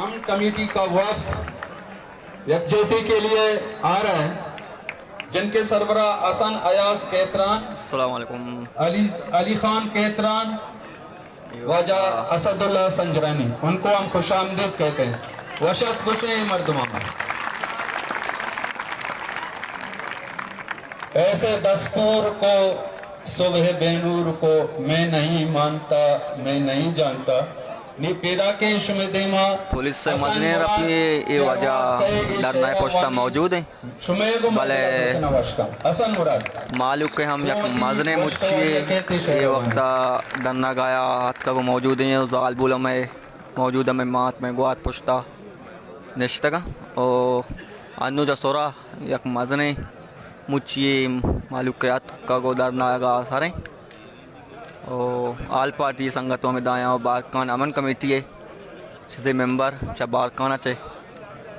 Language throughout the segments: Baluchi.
ہم کمیٹی کا وفد یکجہتی کے لیے آ رہا ہے، جن کے سربراہ حسن ایاز کھیتران، السلام علیکم۔ علی، علی خان کھیتران، واجہ اسد اللہ سنجرانی، ان کو ہم خوش آمدید کہتے ہیں۔ وشات گوشیں مردماں۔ ایسے دستور کو، صبح بے نور کو، میں نہیں مانتا، میں نہیں جانتا۔ نی پیداکیں شمے دیما پولیس ءِ مزنیں رپی اے واجہ دھرنا ءِ پشتا موجود ایں۔ بلے مہلوک ءِ ہم یک مزنیں مچی اے، اے وقتا دھرنا گایا اتکگ ءُ موجود ایں ءُ زالبول ہمے موجود، ہمے مات مئے گوات پشتا نشتگ اَں ءُ انو چہ سرا یک مزنیں مچی اے مہلوک ءِ اتکگ ءُ دھرنا گاہ ءَ سر ایں۔ ءُ آل پارٹی سنگت ہمے دایاں ءُ بارکھان امن کمیٹی ءِ چیزے ممبر چہ بارکھان ءَ چہ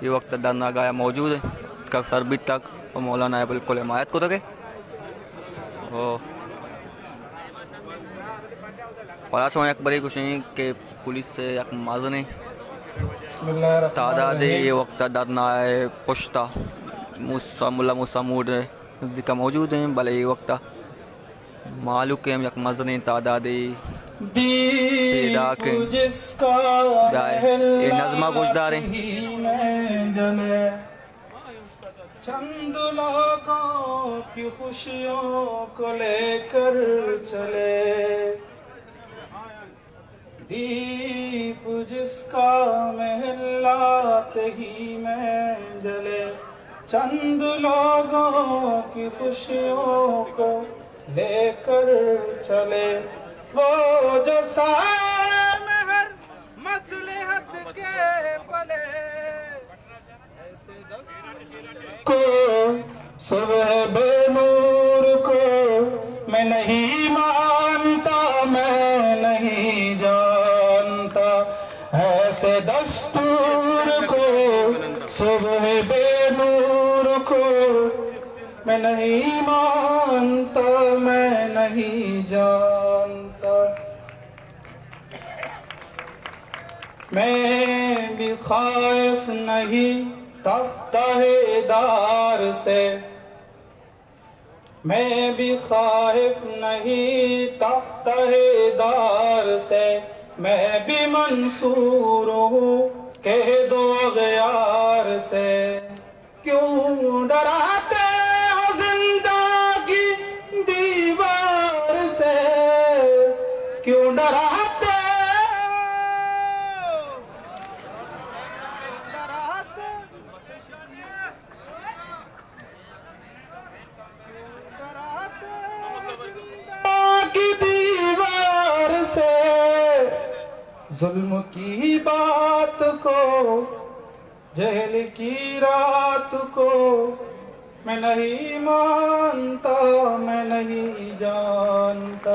اے وقت دھرنا گاہ ءَ موجود ایں، کک سر بیتگ ءُ مولانا ءَ بالکل حمایت کتگ ءُ پدا شما یک برے گوشیں کہ پولیس ءِ یک مزنیں تعدادے اے وقت دھرنا ءِ پشتا موسی، ملا موسی موڈ ءِ نزدیکا موجود ایں، بلے اے وقت مہلوک ءِ ہم یک مزنیں تعدادے پیداک ایں۔ دائے اے نظم ءَ گوشداریں۔ چند لوگوں کی خوشیوں کو لے کر چلے، دیپ جس کا محلات ہی میں جلے، چند لوگوں کی خوشیوں کو لے کر چلے، وہ جو سائے میں ہر مصلحت کے پلے۔ کو، صبح بے نور کو میں نہیں مانتا، میں نہیں جانتا، ایسے دستور کو، صبح بے نور کو میں نہیں مانتا، میں نہیں جانتا۔ میں بھی خائف نہیں تختہ دار سے، میں بھی خائف نہیں تختہ دار سے، میں بھی منصور ہوں کہہ دو اغیار سے۔ کیوں ڈراتے ہو زندہ کی دیوار سے؟ کیوں ڈراتے ہو؟ ڈراتے ہو زندہ کی دیوار سے؟ ظلم کی بات کو، جہل کی رات کو میں نہیں مانتا، میں نہیں جانتا،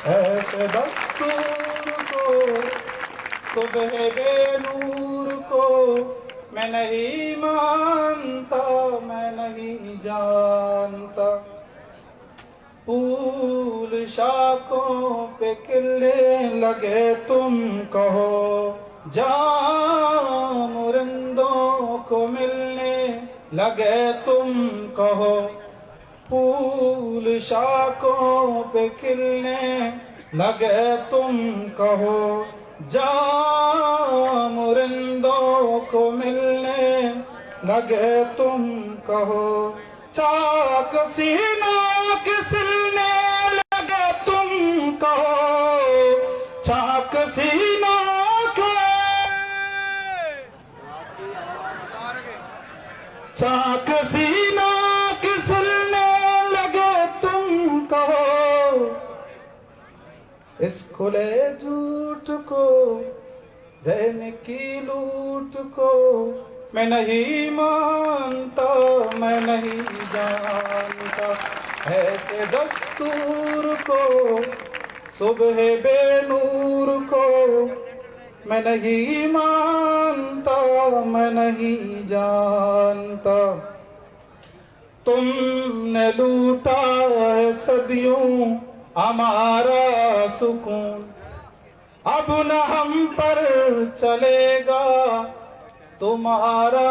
ایسے دستور کو، صبح بے نور کو میں نہیں مانتا، میں نہیں جانتا۔ پھول شاخوں پہ کھلنے لگے تم کہو، جام و رندوں کو ملنے لگے تم کہو، پھول شاخوں پہ کھلنے لگے تم کہو، جام و رندوں کو ملنے لگے تم کہو، چاک سینوں کے سلنے لگے تم کہو، چاک سینوں کے، چاک سینوں کے سلنے لگے تم کہو۔ اس کھلے جھوٹ کو، ذہن کی لوٹ کو میں نہیں مانتا، میں نہیں جانتا، ایسے دستور کو، صبح بے نور کو میں نہیں مانتا، میں نہیں جانتا۔ تم نے لوٹا ہے صدیوں ہمارا سکون، اب نہ ہم پر چلے گا تمہارا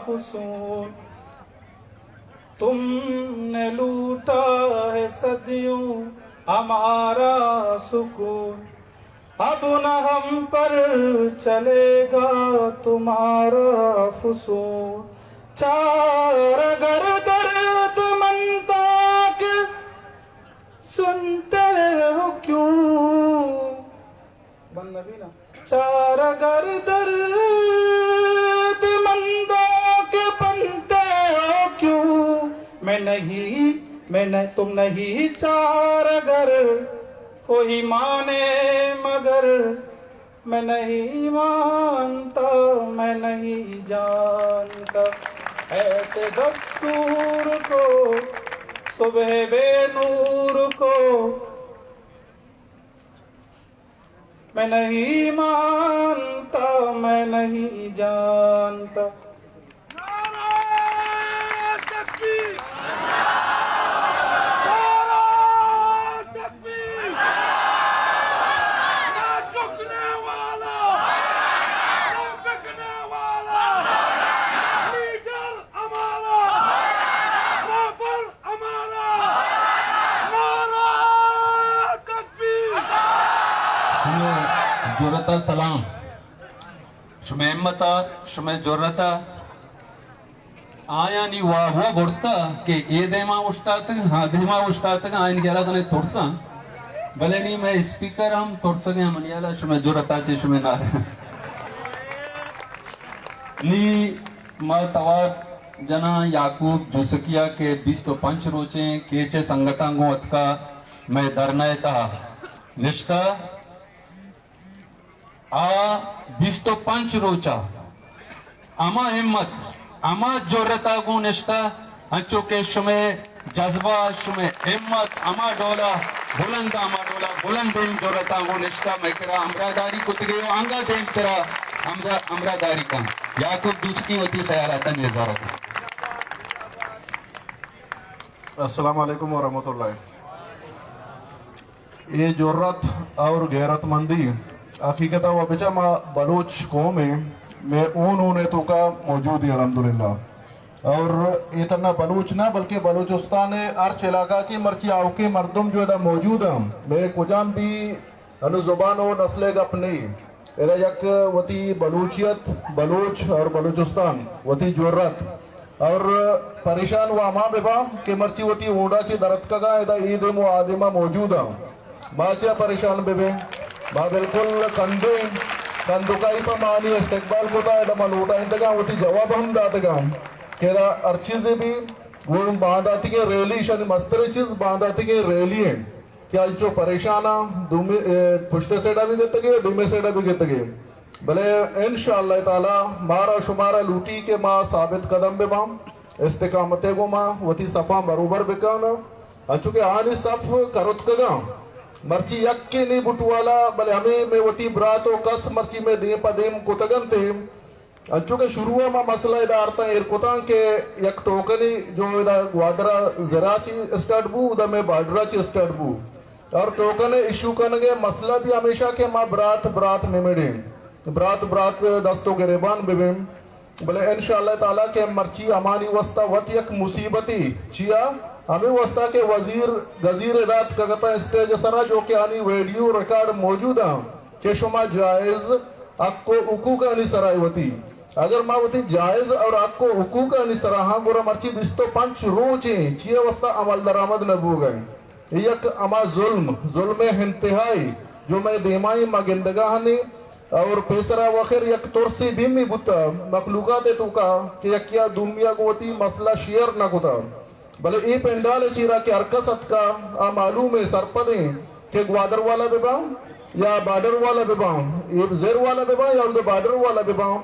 فسون، تم نے لوٹا ہے صدیوں ہمارا سکون۔ اب نہ ہم پر چلے گا تمہارا فسون، چار اگر درد مندوں کے سنتے ہو کیوں؟ بند نبی نا۔ چار اگر درد مندوں کے بنتے ہو کیوں؟ میں نہیں، میں نہ، تم نہیں چار اگر کوئی مانے مگر، میں نہیں مانتا، میں نہیں جانتا ایسے دستور کو، صبح بے نور کو۔ میں نہیں مانتا، میں نہیں جانتا۔ نعرہ تکبیر! نعرہ تکبیر! نہ جھکنے والا، نہ بکنے والا، لیڈر ہمارا، رہبر ہمارا، نعرہ تکبیر! شمئے جرأت ءَ سلام، شمئے ہمت ءَ، شمئے جرأت ءَ۔ آیانی واہ واہ برتا کہ اے دیما اوشتاتگ، ہا دیما اوشتاتگ، آیانی گرا کنے ترساں۔ بلے نی مئے اسپیکر ہم ترسگیں، منی ہیالا شمئے جرأت ءَ چہ شمئے نعرہ۔ نی ما توار جناں یعقوب جوسکی ءَ کہ بیست ءُ پنچ روچیں کیچ ءِ سنگتاں گوں اتکا مئے دھرنا ءِ تہا نشتہ۔ آ بیست ءُ پنچ روچ ءَ ہما ہمت، ہما جرأت ءَ گوں نشتہ، انچو کہ شمئے جذبہ، شمئے ہمت ہما ڈولا بلند، ہما ڈولا بلندیں جرأتاں گوں نشتہ مئے کرا ہمراہداری کتگے ءُ انگا دیمترا ہمراہ، ہمراہداری کن۔ یعقوب دوچکی وتی خیالاتاں اظہار کن۔ السلام علیکم ورحمۃ اللہ۔ اے جرأت اور غیرت مندی حقیقتاً و بچا ما بلوچ قوم ایں، مئے اون اون ءِ توکا موجود ایں الحمدللہ۔ اور اے تھنا بلوچ نہ بلکہ بلوچستان ءِ ہرچ علاقہ چہ مرچی آؤکیں مردم جو ادا موجود ایں، مئے کجام بھی انو زبان و نسل ءِ گپ نہ ایں۔ ادا یک وتی بلوچیت، بلوچ اور بلوچستان، وتی جرأت اور پریشان و ہما بباں کہ مرچی وتی اونڈا چہ درتکگاں، ادا اے دیم و آ دیما موجود آں۔ ما چیا پریشان ببیں؟ ما بالکل کندیں، کندکائی پہ ما آنی استقبال کتا، ادا ما لوٹائینتگاں، وتی جواب ہم داتگاں کہ ادا ہر چیزے بھی گوں بانداتیگیں ریلی، شانی مستریں چیز بانداتیگیں ریلی ایں۔ کہ انچو پریشان آں، دومی، اے، پشت ءِ سیڈا بھی گتگے، دومی سیڈا بھی گتگے۔ بلے انشاءاللہ تعالی مارا شمارا لوٹی کہ ما ثابت قدم بباں، استقامت ءِ گوما وتی صفاں بروبر بکن۔ انچو کہ آنی صف کرتکگاں، مرچی یکے نی بٹوالا، بلے ہمے مئے وتی برات و کس مرچی مئے دیم پہ دیم کتگنت۔ انچو کہ شروع ءَ ما مسئلہ ادا آرتاں ایر کتاں کہ یک ٹوکنے جو ادا گوادر ءَ زرا چی اسٹارٹ بو، ادا مئے بارڈر ءَ چی اسٹارٹ بو۔ اور ٹوکن ایشو کنگ ءِ مسئلہ بھی ہمیشہ کہ ما برات برات نمڑیں، برات برات دست و گریبان ببیں۔ بلے انشاءاللہ تعالی کہ مرچی ہمانی واسطہ وت یک مصیبتی چیا، ہمے واسطہ کہ وزیر گزیر ادا اتکگتاں اسٹیج ءِ سرا جو کہ آنی ویڈیو ریکارڈ موجود آں کہ شما جائز حق و حقوقانی سرا وتی، اگر ما وتی جائز اور حق و حقوقانی سرا ہاں، گڑا مرچی بیست و پنچ روچیں چیئے واسطہ عمل درآمد نہ بوگا ایں۔ اے یک ہما ظلم، ظلم انتہائی جو مئے دیمائی ما گندگا ہنی اور پیسرا وخر یک ترسی بیمی بوتا مخلوقات توکا کہ یکیا دومیا گوں وتی مسئلہ شیئر نہ کتا۔ بلے اے پنڈال ءِ چیرا کہ ہر کس اتکا، آ معلوم ایں، سرپد ایں کہ گوادر والا بہ باں یا بارڈر والا بہ باں، اے زر والا بہ باں یا اود بارڈر والا بہ باں،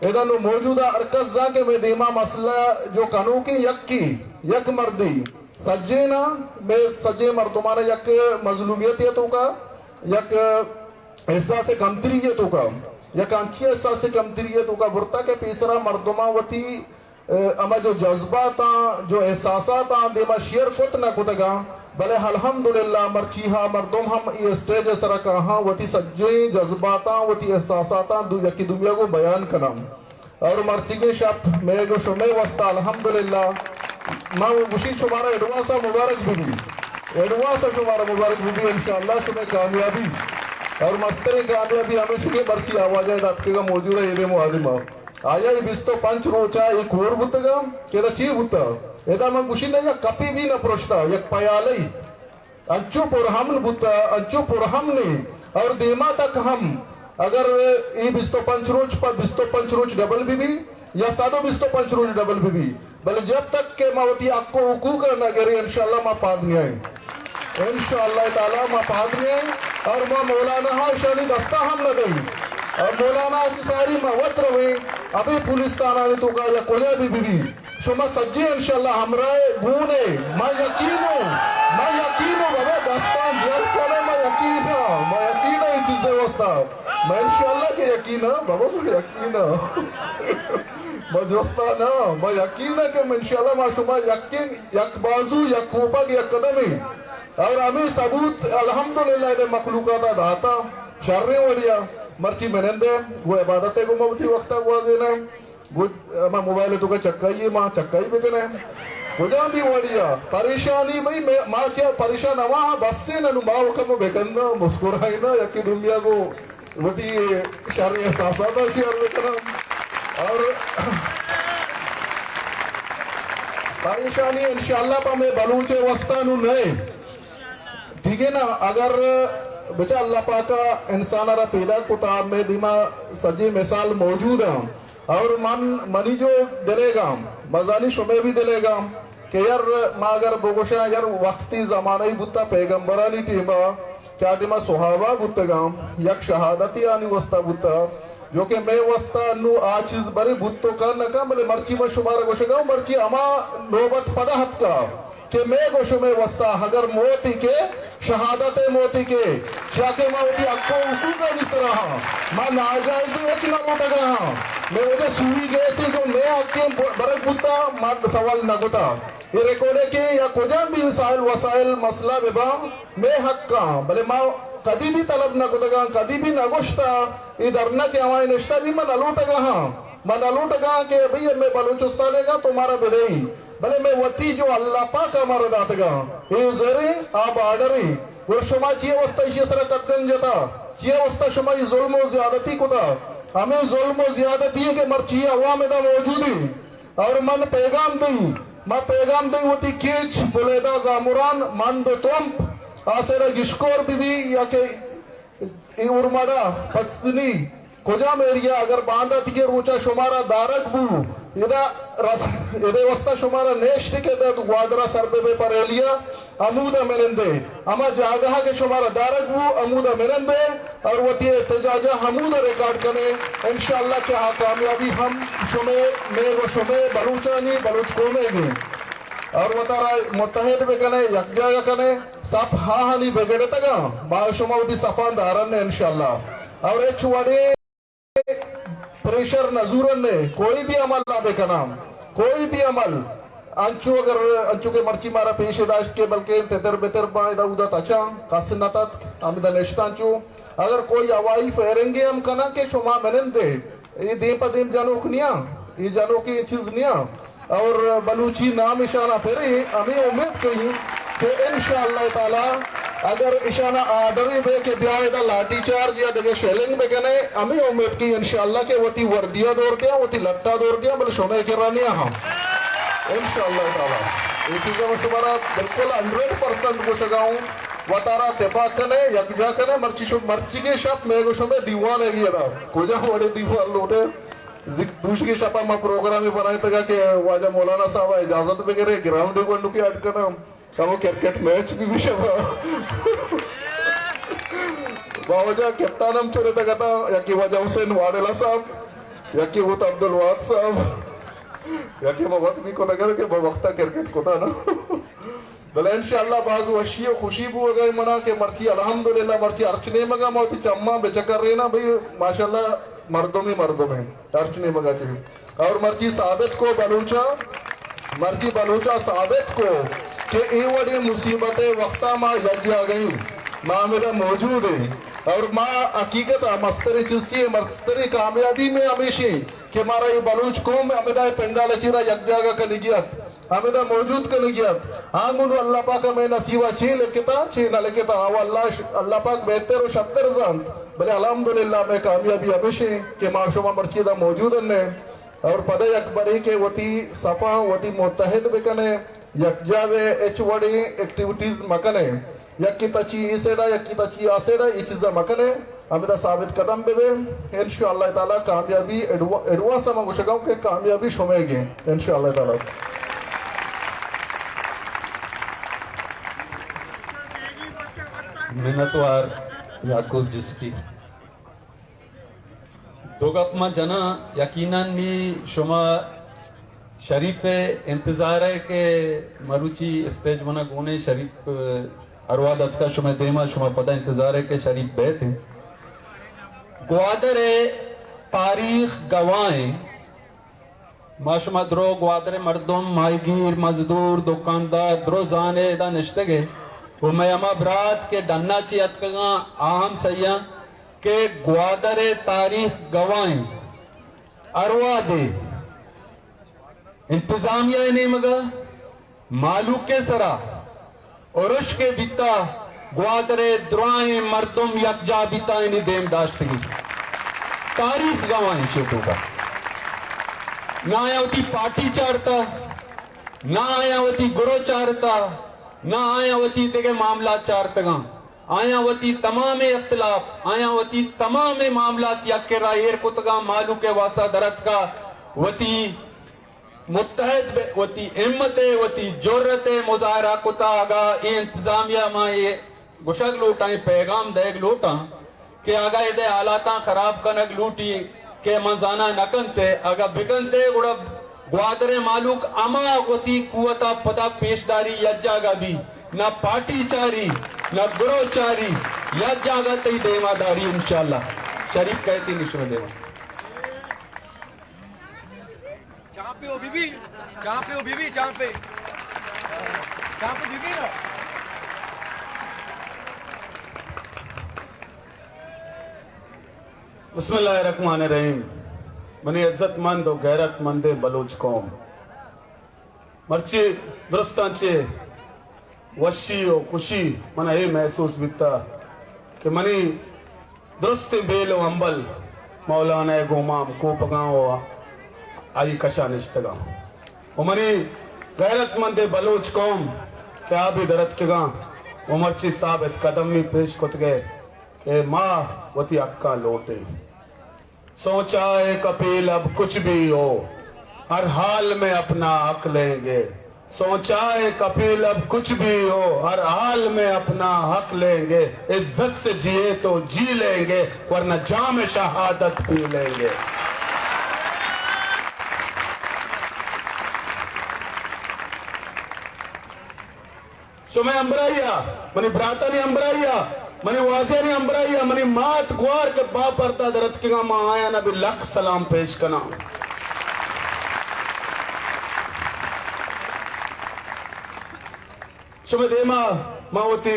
ادا نوں موجودہ ہر کس زان کہ مئے دیما مسئلہ جو کنوکیں یکے، یک مردے، سجیناں مئے سجیں مردماناں یک مظلومیتے توکا، یک احساس کمتری ءِ توکا، یک انچیں احساس کمتری ءِ توکا برتا کہ پیسرا مردماں وتی، اے، ہما جو جذباتاں، جو احساساتاں دیما شیئر کت نہ کتگاں، بلے الحمدللہ مرچی ہا مردم ہم اے اسٹیج ءِ سرا کاہاں وتی سجیں جذباتاں، وتی احساساتاں دو یکی دومی ءَ گوں بیان کناں۔ اور مرچیگیں شپ مئے گوں شمئے واسطہ الحمدللہ ما گوشی شمارا ایڈوانس ءَ مبارک بہ بی، ایڈوانس ءَ شمارا مبارک بہ بی، انشاءاللہ شمئے کامیابی اور مستریں کامیابی ہمیش کہ مرچی آ واجہ ادا اتکگا موجود ہے، اے دیم و آ دیم ءَ۔ آیا اے بیست و پنچ روچا اے کور بوتگا کہ ادا چی بوتا؟ ادا من گوشی نہ یک کپی بھی نہ پروشتا، یک پیالہ ای انچو پرامن بوتا، انچو پرامن ای۔ اور دیما تک ہم اگر اے بیست و پنچ روچ پہ بیست و پنچ روچ ڈبل بہ بی یا صد و بیست و پنچ روچ ڈبل بہ بی، بلے جب تک کہ ما وتی حق و حقوق ءَ نہ گریں، انشاءاللہ ما پاد نیائیں۔ انشاءاللہ تعالی ما پاد نیائیں اور ما مولانا ہا اشانی دستا ہم نہ دئیں۔ اور مولانا چہ ساری ما وت رویں، ابے پولیس تھانہ نے توکا یا کجا بھی بہ بی، شما سجے انشاءاللہ ہمراہ گون ئے۔ ما یقین ہوں، ما یقین ہوں بابا، دستان جر کنے، ما یقین ہاں، ما یقین ہاں اے چیزے واسطہ۔ ما انشاءاللہ کہ یقین ہاں بابا، ما یقین ہاں۔ ما جستا نہ، ما یقین ہے کہ انشاءاللہ ما شما یکیں، یک بازو، یک کوپگ، یک قدم ایں۔ اور ہمیں ثبوت الحمدللہ دے مخلوقات داتا، شریں وڑیا۔ مرچی منندے، گو عبادت ہے، گو ما وتی وقتا گوازینا۔ گو ما موبائل تو کا چکائی ہے، ما چکائی بکنے۔ کجام بھی وڑیا۔ پریشانی بھئی، میں، ما چیا پریشان ہوا، بس سے نہ نو ما کم بکنا، مسکرائنا، یکی دنیا کو وتی شر احساسات ءَ شیئر بکناں۔ اور پریشانی انشاءاللہ پہ مئے بلوچ ءِ واسطہ نوں نئے۔ ٹھیک ہے نا؟ اگر بچا اللہ پاک ءَ انسان ءَ را پیدا کتا، مئے دیما سجی مثال موجود ہیں۔ اور من، منی جو دلے گا، مزانی شمے بھی دلے گا کہ یار ما اگر بگوشاں، یار وقتی زمانہ ہی بوتا پیغمبرانی ٹیما، کہ آ ٹیما صحابہ بوتگاں، یک شہادتی آنی واسطہ بوتا، جو کہ مئے واسطہ نو آ چیز برے بوت تو کن نہ کن، بلے مرچی من شمارا گوشگا، مرچی ہما نوبت پدا ہتکا کہ مئے گو شمئے واسطہ اگر موتی کے، شہادت موتی کے، چیا کہ ما وتی حق و حقوق آنی سرا ہاں، ما ناجائز ہچ نہ لوٹگا ہاں۔ مئے وجہ سوئی گیسی جو مئے حق برگ بوتا، ما سوال نہ کتا۔ اے ریکارڈ ہے کہ یا کجام بھی سائل وسائل مسئلہ ببا، مئے حق آں، بلے ما کدی بھی طلب نہ کتگاں، کدی بھی نہ گوشتا، اے دھرنا کہ ہمائیں نشتہ بھی من نہ لوٹگا ہاں، من نہ لوٹگا کہ بھئی مئے بلوچستان ہے گا تو مارا بدئی، بلے مئے وتی جو اللہ پاک ہمارا داتگا، اے زرے، آ بارڈرے، گڑا شما چیئے واسطہ ایشی سرا قدغن جتا، چیئے واسطہ شما ای ظلم و زیادتی کتا، ہمیں ظلم و زیادتی ہے کہ مرچی عوام ادا موجود ہیں۔ اور من پیغام دئی، ما پیغام دئی وتی کیچ، بلیدہ، زامران، مند و تمپ، آسرا گشکور بی بی یا کہ اے اورماڑا، پسنی، کجام ایریا اگر بانداتی کے روچا شمارا دارگ بو، ادا رس، ادے واسطہ شمارا نیشت کے دد گوادرا سر بے بے پریلیا، ہمودا منندے، ہما جاگہ کہ شمارا دارگ بو، ہمودا منندے، اور وتی احتجاجا ہمودا ریکارڈ کنے، انشاءاللہ کہ آ کامیابی ہم شمے، مئے و شمے بلوچانی، بلوچ قومے گی۔ اور وتارا متحد بکنے، یک جاگہ کنے، صف ہاہانی بگڑتگا، ما شما وتی صفان دارن انشاءاللہ۔ اور اچ وڑے پریشر نہ زورن نے، کوئی بھی عمل نہ بکناں، کوئی بھی عمل۔ انچو اگر، انچو کہ مرچی مارا پیش داشت کہ بلکہ تتر بتر باں ادا اودا تچاں، کس نہ تتک، ہمدا نشتاں چو۔ اگر کوئی ہوائی فائرنگ ہم کناں کہ شما منندے، اے دیم پہ دیم جنوک نیاں، اے جنوکیں چیز نیاں۔ اور بلوچی نام اشانا پھرے، ہمیں امید کہیں کہ انشاءاللہ تعالی اگر اشانا آرڈر بے کہ بیا ادا لاٹھی چارج یا دگہ شیلنگ بکنے، ہمیں امید کہیں انشاءاللہ کہ وتی وردیا دور دیاں، وتی لٹا دور دیاں، بلے شمے کرا نیاں ہم۔ انشاءاللہ تعالی۔ اے چیزا من شمارا بالکل ہنڈریڈ پرسنٹ گوشگا ہوں۔ وتارا تپاک کنے، یکجا کنے، مرچی شو، مرچی کے شپ مئے گو شمے دیوان ہے گی ادا۔ کجا وڑے دیوان لوٹے۔ زک-، دوشی کے شپا ما پروگرامے بنائے تگا کہ واجہ مولانا صاحب اجازت بگرے، گراؤنڈ گونڈو کے اڈ کنا، کمو کرکٹ میچ بھی بھی شپا۔ با واجہ کپتان ہم چورے تگا تا، یکی واجہ حسین واڈیلا صاحب، یکی ہوتا عبدالوہاب صاحب، یکی ما وقت بھی کو تگا کہ با وقتا کرکٹ کو تا نا۔ بلے انشاءاللہ باز وشی و خوشی بوگا منا کہ مرچی الحمدللہ مرچی ہرچ نیمگا ما وتی چماں بچکریناں بھئی ماشاءاللہ مردمی مردمے ہرچ نیمگا چہ۔ اور مرچی ثابت کو بلوچا، مرچی بلوچا ثابت کو کہ اے وڑیں مصیبت ءِ وقتا ما یک جاگہ ایں، ما ہمدا موجود ایں، اور ما حقیقت ءَ مستریں چیز چی ایں، مستریں کامیابی مئے ہمیش ایں کہ مارا اے بلوچ قوم ہمدا اے پنڈال ءِ چیرا یک جاگہ کنگی ات، ہمدا موجود کنگی ات۔ ہاں گوں اللہ پاک ءَ مئے نصیب ءَ چے لکھتا، چے نہ لکھتا، او اللہ ش-، اللہ پاک بہتر و شرتر زانت، بلے الحمدللہ مئے کامیابی ہمیش ایں کہ ما شما مرچی ادا موجود ایں۔ اور پدا یک برے کہ وتی صفا وتی متحد بکنے، یکجا بے، ہچ وڑیں ایکٹیویٹیز مکنے، یکی تچی اے سائیڈا، یکی تچی آ سائیڈا، اے چیزا مکنے، ہمدا ثابت قدم بے بے، انشاءاللہ تعالی کامیابی ایڈوا-، ایڈوانس ما گوشگاؤں کہ کامیابی شمے گے، انشاءاللہ تعالی۔ منتوار یعقوب جسٹی۔ دو گپ من جناں، یقیناً نی شما شریف ءِ انتظار ءَ کہ مروچی اسٹیج منا گونے شریف، ارواح دتکا شما دیما، شما پدا انتظار ءَ کہ شریف بیت۔ گوادر ءِ تاریخ گواہ ایں۔ ما شما درو گوادر ءِ مردم، ماہیگیر، مزدور، دکاندار، درو زانے ادا نشتگ ءُ مئے ہما برات کہ ڈنا چی اتکگاں، آ ہم سہی آں کہ گوادر ءِ تاریخ گواہ ایں۔ ہر وہدے انتظامیہ ءِ نیمگا، مہلوک ءِ سرا ارش کہ بیتا، گوادر ءِ درائیں مردم یکجا بیتا، آیانی دیم داشتگی۔ تاریخ گواہ ایں چے توکا۔ نہ آیاں وتی پارٹی چارتا، نہ آیاں وتی گروہ چارتا، نہ آیاں وتی دگہ معاملات چارتگاں۔ آیاں وتی تمامیں اختلاف، آیاں وتی تمامیں معاملات یک کرا ایر کتگاں، مہلوک ءِ واسطہ درتکا، وتی متحد بہ، وتی ہمت ءِ، وتی جرات ءِ مظاہرہ کتا۔ اگاں اے انتظامیہ، ما اے گوشگ لوٹاں، اے پیغام دئیگ لوٹاں کہ اگاں ادے حالاتاں خراب کنگ لوٹی کہ من زاناں نہ کنت، اگاں بکنت، گڑا گوادر ءِ مہلوک ہما وتی قوت ءَ پدا پیش داری، یک جاگہ بی، نہ پارٹی چاری، نہ گروہ چاری، یک جاگہ تئی دیما داری انشاءاللہ۔ شریف کئیت نی شمئے دیما۔ چاپے او بی بی، چاپے او بی بی، چاپے۔ چاپے بی بی نا۔ بسم اللہ الرحمن الرحیم۔ منی عزت مند و غیرت مندیں بلوچ قوم، مرچی درستاں چہ وشی و خوشی من اے محسوس بیتا کہ منی درستیں بیل و ہمبل مولانا ءِ گوما ہمکوپگاں و آئی کشا نشتگاں و منی غیرت مندیں بلوچ قوم کہ آ بھی درتکگاں و مرچی ثابت قدمی پیش کتگے کہ ما وتی حقاں لوٹیں۔ سوچا ہے کپیل اب کچھ بھی ہو، ہر حال میں اپنا حق لیں گے۔ سوچا ہے کپیل اب کچھ بھی ہو، ہر حال میں اپنا حق لیں گے۔ عزت سے جیے تو جی لیں گے، ورنہ جام شہادت پی لیں گے۔ شمئے ہمبراہی ءَ، منی براتانی ہمبراہی ءَ، منی واجہانی ہمبراہی ءَ، منی مات گوار کہ با پردہ درتکگاں، ما آیانا بھی لکھ سلام پیش کناں۔ شمئے دیما ما وتی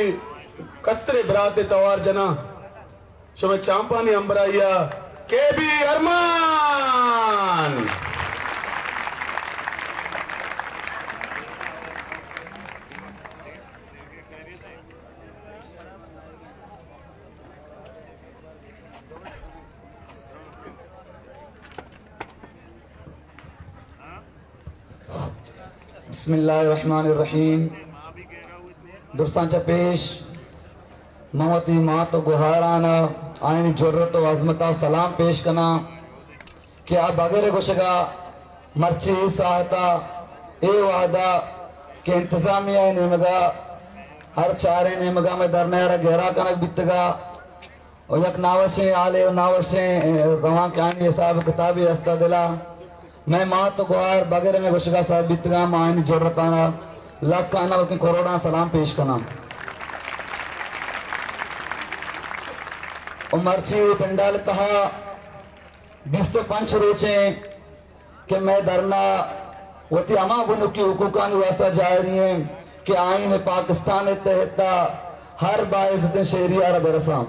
کستریں برات ءِ توار جناں۔ شمئے چانپانی ہمبراہی ءَ کے بی ارمان۔ بسم اللہ الرحمن الرحیم۔ درساں چہ پیش من وتی مات و گہارانا آیانی جرات و عزمتا سلام پیش کناں کہ آ بغیر گوشگا مرچی اے ساعتا، اے وہدا کہ انتظامیہ نیمگا ہر چاریں نیمگا مئے دھرنہ را گہرا کنگ بیتگا، و یک ناوشیں حالے و ناوشیں، اے، روانکانی حساب کتابے ہستا دلا۔ مئے مات و گوار بغیر مئے گوشگا سر بیتگاں، ما آیانی جرتانا لکھانا بلکن کروڑاں سلام پیش کناں۔ و مرچی پنڈال تہا بیست و پنچ روچیں کہ مئے دھرنا وتی ہما بنکی حقوقانی واسطہ جاری ایں کہ آئین پاکستان ءِ تحت ءَ ہر باعزتیں شہری ءَ را برساں۔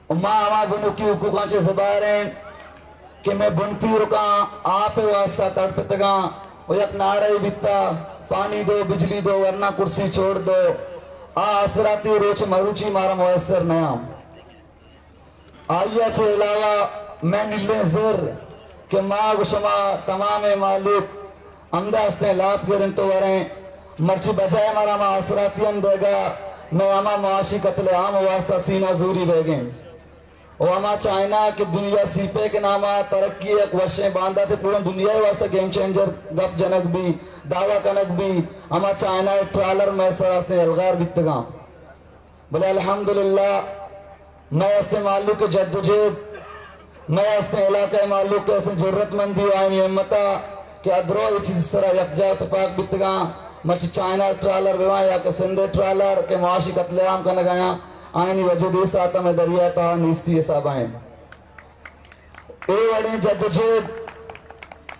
و ما ہما بنکی حقوقاں چہ زبہر ایں کہ مئے بنپیرکاں آپ ءِ واسطہ تڑپتگاں و یک نعرہ بیتا، پانی دو، بجلی دو، ورنہ کرسی چھوڑ دو۔ آ آسراتی روچ مروچی مارا میسر نیاں۔ آئی ءَ چہ علاوہ مئے نلیں زر کہ ما گوں شما تمامیں مہلوک ہمدا استیں، لاپ گریں تو وریں، مرچی بجائے مارا ہما آسراتیاں دیگا، مئے ہما معاشی قتل عام واسطہ سینہ زوری بیگیں۔ و ہما چائنا کہ دنیا سی پیک ناما ترقی یک وشیں باندات، پورا دنیا واسطہ گیم چینجر گپ جنگ بی، دعویٰ کنگ بی، ہما چائنا ٹرالر مئے سر استیں الغار بیتگاں۔ بلے الحمدللہ، مئے استیں مہلوک ءِ جدوجہد، مئے استیں علاقہ ءِ مہلوک ءِ استیں جرات مندی و آئینی ہمت ءَ کہ ادرو اے چیز سرا یکجاہ و تپاک بیتگاں، مرچی چائنا ٹرالر بباں یا کہ سندھ ءِ ٹرالر کہ معاشی قتل عام کنگ ءَ آیاں، آئینی وجود اے ساعت ءَ مئے دریا ءِ تہا نیستی حساب ءَ انت۔ اے وڑیں جدوجہد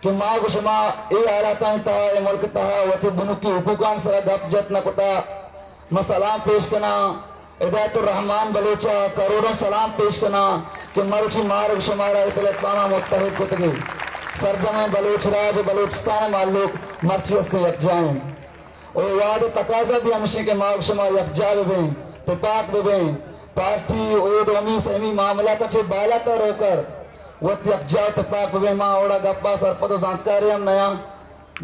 کہ ما گوں شما اے حالاتانی تہا، اے ملک ءِ تہا وتی بنکی حقوقانی سرا گپ جت نہ کتا، من سلام پیش کناں ہدایت الرحمان بلوچ ءَ، کروڑاں سلام پیش کناں کہ مرچی مارا گوں شمارا اے پلیٹ فارم ءَ متحد کتگی۔ سرجمیں بلوچ راج و بلوچستان ءِ مہلوک مرچی استیں یکجاہ ایں۔ و وہد ءِ تقاضا بھی ہمشیں کہ ما و شما یکجاہ ببیں، تپاک ببیں، پارٹی و اے دومی سیمی معاملات ءَ چہ بالاتر روکر وت یکجاہ و تپاک ببیں۔ ما اوڑا گپا سرپد و زانتکارے ہم نیاں،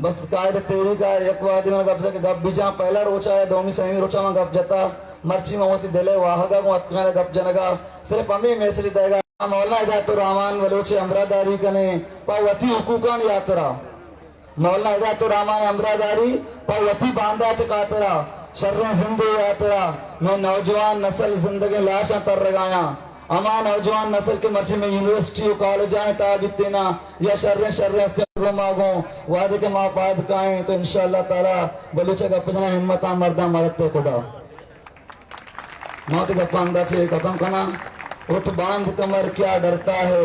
بس قائد تحریک ءَ یک وہدے من گپ جتا کہ گپ بجاں، پہلا روچا یا دومی سیمی روچا من گپ جتا، مرچی من وتی دل ءِ واہگا گوں اتکاں گپ جنگا، صرف ہمے میسج دئیگا۔ مولانا ہدایت الرحمان بلوچ ءِ ہمراہداری کنیں پہ وتی حقوقانی ہاترا۔ مولانا ہدایت الرحمان ءِ ہمراہداری پہ وتی باندات ءِ خاطرا، شریں زندے ءِ ہاترا۔ مئے نوجوان نسل زندگیں لاشاں ترگایاں۔ ہما نوجوان نسل کہ مرچی مئے یونیورسٹی و کالجانی تہا بیتیناں یا شریں شریں ہستیاں گوں ما گوں وہدے کہ ما پاد کائیں تو انشاءاللہ تعالی بلوچ ءِ گپ جناں ہمتاں مرداں مدد ءِ خدا۔ ما وتی گپاں ہمدا چہ ختم کناں۔ اٹھ باندھ کمر کیا ڈرتا ہے،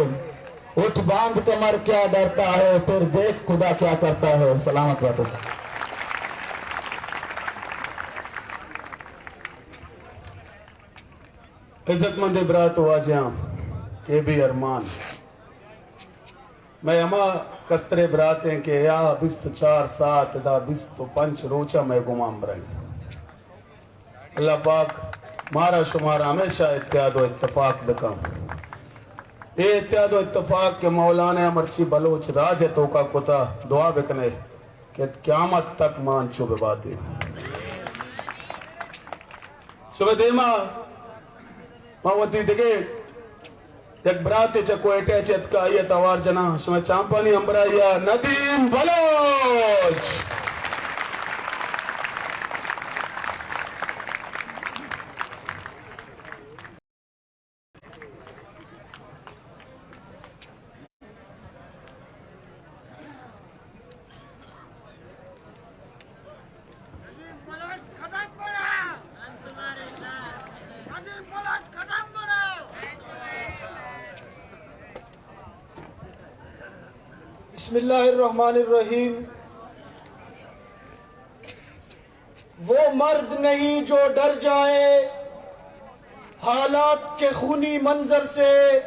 اٹھ باندھ کمر کیا ڈرتا ہے، پھر دیکھ خدا کیا کرتا ہے۔ سلامت باتو۔ عزت مند برات و واجہاں، کے بی ارمان، مئے ہما کسترے برات ایں کہ یا بیست و چار ساعت، ادا بیست و پنچ روچ ءَ مئے گوما ہمبراہ ایں۔ اللہ پاک مارا شمارا ہمیشہ اتحاد و اتفاق بکن۔ اے اتحاد و اتفاق کہ مولانا مرچی بلوچ راج ءِ توکا کتا، دعا بکنے کہ قیامت تک ما انچو بباتیں۔ شمئے دیما ما وتی دگہ یک براتے چہ کوئٹہ چہ اتکا، آئی ءَ توار جناں۔ شمئے چامپانی ہمبراہی ءَ ندیم بلوچ۔ بسم اللہ الرحمن الرحیم۔ وہ مرد نہیں جو ڈر جائے حالات کے خونی منظر سے،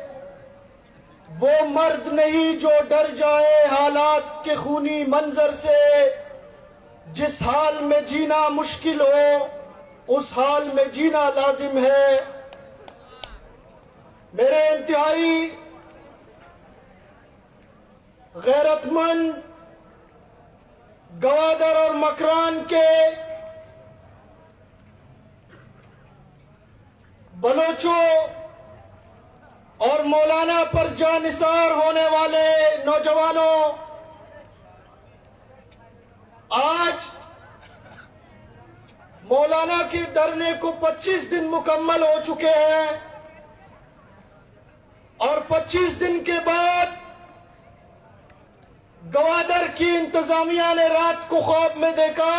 وہ مرد نہیں جو ڈر جائے حالات کے خونی منظر سے، جس حال میں جینا مشکل ہو، اس حال میں جینا لازم ہے۔ میرے انتہائی غیرت مند گوادر اور مکران کے بلوچوں اور مولانا پر جاں نثار ہونے والے نوجوانوں، آج مولانا کے دھرنے کو پچیس دن مکمل ہو چکے ہیں اور پچیس دن کے بعد گوادر کی انتظامیہ نے رات کو خواب میں دیکھا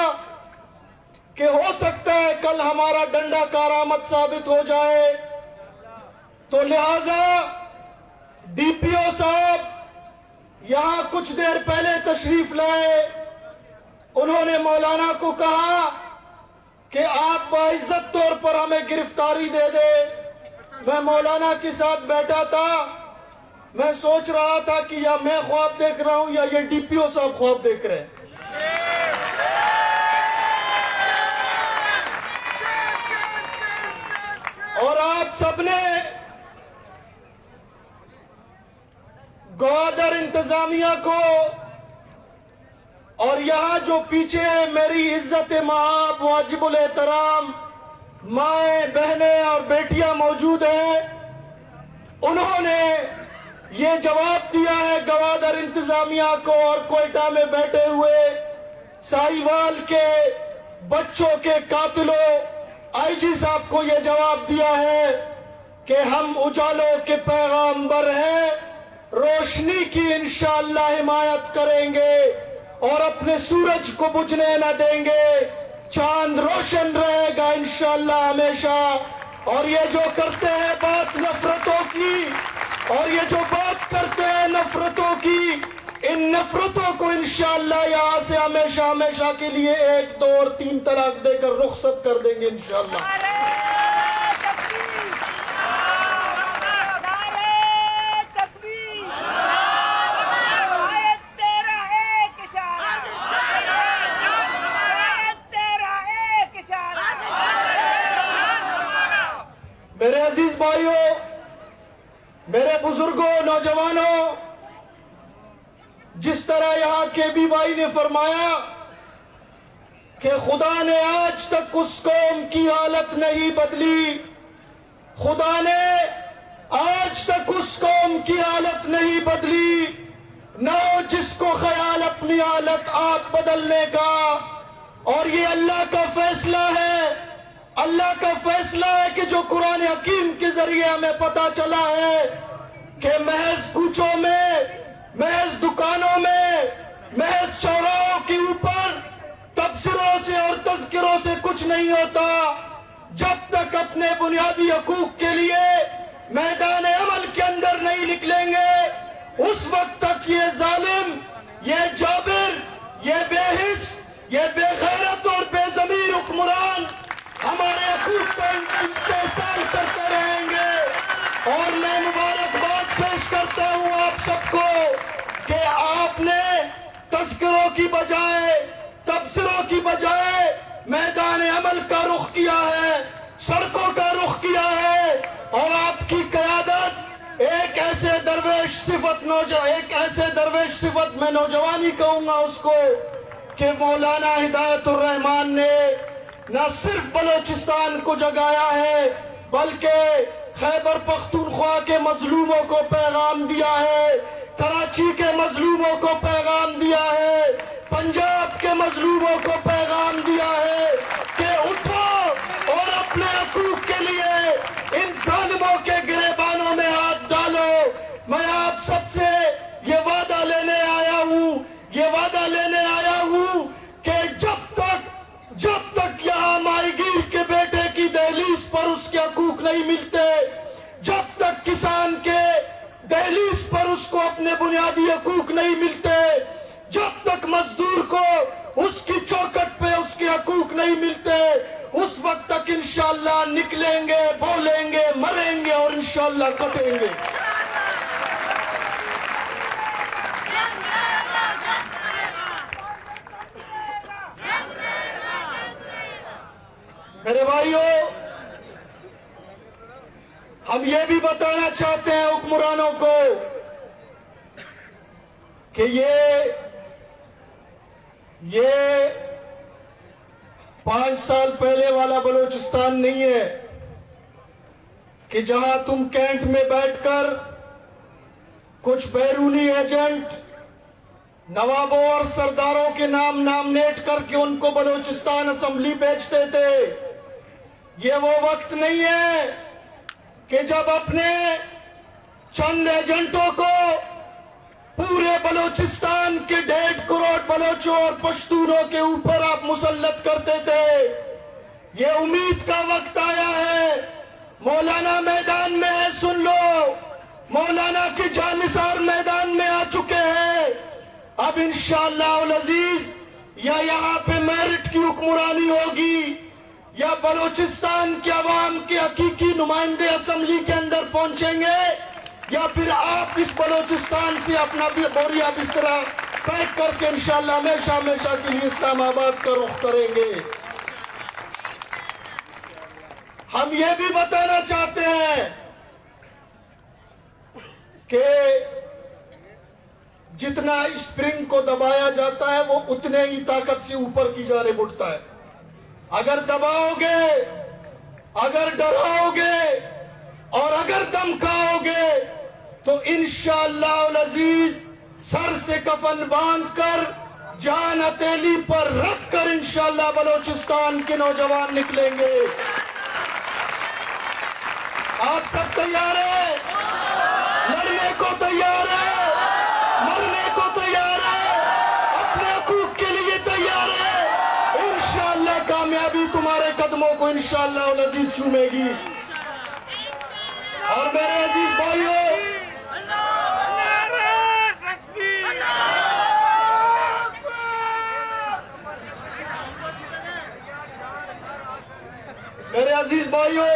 کہ ہو سکتا ہے کل ہمارا ڈنڈا کارآمد ثابت ہو جائے۔ تو لہذا ڈی پی او صاحب یہاں کچھ دیر پہلے تشریف لائے، انہوں نے مولانا کو کہا کہ آپ باعزت طور پر ہمیں گرفتاری دے دے۔ میں مولانا کے ساتھ بیٹھا تھا، میں سوچ رہا تھا کہ یا میں خواب دیکھ رہا ہوں یا یہ ڈی پی او صاحب خواب دیکھ رہے ہیں۔ اور آپ سب نے گوادر انتظامیہ کو اور یہاں جو پیچھے میری عزت مآب، واجب الاحترام مائیں، بہنیں اور بیٹیاں موجود ہیں، انہوں نے یہ جواب دیا ہے گوادر انتظامیہ کو اور کوئٹہ میں بیٹھے ہوئے ساہیوال کے بچوں کے قاتلوں، آئی جی صاحب کو یہ جواب دیا ہے کہ ہم اجالوں کے پیغامبر ہیں، روشنی کی انشاءاللہ حمایت کریں گے اور اپنے سورج کو بجھنے نہ دیں گے، چاند روشن رہے گا انشاءاللہ ہمیشہ۔ اور یہ جو کرتے ہیں بات نفرتوں کی، اور یہ جو بات کرتے ہیں نفرتوں کی، ان نفرتوں کو انشاءاللہ یہاں سے ہمیشہ ہمیشہ کے لیے ایک، دو اور تین طلاق دے کر رخصت کر دیں گے انشاءاللہ۔ میرے عزیز بھائیوں، میرے بزرگوں، نوجوانوں، جس طرح یہاں کے بی بھائی نے فرمایا کہ خدا نے آج تک اس قوم کی حالت نہیں بدلی، خدا نے آج تک اس قوم کی حالت نہیں بدلی، نہ ہو جس کو خیال اپنی حالت آپ بدلنے کا۔ اور یہ اللہ کا فیصلہ ہے، اللہ کا فیصلہ ہے کہ جو قرآن حکیم کے ذریعے ہمیں پتہ چلا ہے کہ محض کوچوں میں، محض دکانوں میں، محض چوراہوں کے اوپر تبصروں سے اور تذکروں سے کچھ نہیں ہوتا۔ جب تک اپنے بنیادی حقوق کے لیے میدان عمل کے اندر نہیں نکلیں گے، اس وقت تک یہ ظالم، یہ جابر، یہ بے حس، یہ بے غیرت اور بے ضمیر حکمران ہمارے حقوق کا استحصال کرتے رہیں گے۔ اور میں مبارکباد پیش کرتا ہوں آپ سب کو کہ آپ نے تذکروں کی بجائے، تبصروں کی بجائے میدان عمل کا رخ کیا ہے، سڑکوں کا رخ کیا ہے، اور آپ کی قیادت ایک ایسے درویش صفت نوج-، ایک ایسے درویش صفت، میں نوجوانی کہوں گا اس کو، کہ مولانا ہدایت الرحمان نے نہ صرف بلوچستان کو جگایا ہے، بلکہ خیبر پختونخوا کے مظلوموں کو پیغام دیا ہے، کراچی کے مظلوموں کو پیغام دیا ہے، پنجاب کے مظلوموں کو پیغام دیا ہے کہ اٹھو اور اپنے حقوق کے لیے ان ظالموں کے گریبانوں میں ہاتھ ڈالو۔ میں آپ سب سے یہ وعدہ لینے آیا ہوں، یہ وعدہ لینے آیا ہوں کہ جب تک، جب تک یہاں ماہی گیر کے بیٹے کی دہلیز پر اس کے حقوق نہیں ملتے، جب تک کسان کے دہلیز پر اس کو اپنے بنیادی حقوق نہیں ملتے، جب تک مزدور کو اس کی چوکٹ پہ اس کے حقوق نہیں ملتے، اس وقت تک انشاءاللہ نکلیں گے، بولیں گے، مریں گے اور انشاءاللہ کٹیں گے۔ میرے بھائیو، ہم یہ بھی بتانا چاہتے ہیں حکمرانوں کو کہ یہ، یہ پانچ سال پہلے والا بلوچستان نہیں ہے کہ جہاں تم کینٹ میں بیٹھ کر کچھ بیرونی ایجنٹ نوابوں اور سرداروں کے نام نامنیٹ کر کے ان کو بلوچستان اسمبلی بیچتے تھے۔ یہ وہ وقت نہیں ہے کہ جب اپنے چند ایجنٹوں کو پورے بلوچستان کے ڈیڑھ کروڑ بلوچوں اور پشتونوں کے اوپر آپ مسلط کرتے تھے۔ یہ امید کا وقت آیا ہے۔ مولانا میدان میں ہے، سن لو، مولانا کے جانثار میدان میں آ چکے ہیں۔ اب انشاءاللہ العزیز یا یہاں پہ میرٹ کی حکمرانی ہوگی، یا بلوچستان کے عوام کے حقیقی نمائندے اسمبلی کے اندر پہنچیں گے، یا پھر آپ اس بلوچستان سے اپنا بوریا بسترا پیک کر کے انشاءاللہ ہمیشہ ہمیشہ کے لیے اسلام آباد کا رخ کریں گے۔ ہم یہ بھی بتانا چاہتے ہیں کہ جتنا اسپرنگ کو دبایا جاتا ہے، وہ اتنے ہی طاقت سے اوپر کی جانب اٹھتا ہے۔ اگر دباؤ گے، اگر ڈراؤ گے اور اگر دھمکاؤ گے، تو انشاءاللہ العزیز سر سے کفن باندھ کر، جان ہتھیلی پر رکھ کر انشاءاللہ بلوچستان کے نوجوان نکلیں گے۔ آپ سب تیار ہیں؟ لڑنے کو تیار ہیں؟ مرنے کو تیار ہیں؟ اپنے حقوق کے لیے تیار ہیں؟ انشاءاللہ کامیابی تمہارے قدموں کو انشاءاللہ العزیز چومے گی۔ اور میرے عزیز بھائیوں، میرے عزیز بھائیوں،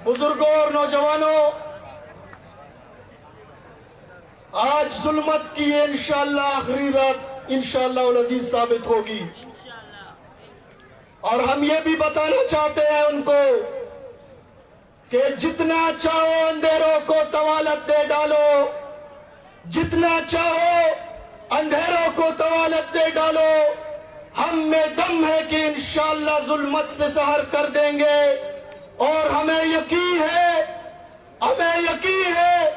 بزرگوں اور نوجوانوں، آج ظلمت کی یہ انشاءاللہ آخری رات انشاءاللہ العزیز ثابت ہوگی۔ اور ہم یہ بھی بتانا چاہتے ہیں ان کو کہ جتنا چاہو اندھیروں کو طوالت دے ڈالو، جتنا چاہو اندھیروں کو طوالت دے ڈالو، ہم میں دم ہے کہ انشاءاللہ ظلمت سے سحر کر دیں گے۔ اور ہمیں یقین ہے، ہمیں یقین ہے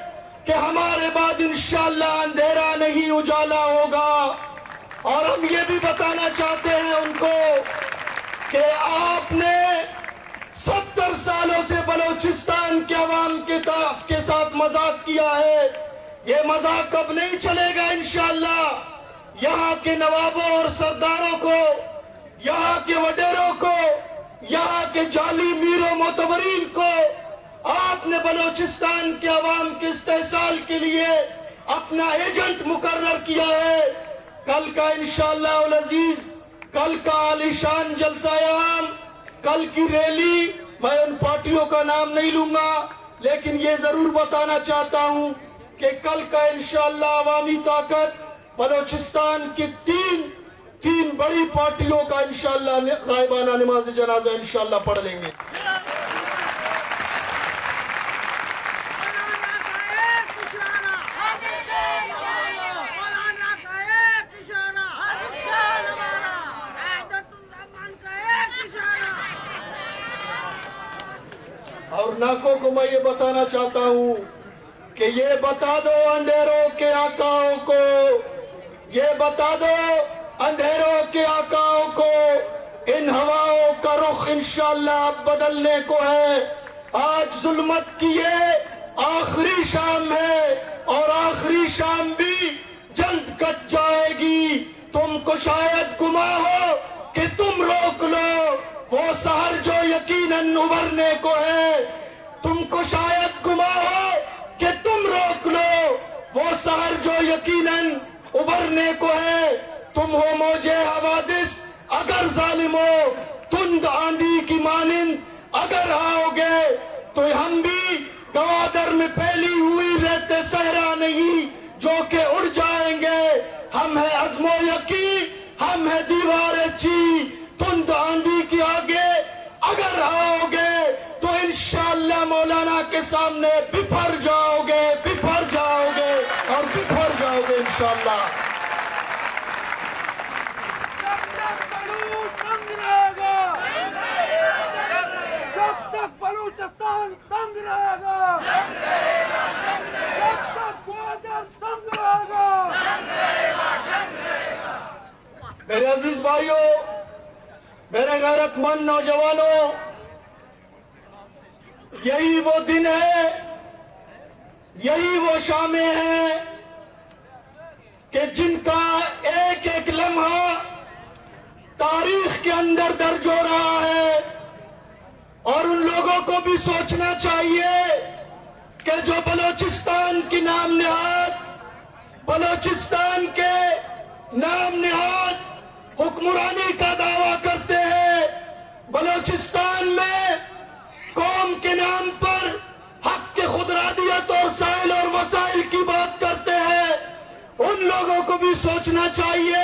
کہ ہمارے بعد انشاءاللہ اندھیرا نہیں اجالا ہوگا۔ اور ہم یہ بھی بتانا چاہتے ہیں ان کو کہ آپ نے ستر سالوں سے بلوچستان کے عوام کے تا-، کے ساتھ مذاق کیا ہے، یہ مذاق اب نہیں چلے گا انشاءاللہ۔ یہاں کے نوابوں اور سرداروں کو، یہاں کے وڈیروں کو، یہاں کے جعلی میر و معتبرین کو آپ نے بلوچستان کے عوام کے استحصال کے لیے اپنا ایجنٹ مقرر کیا ہے۔ کل کا انشاءاللہ العزیز، کل کا عالیشان جلسہ عام، کل کی ریلی، میں ان پارٹیوں کا نام نہیں لوں گا، لیکن یہ ضرور بتانا چاہتا ہوں کہ کل کا انشاءاللہ عوامی طاقت بلوچستان کی تین، تین بڑی پارٹیوں کا انشاءاللہ غائبانہ نماز جنازہ انشاءاللہ پڑھ لیں گے۔ اور ناکو کو میں یہ بتانا چاہتا ہوں کہ یہ بتا دو اندھیروں کے آقاؤں کو، یہ بتا دو اندھیروں کے آقاؤں کو، ان ہواؤں کا رخ انشاءاللہ اب بدلنے کو ہے۔ آج ظلمت کی یہ آخری شام ہے اور آخری شام بھی جلد کٹ جائے گی۔ تم کو شاید گما ہو کہ تم روک لو وہ سحر جو یقیناً ابھرنے کو ہے۔ تم کو شاید گما ہو کہ تم روک لو وہ سحر جو یقیناً ابھرنے کو ہے۔ تم ہو موج حوادث، اگر ظالموں، تند آندھی کی مانند اگر آؤ گے تو ہم بھی گوادر میں پھیلی ہوئی ریت صحرا نہیں جو کہ اڑ جائیں گے۔ ہم ہے عزم و یقین، ہم ہے دیوار چین، تند آندھی کے آگے اگر آؤ گے تو انشاءاللہ مولانا کے سامنے بفر جاؤ گے، بفر جاؤ گے اور بفر جاؤ گے انشاءاللہ۔ جب تک بلوچ تنگ رہے گا، جب تک بلوچستان تنگ رہے گا، جب تک گوادر تنگ رہے گا۔ میرے عزیز بھائیوں، میرے غیرت مند نوجوانوں، یہی وہ دن ہے، یہی وہ شامیں ہیں کہ جن کا ایک ایک لمحہ تاریخ کے اندر درج ہو رہا ہے، اور ان لوگوں کو بھی سوچنا چاہیے کہ جو بلوچستان کی نام نہاد، بلوچستان کے نام نہاد حکمرانی کا دعویٰ کرتے ہیں، بلوچستان میں قوم کے نام پر حق خودارادیت اور سائل اور وسائل کی بات کرتے ہیں، ان لوگوں کو بھی سوچنا چاہیے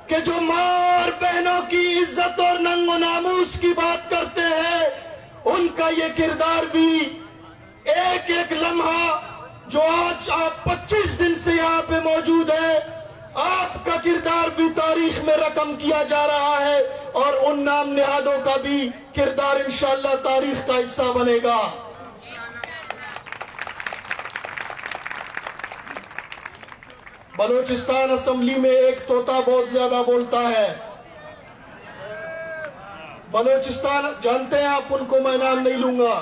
کہ جو ماں اور بہنوں کی عزت اور ننگ و ناموس کی بات کرتے ہیں، ان کا یہ کردار بھی ایک ایک لمحہ جو آج آپ پچیس دن سے یہاں پہ موجود ہیں، آپ کا کردار بھی تاریخ میں رقم کیا جا رہا ہے اور ان نام نہادوں کا بھی کردار انشاءاللہ تاریخ کا حصہ بنے گا۔ بلوچستان اسمبلی میں ایک طوطا بہت زیادہ بولتا ہے۔ بلوچستان، جانتے ہیں آپ، ان کو میں نام نہیں لوں گا۔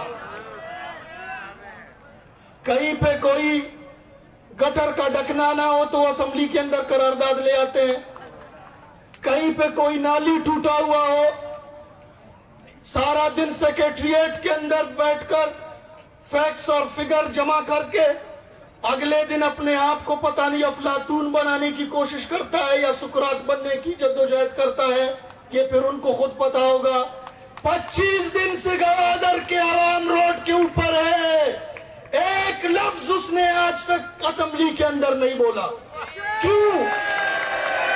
کہیں پہ کوئی گٹر کا ڈھکنا نہ ہو تو اسمبلی کے اندر قرارداد لے آتے ہیں، کہیں پہ کوئی نالی ٹوٹا ہوا ہو، سارا دن سیکرٹریٹ کے اندر بیٹھ کر فیکٹس اور فگر جمع کر کے اگلے دن اپنے آپ کو پتہ نہیں افلاطون بنانے کی کوشش کرتا ہے یا سقراط بننے کی جدوجہد کرتا ہے، یہ پھر ان کو خود پتا ہوگا۔ پچیس دن سے گوادر کے عوام روڈ کے اوپر ہے، ایک لفظ اس نے آج تک اسمبلی کے اندر نہیں بولا۔ کیوں؟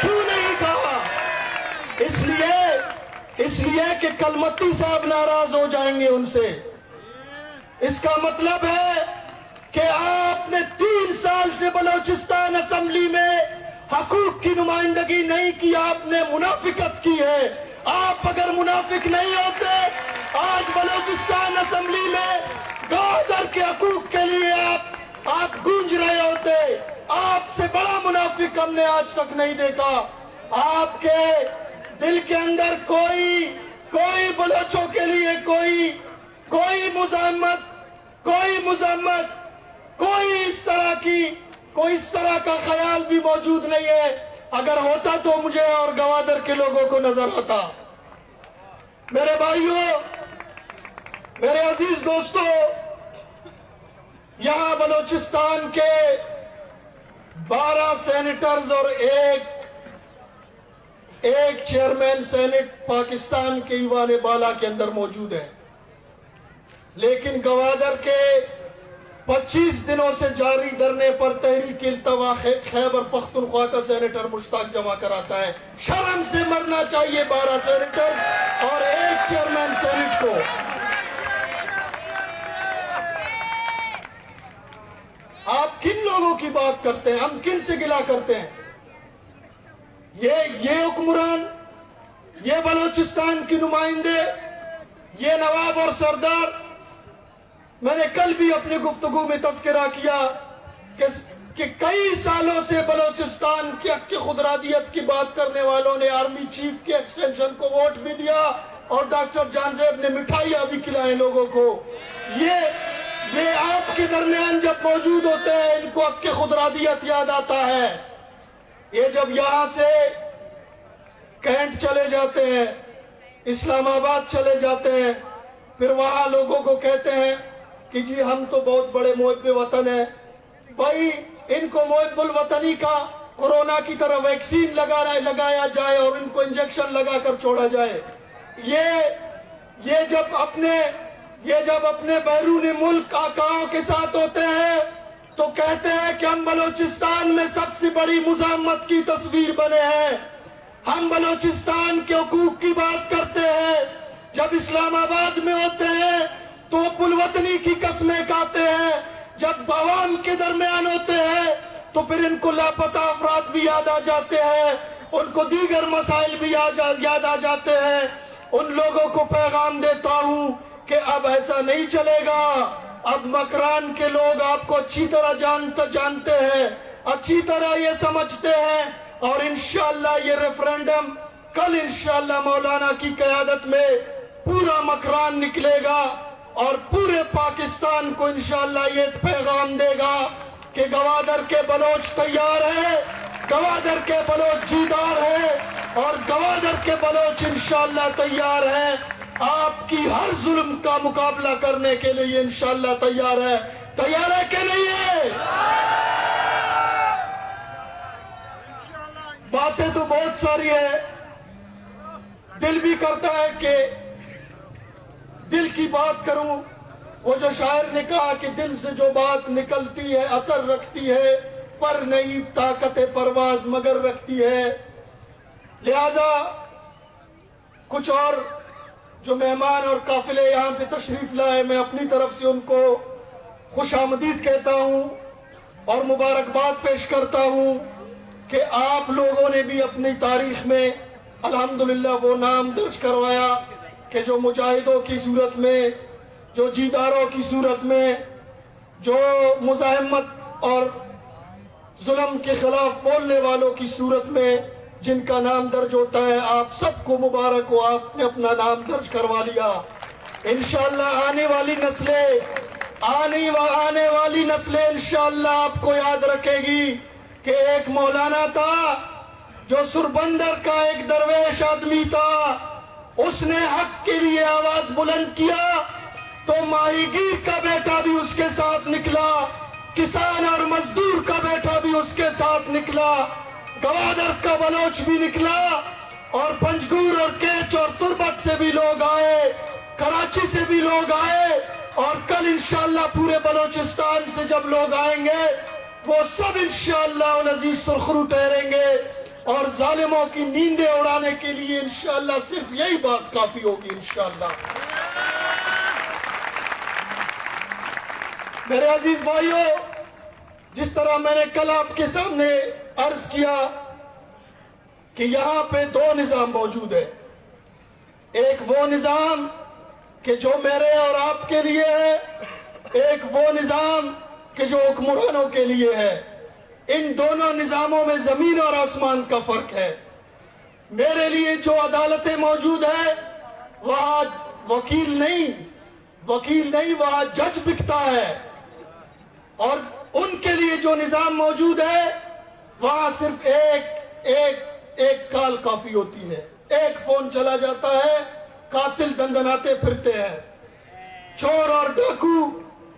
کیوں نہیں کہا؟ اس لیے، اس لیے کہ کلمتی صاحب ناراض ہو جائیں گے ان سے۔ اس کا مطلب ہے کہ آپ نے تین سال سے بلوچستان اسمبلی میں حقوق کی نمائندگی نہیں کی، آپ نے منافقت کی ہے۔ آپ اگر منافق نہیں ہوتے، آج بلوچستان اسمبلی میں گوادر کے حقوق کے لیے آپ، آپ گونج رہے ہوتے۔ آپ سے بڑا منافق ہم نے آج تک نہیں دیکھا۔ آپ کے دل کے اندر کوئی، کوئی بلوچوں کے لیے کوئی، کوئی مزاحمت، کوئی مذمت، کوئی اس طرح کی، کوئی اس طرح کا خیال بھی موجود نہیں ہے۔ اگر ہوتا تو مجھے اور گوادر کے لوگوں کو نظر آتا۔ میرے بھائیوں، میرے عزیز دوستوں، یہاں بلوچستان کے بارہ سینیٹرز اور ایک، ایک چیئرمین سینیٹ پاکستان کے ایوان بالا کے اندر موجود ہے۔ لیکن گوادر کے پچیس دنوں سے جاری دھرنے پر تحریک التوا خے-، خیبر پختونخوا کا سینیٹر مشتاق جمع کراتا ہے۔ شرم سے مرنا چاہیے بارہ سینیٹر اور ایک چیئرمین سینیٹ کو۔ آپ کن لوگوں کی بات کرتے ہیں؟ ہم کن سے گلہ کرتے ہیں؟ یہ، یہ حکمران، یہ بلوچستان کے نمائندے، یہ نواب اور سردار، میں نے کل بھی اپنی گفتگو میں تذکرہ کیا کہ، کہ کئی سالوں سے بلوچستان کی حق خودارادیت کی بات کرنے والوں نے آرمی چیف کے ایکسٹینشن کو ووٹ بھی دیا اور ڈاکٹر جہانزیب نے مٹھائیاں بھی کھلائیں لوگوں کو۔ یہ، یہ آپ کے درمیان جب موجود ہوتے ہیں، ان کو حق خودارادیت یاد آتا ہے۔ یہ جب یہاں سے کینٹ چلے جاتے ہیں، اسلام آباد چلے جاتے ہیں، پھر وہاں لوگوں کو کہتے ہیں کہ جی ہم تو بہت بڑے محب وطن ہیں۔ بھائی، ان کو محب الوطنی کا کورونا کی طرح ویکسین لگانا، لگایا جائے اور ان کو انجیکشن لگا کر چھوڑا جائے۔ یہ، یہ جب اپنے، یہ جب اپنے بیرون ملک آقاؤں کے ساتھ ہوتے ہیں، تو کہتے ہیں کہ ہم بلوچستان میں سب سے بڑی مزاحمت کی تصویر بنے ہیں، ہم بلوچستان کے حقوق کی بات کرتے ہیں۔ جب اسلام آباد میں ہوتے ہیں تو حب الوطنی کی قسمیں کھاتے ہیں، جب عوام کے درمیان ہوتے ہیں تو پھر ان کو لاپتہ افراد بھی یاد آ جاتے ہیں، ان کو دیگر مسائل بھی یاد آ، یاد آ جاتے ہیں۔ ان لوگوں کو پیغام دیتا ہوں کہ اب ایسا نہیں چلے گا۔ اب مکران کے لوگ آپ کو اچھی طرح جانت-، جانتے ہیں، اچھی طرح یہ سمجھتے ہیں، اور انشاءاللہ یہ ریفرنڈم کل انشاءاللہ مولانا کی قیادت میں پورا مکران نکلے گا اور پورے پاکستان کو انشاءاللہ یہ پیغام دے گا کہ گوادر کے بلوچ تیار ہیں، گوادر کے بلوچ جیدار ہیں اور گوادر کے بلوچ انشاءاللہ تیار ہیں آپ کی ہر ظلم کا مقابلہ کرنے کے لیے انشاءاللہ تیار ہے۔ تیار ہے کہ نہیں ہے؟ باتیں تو بہت ساری ہیں، دل بھی کرتا ہے کہ دل کی بات کروں۔ وہ جو شاعر نے کہا کہ دل سے جو بات نکلتی ہے، اثر رکھتی ہے، پر نہیں طاقت پرواز مگر رکھتی ہے۔ لہذا کچھ اور جو مہمان اور قافلے یہاں پہ تشریف لائے، میں اپنی طرف سے ان کو خوش آمدید کہتا ہوں اور مبارکباد پیش کرتا ہوں کہ آپ لوگوں نے بھی اپنی تاریخ میں الحمدللہ وہ نام درج کروایا کہ جو مجاہدوں کی صورت میں، جو جیداروں کی صورت میں، جو مزاحمت اور ظلم کے خلاف بولنے والوں کی صورت میں جن کا نام درج ہوتا ہے، آپ سب کو مبارک ہو، آپ نے اپنا نام درج کروا لیا۔ انشاءاللہ آنے والی نسلیں، آنے و-، آنے والی نسلیں انشاءاللہ آپ کو یاد رکھے گی کہ ایک مولانا تھا جو سربندر کا ایک درویش آدمی تھا، اس نے حق کے لیے آواز بلند کیا تو ماہی گیر کا بیٹا بھی اس کے ساتھ نکلا، کسان اور مزدور کا بیٹا بھی اس کے ساتھ نکلا، گوادر کا بلوچ بھی نکلا اور پنجگور اور کیچ اور تربت سے بھی لوگ آئے، کراچی سے بھی لوگ آئے اور کل انشاءاللہ پورے بلوچستان سے جب لوگ آئیں گے، وہ سب انشاءاللہ العزیز سرخرو ٹھہریں گے اور ظالموں کی نیندیں اڑانے کے لیے انشاءاللہ صرف یہی بات کافی ہوگی انشاءاللہ۔ میرے عزیز بھائیو، جس طرح میں نے کل آپ کے سامنے عرض کیا کہ یہاں پہ دو نظام موجود ہے، ایک وہ نظام کہ جو میرے اور آپ کے لیے ہے، ایک وہ نظام کہ جو حکمرانوں کے لیے ہے۔ ان دونوں نظاموں میں زمین اور آسمان کا فرق ہے۔ میرے لیے جو عدالتیں موجود ہے، وہاں وکیل نہیں، وکیل نہیں، وہاں جج بکتا ہے۔ اور ان کے لیے جو نظام موجود ہے، وہاں صرف ایک، ایک، ایک کال کافی ہوتی ہے۔ ایک فون چلا جاتا ہے، قاتل دندناتے پھرتے ہیں، چور اور ڈاکو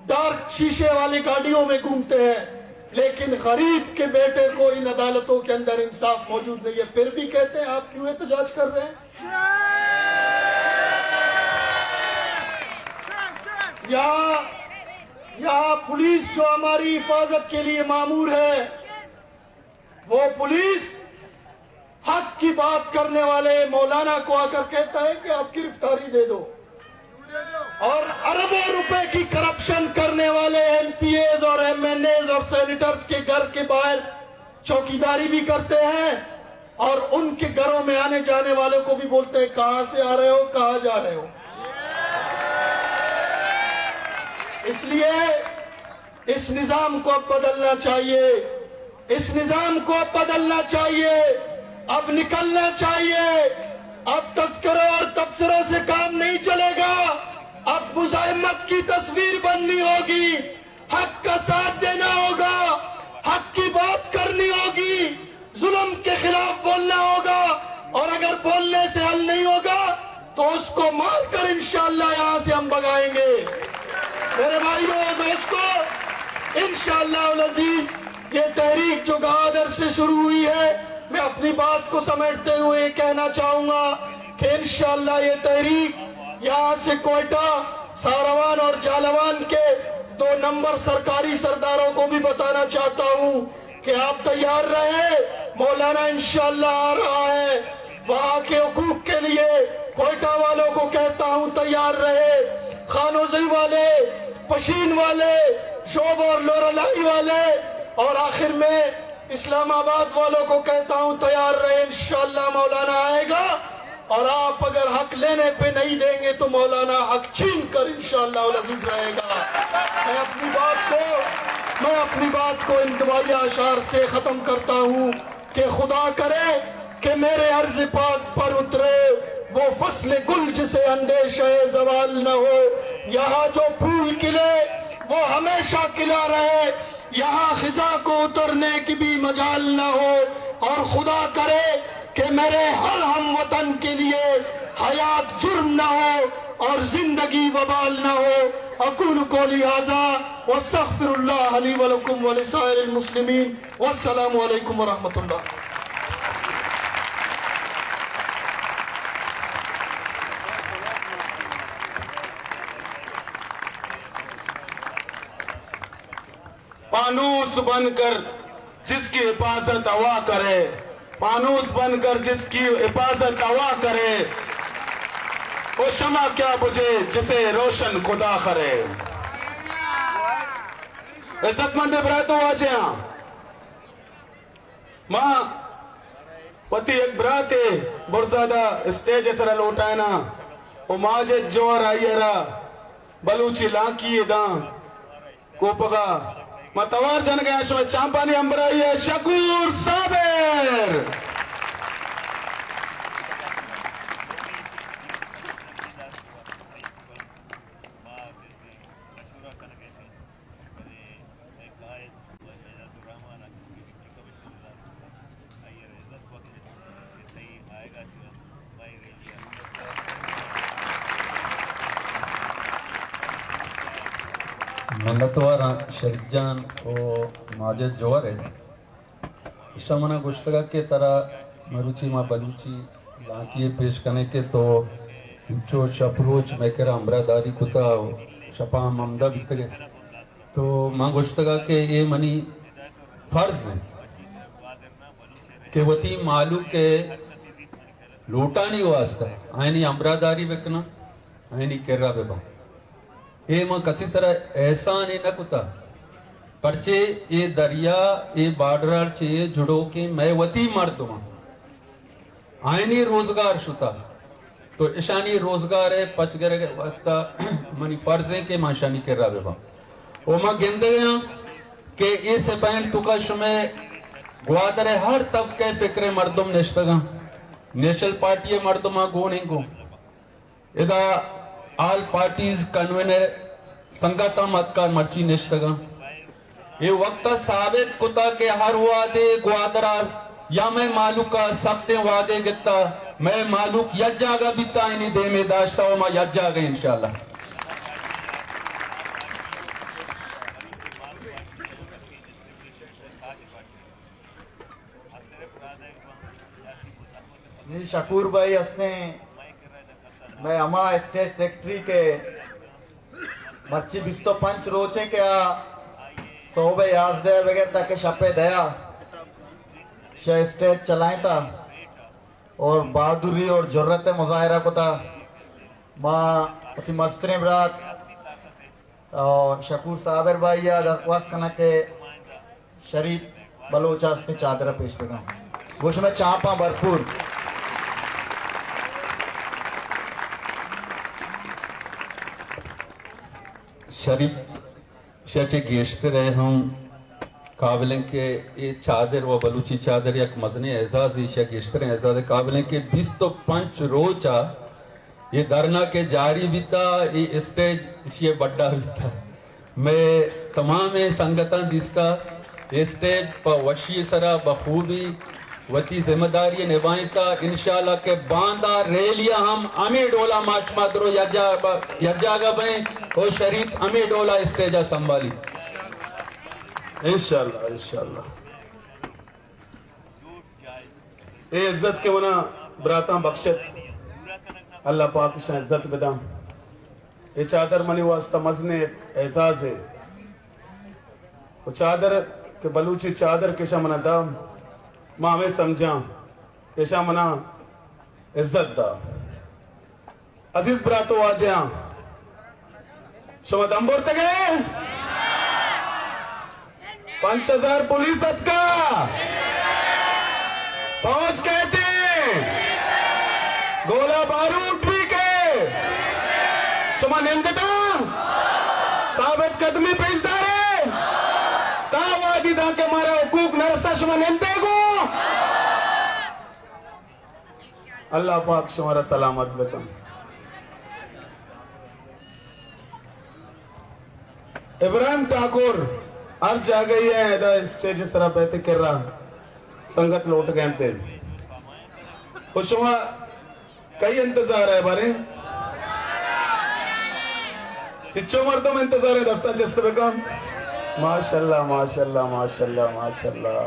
ڈارک شیشے والی گاڑیوں میں گھومتے ہیں، لیکن غریب کے بیٹے کو ان عدالتوں کے اندر انصاف موجود نہیں ہے۔ پھر بھی کہتے ہیں، آپ کیوں احتجاج کر رہے ہیں؟ یہاں، یہاں پولیس جو ہماری حفاظت کے لیے مامور ہے، وہ پولیس حق کی بات کرنے والے مولانا کو آ کر کہتا ہے کہ آپ گرفتاری دے دو، اور اربوں روپے کی کرپشن کرنے والے ایم پی ایز اور ایم این ایز اور سینیٹرز کے گھر کے باہر چوکیداری بھی کرتے ہیں اور ان کے گھروں میں آنے جانے والوں کو بھی بولتے ہیں، کہاں سے آ رہے ہو، کہاں جا رہے ہو؟ اس لیے اس نظام کو اب بدلنا چاہیے، اس نظام کو اب بدلنا چاہیے، اب نکلنا چاہیے۔ اب تذکروں اور تبصروں سے کام نہیں چلے گا، اب مزاحمت کی تصویر بننی ہوگی، حق کا ساتھ دینا ہوگا، حق کی بات کرنی ہوگی، ظلم کے خلاف بولنا ہوگا، اور اگر بولنے سے حل نہیں ہوگا تو اس کو مار کر انشاءاللہ یہاں سے ہم بھگائیں گے۔ میرے بھائیو، دوستو، انشاءاللہ العزیز یہ تحریک جو گوادر سے شروع ہوئی ہے، میں اپنی بات کو سمیٹتے ہوئے یہ کہنا چاہوں گا کہ انشاءاللہ یہ تحریک یہاں سے کوئٹہ، ساروان اور جالوان کے دو نمبر سرکاری سرداروں کو بھی بتانا چاہتا ہوں کہ آپ تیار رہیں، مولانا انشاءاللہ آ رہا ہے۔ وہاں کے حقوق کے لیے کوئٹہ والوں کو کہتا ہوں، تیار رہے، خانوزئی والے، پشین والے، شعب اور لورالائی والے، اور آخر میں اسلام آباد والوں کو کہتا ہوں، تیار رہے، انشاءاللہ مولانا آئے گا۔ اور آپ اگر حق لینے پہ نہیں دیں گے تو مولانا حق چھین کر انشاءاللہ العزیز رہے گا۔ میں اپنی بات کو، میں اپنی بات کو ان دعائیہ اشعار سے ختم کرتا ہوں کہ خدا کرے کہ میرے عرض پاک پر اترے وہ فصل گل جسے اندیشہ زوال نہ ہو۔ یہاں جو پھول کھلے وہ ہمیشہ کھلا رہے، یہاں خزاں کو اترنے کی بھی مجال نہ ہو، اور خدا کرے کہ میرے ہر ہم وطن کے لیے حیات جرم نہ ہو اور زندگی وبال نہ ہو۔ اقول قولی ھذا واستغفر اللہ لی ولکم ولسائر المسلمین۔ والسلام علیکم ورحمۃ اللہ۔ پانوس بن کر جس کی حفاظت ہوا کرے، پانوس بن کر جس کی حفاظت ہوا کرے، وہ شمع کیا بجھے جسے روشن خدا کرے۔ عزت مند برات و واجہاں، ما وتی یک براتے برزادہ اسٹیج ءِ سرا لوٹائیناں و ماجد جوہر آئی ءَ را بلوچی لانکی ءِ داں کوپگا۔ ما توار جنگ ءَ آں شمئے چاپانی ہمبراہی ءَ شکور صابر۔ منتواراں شریف جان و ماجد جوہر ءَ۔ ایشاں منا گوشتگ کہ ترا مروچی ما بلوچی لانکی ءَ پیش کنیں کہ تو انچو شپ روچ مئے کرا ہمراہداری کتا و شپاں ہم ہمدا بیتگ ئے۔ تو من گوشتگ کہ اے منی فرض انت کہ وتی مہلوک ءِ لوٹانی واسطہ آیانی ہمراہداری بکناں، آیانی کرا بباں۔ اے من کسی سرا احسانے نہ کتا، پرچے اے دریا، اے بارڈر چہ جڑوکیں مئے وتی مردماں۔ آیانی روزگار شتا، تو اشانی روزگار ءِ پچ گرگ ءِ واسطہ منی فرض انت کہ من اشانی کرا بباں۔ و من گندگ ءَ آں کہ اے سپاہیانی توکا شمئے گوادر ءِ ہر طبقہ ءِ فکر ءِ مردم نشتگاں، نیشنل پارٹی ءِ مردماں گون انگو۔ ادا آل پارٹیز کنوینر سنگت ہم اتکا مرچی نشتگاں۔ اے وقت ءَ ثابت کتا کہ ہر وہدے گوادر ءَ یا مئے مہلوک ءَ سختیں وہدے گتا، مئے مہلوک یک جاگہ بیتا، آیانی دیمے داشتا و ما یک جاگہ انشاءاللہ۔ نی شکور بھائی ہستیں، مئے ہما اسٹیج سیکرٹری کہ مرچی بیست و پنچ روچیں کہ آ صحب یازدہ بگر تک شپ دیا شہ اسٹیج چلائیں تا اور بہادری اور جرت مظاہرہ کتا۔ ما وتی مستریں برات اور شکور صابر بھائی ءَ درخواست کناں کہ شریف بلوچ ءَ استیں چادر ءَ پیش بکن۔ گوش میں چاپاں بھرپور۔ شریف شہ چہ گیشتر ءَ ہم قابل انت کہ اے چادر و بلوچی چادر یک مزنیں اعزازے، شہ گیشتریں اعزاز قابل انت کہ بیست و پنچ روچ ءَ اے دھرنا کہ جاری بیتا، اے اسٹیج اشی ءِ بڈا بیتا۔ مئے تمامیں سنگتاں دیستا، اے اسٹیج پہ وشی سرا بخوبی وتی ذمہ داری نبھائینتا۔ انشاءاللہ کہ باندا ریلی ہم ہمے ڈولا ما شما درو یک جا-، یک جاگہ بئیں و شریف ہمے ڈولا اسٹیجا سنبھالی۔ انشاءاللہ، انشاءاللہ۔ اے عزت کہ منا براتاں بخشت، اللہ پاک اشاں عزت بداں۔ اے چادر منی واسطہ مزنیں یک اعزازے۔ و چادر کہ بلوچی چادر کہ اشاں منا دا، ما ہمے سمجھاں کہ اشاں منا عزت دا۔ عزیز برات و واجہاں، شما دم برتگ ئے؟ پنچ ہزار پولیس اتکا، فوج کئیت، گولہ باروٹ بھی کئے، شما نندتاں؟ ثابت قدمی پیش دارے، تا وہدی داں کہ مارا حقوق نرسا شما نندے گوں؟ اللہ پاک شمارا سلامت بکن۔ ابراہیم ٹاکر ہر جاگہ ءَ ادا اسٹیج سرا بیت کرا سنگت لوٹ گئے تے۔ و شما کئی انتظار ہے بارے؟ چچو مردم انتظار ہے، دستا چست بکن۔ ماشاءاللہ، ماشاءاللہ، ماشاءاللہ، ماشاءاللہ۔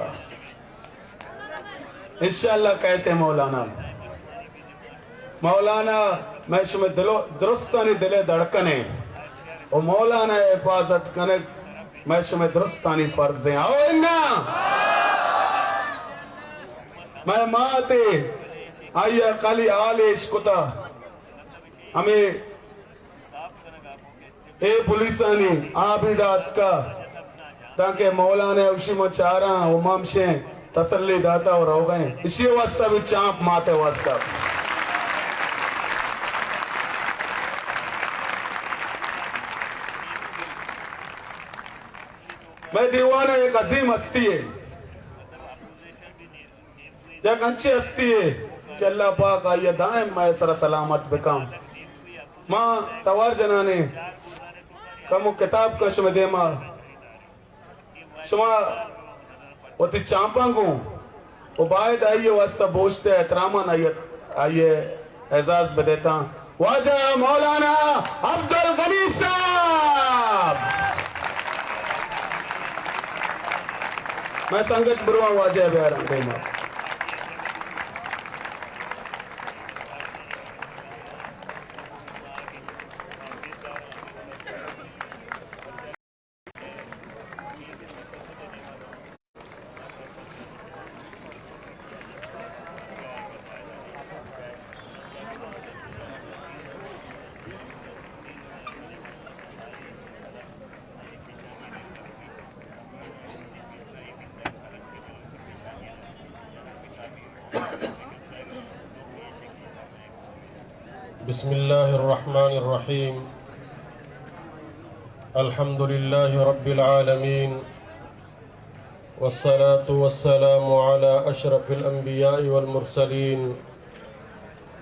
انشاءاللہ کئیت مولانا۔ مولانا مئے شمئے دل و درستانی دل ءِ دھڑکن ایں۔ و مولانا ءِ حفاظت کنگ مئے شمئے درستانی فرض ایں۔ او انا؟ مئے مات ءَ آئی ءَ کالی آل اش کتا۔ ہمے اے پولیسانی آ بھی داتکا، تانکہ مولانا اوشی من چاراں و مامشیں تسلی داتا و روغیں۔ اشی واسطہ بھی چانپ ماتے واسطہ۔ مئے دیوان ءَ یک عظیم ہستی ہے، یک انچیں ہستی ہے کہ اللہ پاک آئی ءَ دائم مئے سر سلامت بکن۔ ما توار جنانے کمو کتاب کن شمئے دیما، شما وتی چانپاں گوں و باید آئی ءِ واسطہ بوشت ءُ احتراماں آئی ءَ، آئی ءَ اعزاز بدیتاں۔ واجہ مولانا عبدالغنی صاحب، مئے سنگت برواں واجہ بیاراں دیما۔ بسم الله الرحمن الرحيم. الحمد لله رب العالمين، والصلاة والسلام على أشرف الأنبياء والمرسلين،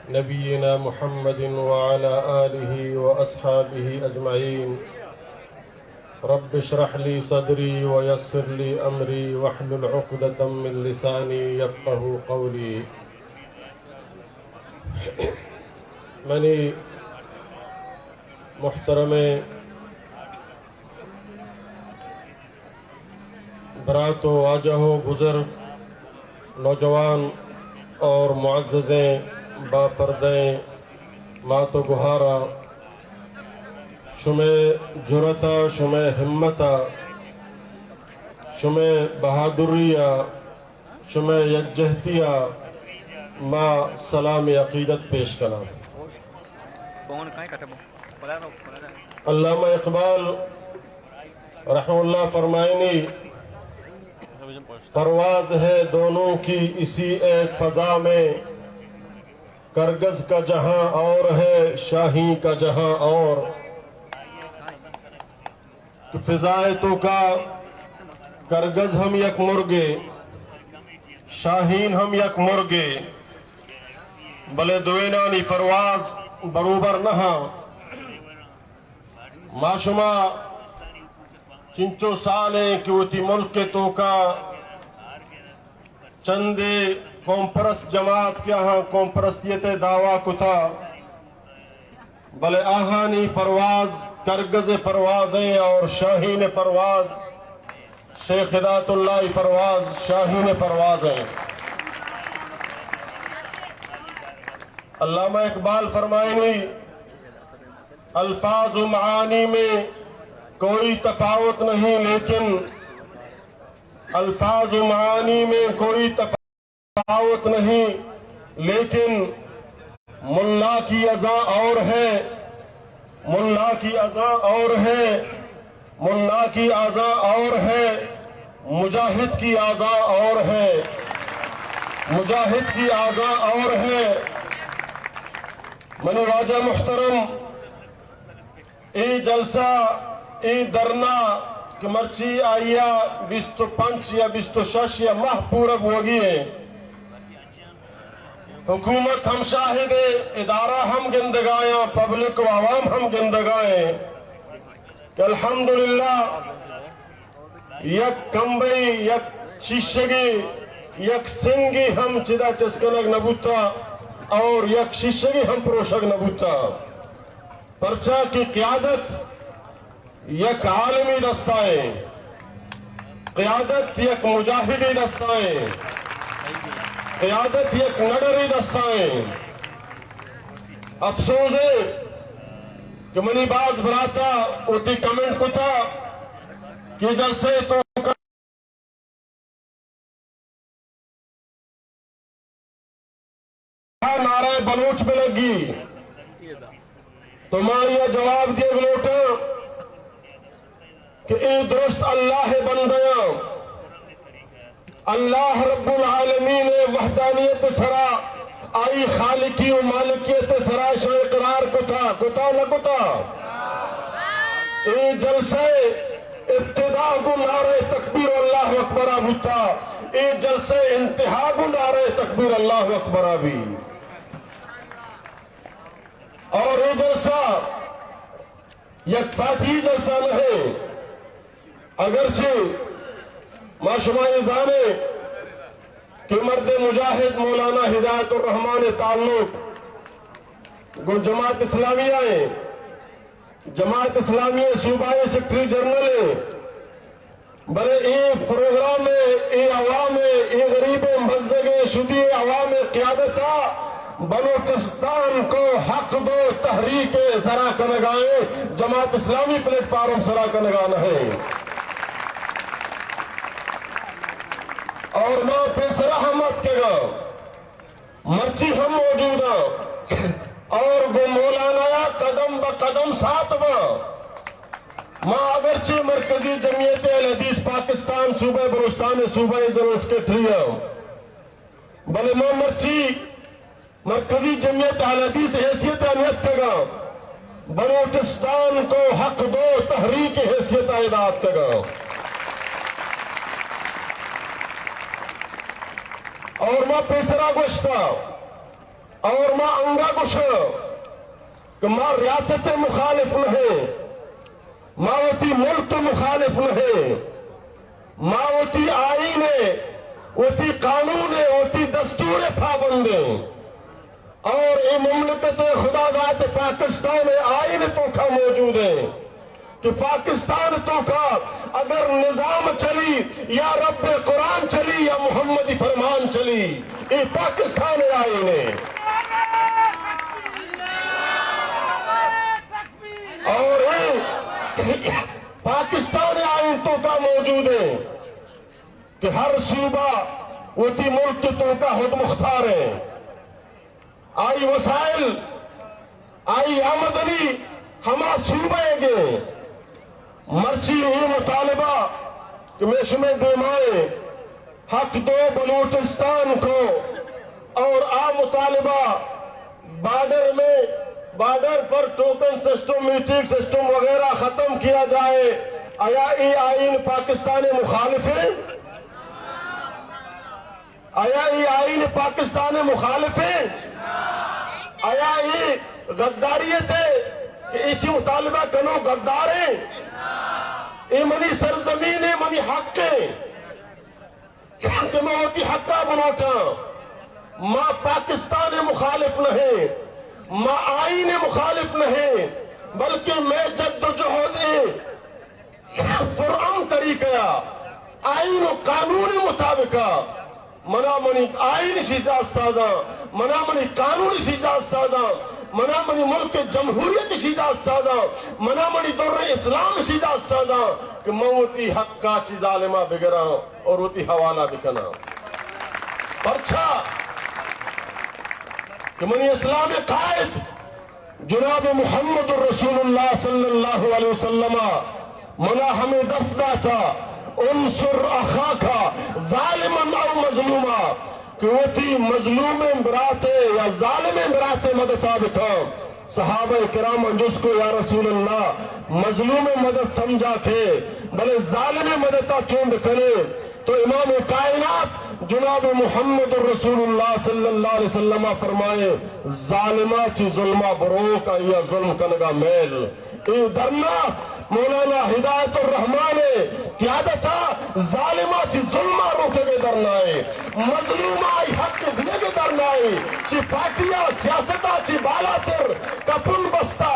نبينا محمد وعلى آله وأصحابه أجمعين. رب اشرح لي صدري ويسر لي أمري واحلل عقدة من لساني يفقهوا قولي. منی محترمیں برات و واجہ و بزرگ، نوجوان اور معززیں باپردہیں مات و گہاراں، شمئے جرأت ءَ، شمئے ہمت ءَ، شمئے بہادری ءَ، شمئے یکجہتی ءَ ما سلام عقیدت پیش کناں۔ علامہ اقبال رحمہ اللہ فرمائنی، پرواز ہے دونوں کی اسی ایک فضا میں، کرگز کا جہاں اور ہے، شاہین کا جہاں اور۔ کہ فضائے توکا کرگز ہم یک مرگے، شاہین ہم یک مرگے، بلے دوئینانی پرواز بروبر نہ اں۔ ما شما چنچو سالیں کہ وتی ملک ءِ توکا چندے قوم پرست جماعت کہ آہاں قوم پرستیت ءِ دعویٰ کتا، بلے آہانی پرواز کرگز ءِ پروازیں اور شاہین ءِ پرواز، شیخ ہدایت اللہ ءِ پرواز شاہین ءِ پروازیں۔ علامہ اقبال فرمائنی، الفاظ و معانی میں کوئی تفاوت نہیں، لیکن الفاظ و معانی میں کوئی تفاوت نہیں، لیکن ملا کی اذان اور ہے، ملا کی اذان اور ہے، ملا کی اذان اور ہے، مجاہد کی اذان اور ہے، مجاہد کی اذان اور ہے۔ منی واجہ محترم، اے جلسہ، اے دھرنا کہ مرچی آئیا بیست و پنچ یا بیست و شش یا ماہ پورا بوگی ایں، حکومت ہم شاہد ایں، ادارہ ہم گندگایاں، پبلک و عوام ہم گندگائیں کہ الحمدللہ یک کمبئی، یک شیشگی، یک سنگی ہم چدا چست کنگ نہ بوتا اور یک شیشگی ہم پروشگ نہ بوتا۔ پرچا کہ قیادت یک عالمی دستائیں، قیادت یک مجاہدی دستائیں، قیادت یک نڈری دستائیں۔ افسوس ہے کہ منی باز براتا وتی کمنٹ کتا کہ جلسہ ءِ توکا نعرہ بلوچ بہ لگی، تو ما آئی ءَ جواب دیگ لوٹاں کہ اے درست اللہ ءِ بندیاں، اللہ رب العالمین ءِ وحدانیت ءِ سرا، آئی خالقی و مالکیت ءِ سرا شاں اقرار کتا، کتا نہ کتا؟ اے جلسہ ءِ ابتدا گوں نعرہ تکبیر اللہ اکبر ءَ بوتا، اے جلسہ ءِ انتہا گوں نعرہ تکبیر اللہ اکبر ءَ بی۔ اور اے جلسہ یک پارٹی جلسہ نہ اِنت، اگرچہ ما شما اے زانیں کہ مرد مجاہد مولانا ہدایت الرحمان ءِ تعلق گوں جماعت اسلامی ءَ اِنت، جماعت اسلامی ءِ صوبائی سیکرٹری جنرل اِنت، بلے اے پروگرام ءَ، اے عوام ءَ، اے غریبیں بزگیں شدی عوام ءِ قیادت ءَ بلوچستان کو حق دو تحریک ءِ سرا کنگ ءَ اِنت، جماعت اسلامی پلیٹ فارم سرا کنگ ءَ نہ اِنت۔ اور ما پیسرا ہم اتکگ آں، مرچی ہم موجود آں اور گوں مولانا ءَ قدم بہ قدم ساتھ باں۔ ما اگرچہ مرکزی جمعیت اہل حدیث پاکستان صوبہ بلوچستان ءِ صوبائی جنرل سیکرٹری آں، بلے ما مرچی مرکزی جمعیت اہل حدیث ءِ حیثیت ءَ نیتکگ آں، بلوچستان کو حق دو تحریک ءِ حیثیت ءَ ادا اتکگ آں۔ اور ما پیسرا گوشتا، اور ما انگا گوشاں کہ ما ریاست ءِ مخالف نہ ایں، ما وتی ملک ءِ مخالف نہ ایں، ما وتی آئین ءِ، وتی قانون ءِ، وتی دستور ءِ پابند ایں۔ اور اے مملکت ءِ خداداد پاکستان ءِ آئین ءِ توکا موجود ایں۔ کہ پاکستان توکا اگر نظام چلی یا رب قرآن چلی یا محمدی فرمان چلی، اے پاکستان آئین ایں۔ اور اے پاکستان آئین توکا موجود ایں کہ ہر صوبہ وتی ملک توکا خود مختار ایں۔ آئی وسائل، آئی آمدنی ہما صوبہ ءِ گے۔ مرچی اے مطالبہ کہ مئے شمئے دیما ایں، حق دو بلوچستان کو، اور آ مطالبہ بارڈر میں، بارڈر پر ٹوکن سسٹم، میٹنگ سسٹم وغیرہ ختم کیا جائے، آیا اے آئین پاکستان ءِ مخالف ایں؟ آیا اے آئین پاکستان ءِ مخالف ایں؟ آیا اے غداری ایں کہ ایشی مطالبہ کنوک غدار ایں؟ اے منی سرزمین ایں، منی حق ایں کہ من وتی حق ءَ بلوٹاں۔ ما پاکستان ءِ مخالف نہ ایں، ما آئین ءِ مخالف نہ ایں، بلکہ مئے جد و جہد ایں پرامن طریقہ ءَ، آئین و قانون ءِ مطابق ءَ، منا منی آئین اشی جا استاد آں، منا منی قانون اشی جا استاد آں، منا منی ملک جمہوریت اشی جا استاد آں، منا منی در اسلام اشی جا استاد آں کہ من وتی حق ءَ چہ ظالم ءَ بگراں اور وتی حوالہ بکناں۔ پرچا کہ منی اسلام ءِ قائد جناب محمد رسول اللہ صلی اللہ علیہ وسلم ءَ منا ہمے درس داتا، انصر اخاک ظالما او مظلوما، کہ وتی مظلومیں برات ءِ یا ظالمیں برات ءِ مدد ءَ بکن۔ صحابہ کرام ءَ جست کو، یا رسول اللہ، مظلومیں مدد سمجھا کہ، بلے ظالمیں مدد ءَ چون بکنے؟ تو امام کائنات جناب محمد رسول اللہ صلی اللہ علیہ وسلم ءَ فرمائے، ظالما چہ ظلما بروک، آیا ظلم کنگا میل۔ اے دھرنا مولانا ہدایت الرحمان ءِ قیادت ءَ ظالما چہ ظلما روکگے دھرنا ایں، مظلوما آئی حق دیگے دھرنا ایں۔ چہ پارٹیا سیاستا چہ بالاتر کپن بستا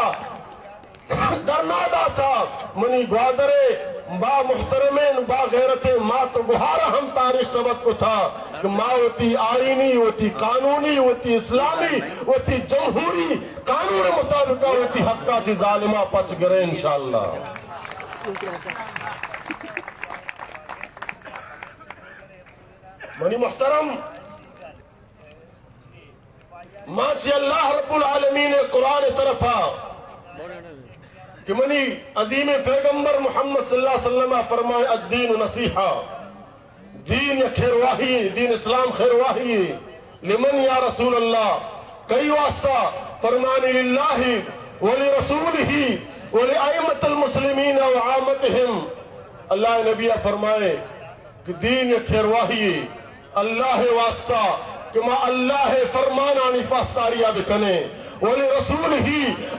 دھرنا داتا۔ منی گوادر ءِ با محترمیں، با غیرتیں مات و گہارا ہم تاریخ سبق کتا کہ ما وتی آئینی، وتی قانونی، وتی اسلامی، وتی جمہوری قانون مطابق وتی حقا چہ ظالما پچ گریں انشاءاللہ۔ منی محترم، ما چہ اللہ رب العالمین قرآن طرفا کہ منی عظیم پیغمبر محمد صلی اللہ علیہ وسلم فرمائے، الدین نصیحہ، دین یک خیرواہی، دین اسلام خیرواہی۔ لمن یا رسول اللہ؟ کئی واسطہ؟ فرمانی، للہ ولرسولہ ولائمۃ المسلمین وعامتہم۔ اللہ نبی فرمائے کہ دین یک خیرواہی، اللہ واسطہ، کہ ما اللہ فرمانانی پاسداریا بکنیں، ولرسولہ،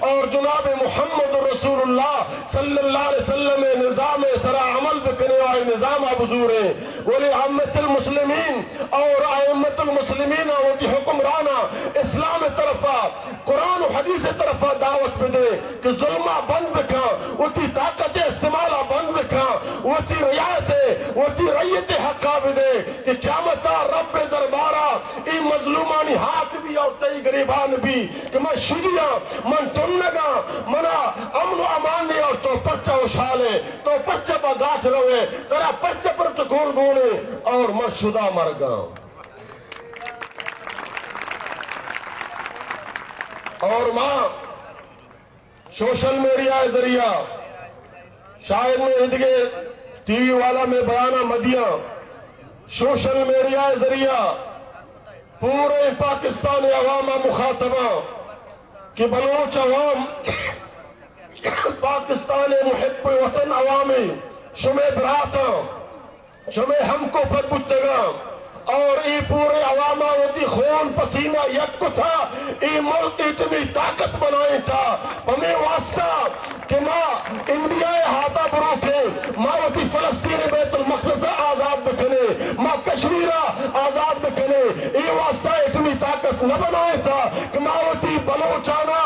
اور جناب محمد رسول اللہ صلی اللہ علیہ وسلم نظام سرا عمل بکنیں، آئی نظام بزوریں، ولعامۃ المسلمین، اور ائمۃ المسلمین وتی حکمرانا اسلام طرفا، قرآن و حدیث طرفا دعوت بدے کہ ظلما بند بکن، وتی طاقت استعمالا بند بکن، وتی رعایت، وتی رعیت حقا بدے کہ قیامتا رب دربارا اے مظلومانی ہاتھ بی اور تئی گریبان بی کہ من شدیاں، من تنگاں، منا امن و امان نی اور تو پرچا خوشحال ہے، تو پرچا با گاچ روے، ترا پرچا پروٹوکول گونے اور من شدا مرگاں۔ اور ما سوشل میڈیا ء ذریعہ، شاید میں ادگے ٹی وی والا میں بیانہ مدیاں، سوشل میڈیا ء ذریعہ پورے پاکستان عوام مخاطباں کہ بلوچ عوام، پاکستان محب وطن عوامی، شمے براتاں، شمے ہمکوپگ بوتگاں اور اے پورے عواما وتی خون پسینہ یک کتا، اے ملک ایٹمی طاقت بنائینتا۔ ہمے واسطہ کہ ما انڈیا ء ہاتا بروتیں، ما وتی فلسطین بیت المقدس آزاد بکنیں، ما کشمیر آزاد بکنیں، اے واسطہ ایٹمی طاقت نہ بنائینتا کہ ما وتی بلوچانا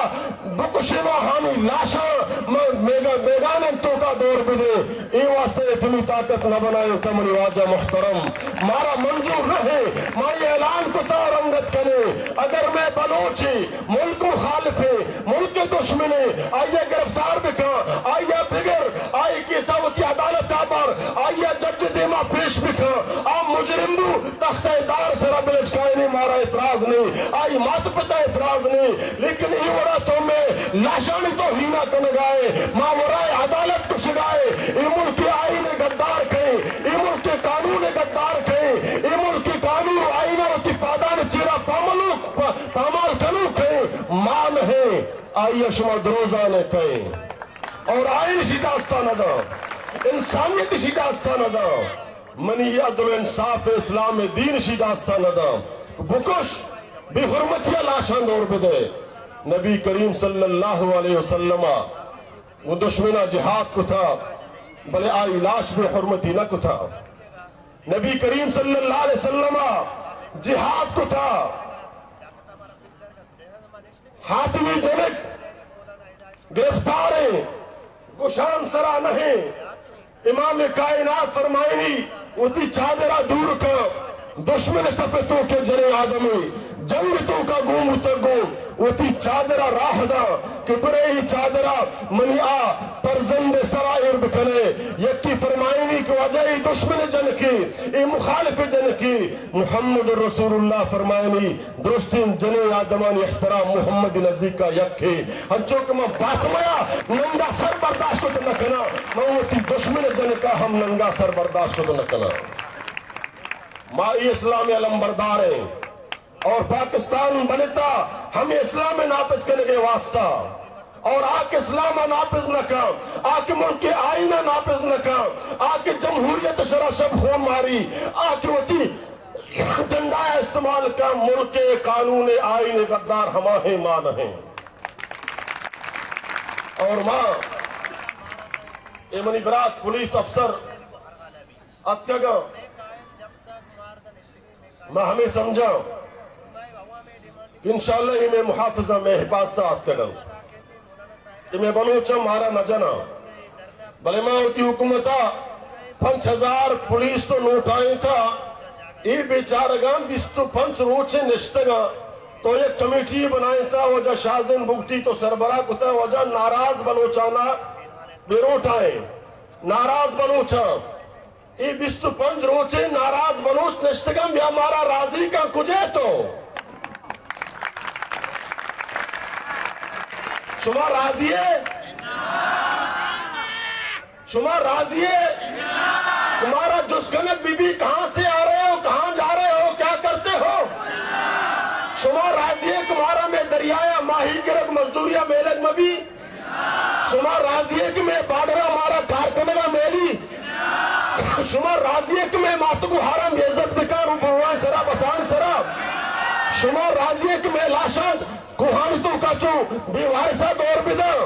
بکشے، ما ہانی لاشاں ما میگا-، میگانیں توکا دور بدے۔ اے واسطہ ایٹمی طاقت نہ بنائیں کہ منی واجہ محترم، مارا منظور نہ ہے۔ ما یہ اعلان کتا اور انگت کنے، اگر میں بلوچے ملک مخالفے، ملک دشمنے، آئیا گرفتار بکن، آئیا بگر، آئی کیسا وتی عدالت آبر، آئیا جج دیما پیش بکن، آ مجرم بو، تختہ دار سرا بلچکائینی، مارا اعتراض نہیں، آئی مات پتا اعتراض نہیں، لیکن ای وڑا تو میں لاشانی توہینا کنگائے، ما ورائے عدالت کشگائے، ای ملک آئین غدار کئے، ای ملک قانون غدار کئے، ای ملک قانون آئین وتی پادان چیرا پاملو، پ-، پامال کنو کئے، ما نہیں، آئی شما دروزانے کئے۔ اور آئین شی داستا ندا، انسانیت شی داستا ندا۔ منی عدل و انصاف اسلام دین شی داستا ندا۔ بکش، بے حرمتی لاشان دور بدے۔ نبی کریم صلی اللہ علیہ وسلم و دشمنا جہاد کتا، بلے آئی لاش بے حرمتی نہ کتا۔ نبی کریم صلی اللہ علیہ وسلم جہاد کتا۔ حاتمی جنک گرفتار ہیں، گشان سرا نہیں۔ امام کائنات فرمائنی، وتی چادرا دور کن، دشمن صف تو کے جنے آدمی، جنگ تو کا گوم اتگو، وتی چادرا راہ دا کہ برے ہی چادرا منی آ فرزند سرا ایر بکنے۔ یکی فرمائنی کہ واجہ ای دشمن جنکی، ای مخالف جنکی۔ محمد رسول اللہ فرمائنی، درستیں جنیں آدمانی احترام محمد نزیکا یکے۔ انچو کہ من فاطمہ ننگا سر برداشت کت نہ کناں، من وتی دشمن جنکا ہم ننگا سر برداشت کت نہ کناں۔ ما ای اسلام علمبردار ہیں اور پاکستان بنتا ہم اسلام نافذ کنگے واسطہ۔ اور آ کہ اسلام ء نافذ نہ کن، آ کہ ملک آئین ء نافذ نہ کن، آ کہ جمہوریت شرا شب خون ماری، آ کہ وتی جھنڈا ء استعمال کن، ملک قانون آئین غدار ہما ہیں، ما نہ ہیں۔ اور ما، اے منی برات پولیس افسر اتکگاں، ما ہمے سمجھاں کہ انشاءاللہ اے مئے محافظ ء مئے حفاظت ء اتکگ انت، اے مئے بلوچ ء مارا نہ جناں، بلے ما وتی حکومت ء پنچ ہزار پولیس تو لوٹائینتا، اے بیچارگاں بیست و پنچ روچ نشتگاں، تو یک کمیٹی بنائینتا، واجہ شاہزین بگٹی تو سربراہ کتا، واجہ ناراض بلوچانا بے روٹائیں، ناراض بلوچاں۔ اے بیست و پنچ روچیں ناراض بلوچ نشتگاں، بیا مارا راضی کن، کجے تو؟ شما راضی ئے؟ شما راضی ئے؟ تمہارا جست کنگ بی بی، کہاں سے آ رہے ہو، کہاں جا رہے ہو، کیا کرتے ہو؟ شما راضی ئے کہ مارا مئے دریایا ماہی گرگ مزدوریا میلگ مبی؟ شما راضی ئے کہ مئے بارڈرا مارا کار کنگا میلی؟ شما راضی ئے کہ مئے مات گوہاراں بے عزت بکن و بوان سرا بسان سرا؟ شما راضی ئے کہ مئے لاشاں کوہانی توکا چو بے وارثا دور بدن؟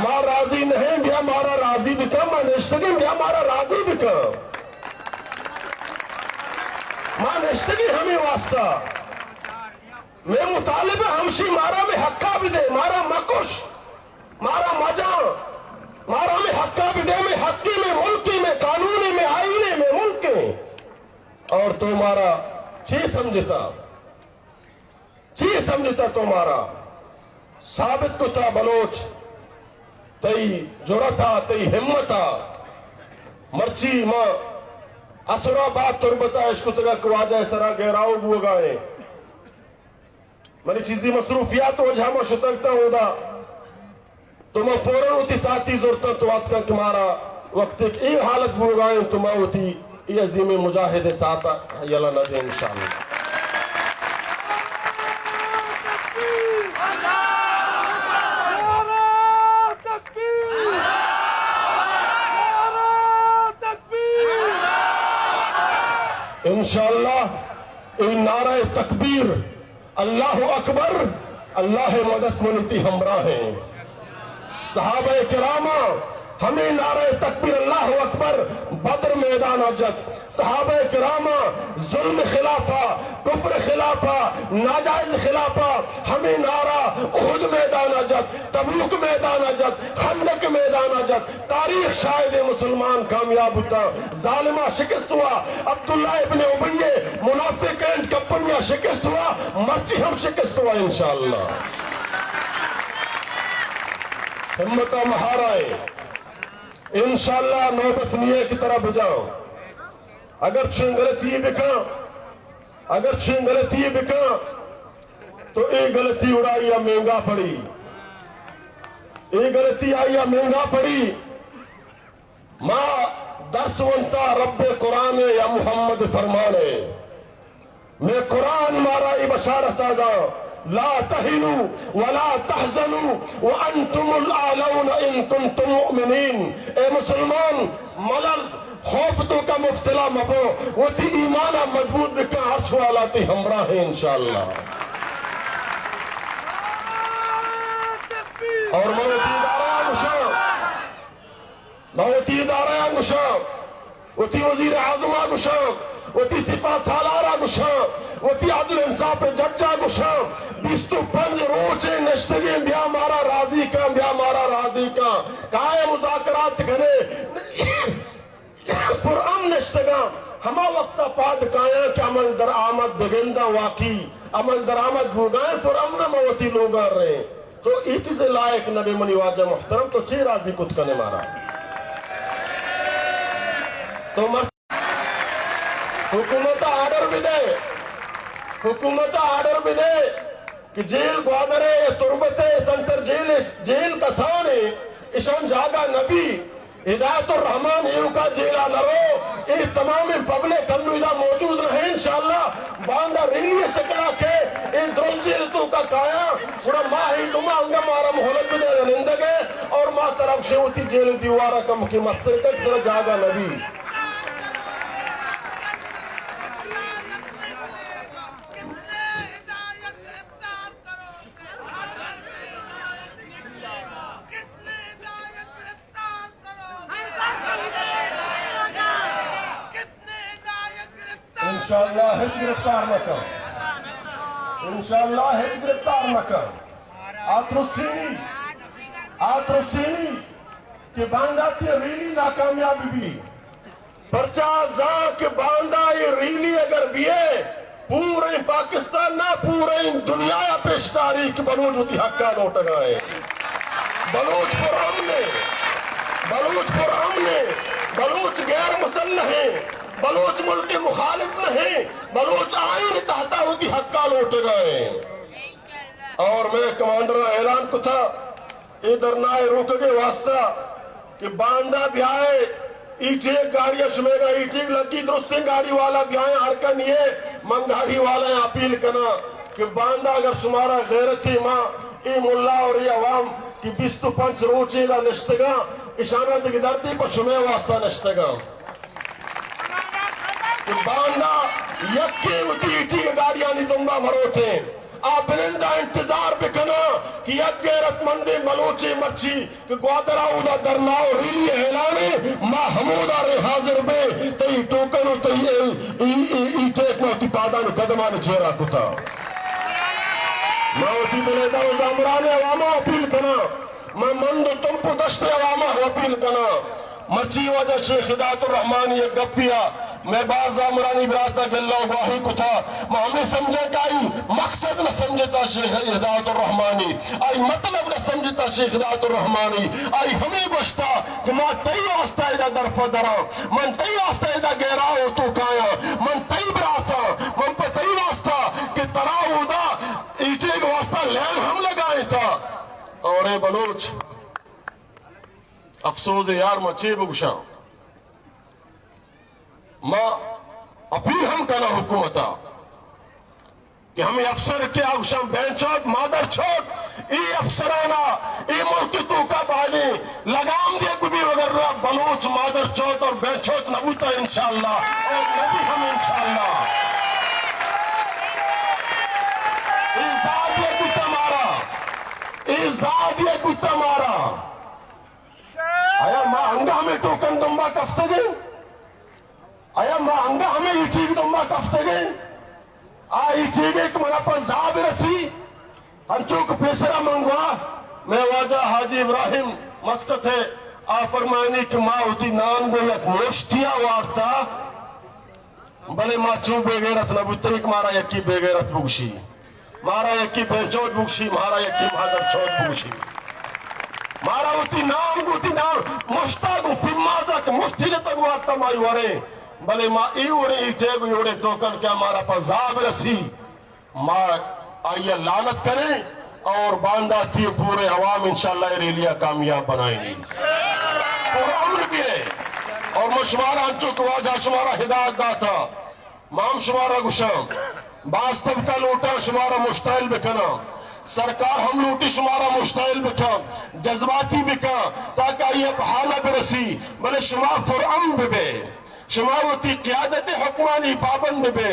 ما راضی نہیں، بیا مارا راضی بکن، ما نشتگیں، بیا مارا راضی بکن۔ ما نشتگیں ہمے واسطہ۔ مئے مطالبہ ہمشی، مارا مئے حقا بدے، مارا مکش، مارا مجان، مارا مئے حقا بدے، مئے حقی، مئے ملکی، مئے قانونی، مئے آئینی، مئے ملکی۔ اور تو مارا چی سمجھتا؟ چی سمجھتا تو مارا؟ ثابت کتا بلوچ، تئی جرأتا، تئی ہمتا۔ مرچی ما اسرا بعد تربتا اشکتگا کہ واجہ سرا گہراؤ بوگا ایں۔ منی چیزی مصروفیات وجہ ما شتگتا اودا۔ تو ما فوراً وتی ساعتی زرتاں تو آتکاں کہ مارا وقتے کہ اے حالت بوگا انت تو ما وتی اے عظیم مجاہد ساعت یلہ نہ دیں انشاءاللہ۔ انشاءاللہ اے نعرہ تکبیر اللہ اکبر، اللہ مدد منی تئی ہمراہ ایں۔ صحابہ کراماں ہمے نعرہ تکبیر اللہ اکبر بدر میدانا جت۔ صحابہ کراماں ظلم خلافا، کفر خلافا، ناجائز خلافا ہمے نعرہ احد میدانا جت، تبوک میدانا جت، خندق میدانا جت۔ تاریخ شاہد ایں، مسلمان کامیاب بوتاں، ظالما شکست ہوا، عبداللہ ابن ابی منافق اینڈ کمپنی ءَ شکست ہوا، مرچی ہم شکست ہوا انشاءاللہ۔ ہمت ءَ مہ ہارائے، انشاءاللہ نوبت نی ایں کہ ترا بجاں۔ اگر چین غلطی بکاں، اگر چین غلطی بکاں، تو اے غلطی اڑائی ءَ مہنگا پڑی، اے غلطی آئی ءَ مہنگا پڑی۔ ما درس ونتا رب قرآن ءِ یا محمد فرمان ءِ۔ مئے قرآن مارا اے بشارت ءَ داں، لا تهنوا ولا تحزنوا وانتم الاعلون ان کنتم مؤمنین۔ اے مسلمان، ملرز، خوف توکا مبتلا مبو، وتی ایمان ءَ مضبوط بکن، ہرچ وہدا تئی ہمراہ ایں انشاءاللہ۔ اور من وتی ادارہ ءَ گوشاں، من وتی ادارہ ءَ گوشاں، وتی وزیر اعظم ءَ گوشاں، وتی سپاہ سالار ءَ گوشاں، وتی عدل انصاف ءِ جج ءَ گوشاں، بیست و پنچ روچ ءَ نشتگیں، بیا مارا راضی کن، بیا مارا راضی کن، کائے مذاکرات کنے۔ پر امن نشتگاں، ہما وقت ءَ پاد کایاں کہ عمل درآمد بگنداں، واقعی عمل درآمد بوگا ایں، پر امن ءَ ما وتی لوگاں رہیں۔ تو اے چیز ءِ لائق نہ بے منی واجہ محترم، تو چے راضی کت کنے مارا؟ تو مر-، حکومت ءَ آرڈر بدے، حکومت ءَ آرڈر بدے کہ جیل گوادر ءِ یا تربت ءِ سنٹر جیل، جیل کسان ءِ، اشان جاگہ نبی۔ ہدایت الرحمان ایوکا جیلا نہ رو، اے تمامیں پبلک انو ادا موجود نہ ایں، انشاءاللہ باندا ریلی شکلا کہ اے درست جیل توکا کایاں، گڑا ماہی دو ماہ انگا مارا مہلت بدے نندگے اور ما ترا گشے وتی جیل دیوارا کم کہ مستر کن ترا جاگہ نبی۔ انشاءاللہ ہچ گرفتار نہ کن، انشاءاللہ ہچ گرفتار نہ کن۔ آ ترسینی، آ ترسینی کہ باندا تئی ریلی ناکامیاب بی۔ پرچا زان کہ باندا اے ریلی اگر بیئے، پوریں پاکستان نا، پوریں دنیا ءَ پیش داری کہ بلوچ وتی حقا لوٹگا ایں۔ بلوچ پر امن ایں، بلوچ پر امن ایں، بلوچ غیر مسلح ہیں، بلوچ ملک کے مخالف نہیں، بلوچ آئین تحت وتی حقا لوٹگا ہیں۔ اور میں کمانڈر اعلان کتا، اے دھرنا روکگے واسطہ کہ باندا بیائے، ایٹی گاڑی شمیگا، ایٹی لگی درستیں گاڑی والا بیائیں، ہر کن یہ من گاڑی والا اپیل کنا کہ باندا اگر شمارا غیرتی ما، اے ملا اور اے عوام کہ بیست و پنچ روچے دا نشتگا، اشانا دگہ دردی پر شمے واسطہ نشتگا۔ کہ باندا یکے وتی ایٹی گاڑیانی دمبا مروتیں۔ آ بنندا انتظار بکناں کہ یک غیرت مندیں بلوچے مرچی کہ گوادر ء اودا دھرنا و ریلی اعلانے، ما ہمودا رے حاضر بے، تئی ٹوکن و تئی ای، ای، ای، ای ٹیک ما وتی پادان و قدمان چیرا کتا۔ ما وتی بلیدہ و زامران عوام ء اپیل کناں، ما مند و تمپ و دشت عوام ء اپیل کناں۔ مرچی واجہ شیخ ہدایت الرحمانی یک گپیا، مئے باز زامرانی براتا گلہ و گواہی کتا، ما ہمے سمجھیں کہ آئی مقصد نہ سمجھتا شیخ ہدایت الرحمانی، آئی مطلب نہ سمجھتا شیخ ہدایت الرحمانی، آئی ہمے گوشتا کہ ما تئی واسطہ ادا درف دراں، من تئی واسطہ ادا گہرا و تو کایاں، من تئی براتا، من پہ تئی واسطہ کہ ترا اودا ایٹیگ واسطہ لین ہم لگائیں تھا۔ اور اے بلوچ، افسوز یار، ما چے بگوشاں؟ ما اپیل ہم کناں حکومت ء کہ ہمے افسر کہ آ گوشاں بینچوت، مادر چوت، اے افسرانا اے ملک توکا بایدیں لگام دیگ بہ بی، وگرنہ بلوچ مادر چوت اور بینچوت نہ بوتا انشاءاللہ، اور نہ بی ہم انشاءاللہ۔ اے زاہ دیگ بوتا مارا، اے زاہ دیگ بوتا مارا۔ آیا ما انگا ہمے ٹوکن دمبا کفتگیں؟ آیا ما انگا ہمے ایٹیگ دمبا کفتگیں؟ آ ایٹیگے کہ منا پہ زاہ برسی، انچو کہ پیسرا من گوا، مئے واجہ حاجی ابراہیم مسکت ء آ فرمائنی کہ ما وتی نان گوں یک مشتیا وارتا، بلے ما چو بے غیرت نہ بوتیں کہ مارا یکی بے غیرت بگوشی، مارا یکی بے چوت بگوشی، مارا یکی مادر چوت بگوشی۔ مارا وتی نام گوں، وتی نام مشتا گوں، پمازا کہ مشتی جتگ وارتا مائی وریں، بلے ما ای وڑیں ایٹیگ و ای وڑیں ٹوکن کہ مارا پہ زاہ برسی، ما آئی ء لعنت کنیں اور بانداتی پورے عوام انشاءاللہ اے ریلی ء کامیاب بنائینی۔ پرامن بیئے۔ اور ما شمارا انچو کہ واجہ شمارا ہدایت داتا، ما ہم شمارا گوشاں، باز طبقہ لوٹاں شمارا مشتعل بکناں، سرکار ہم لوٹی شمارا مشتعل بکاں، جذباتی بکاں، تاکہ آئی ء بہانہ برسی، بلے شما پرامن ببے۔ شما وتی قیادت حکمانی پابند بے،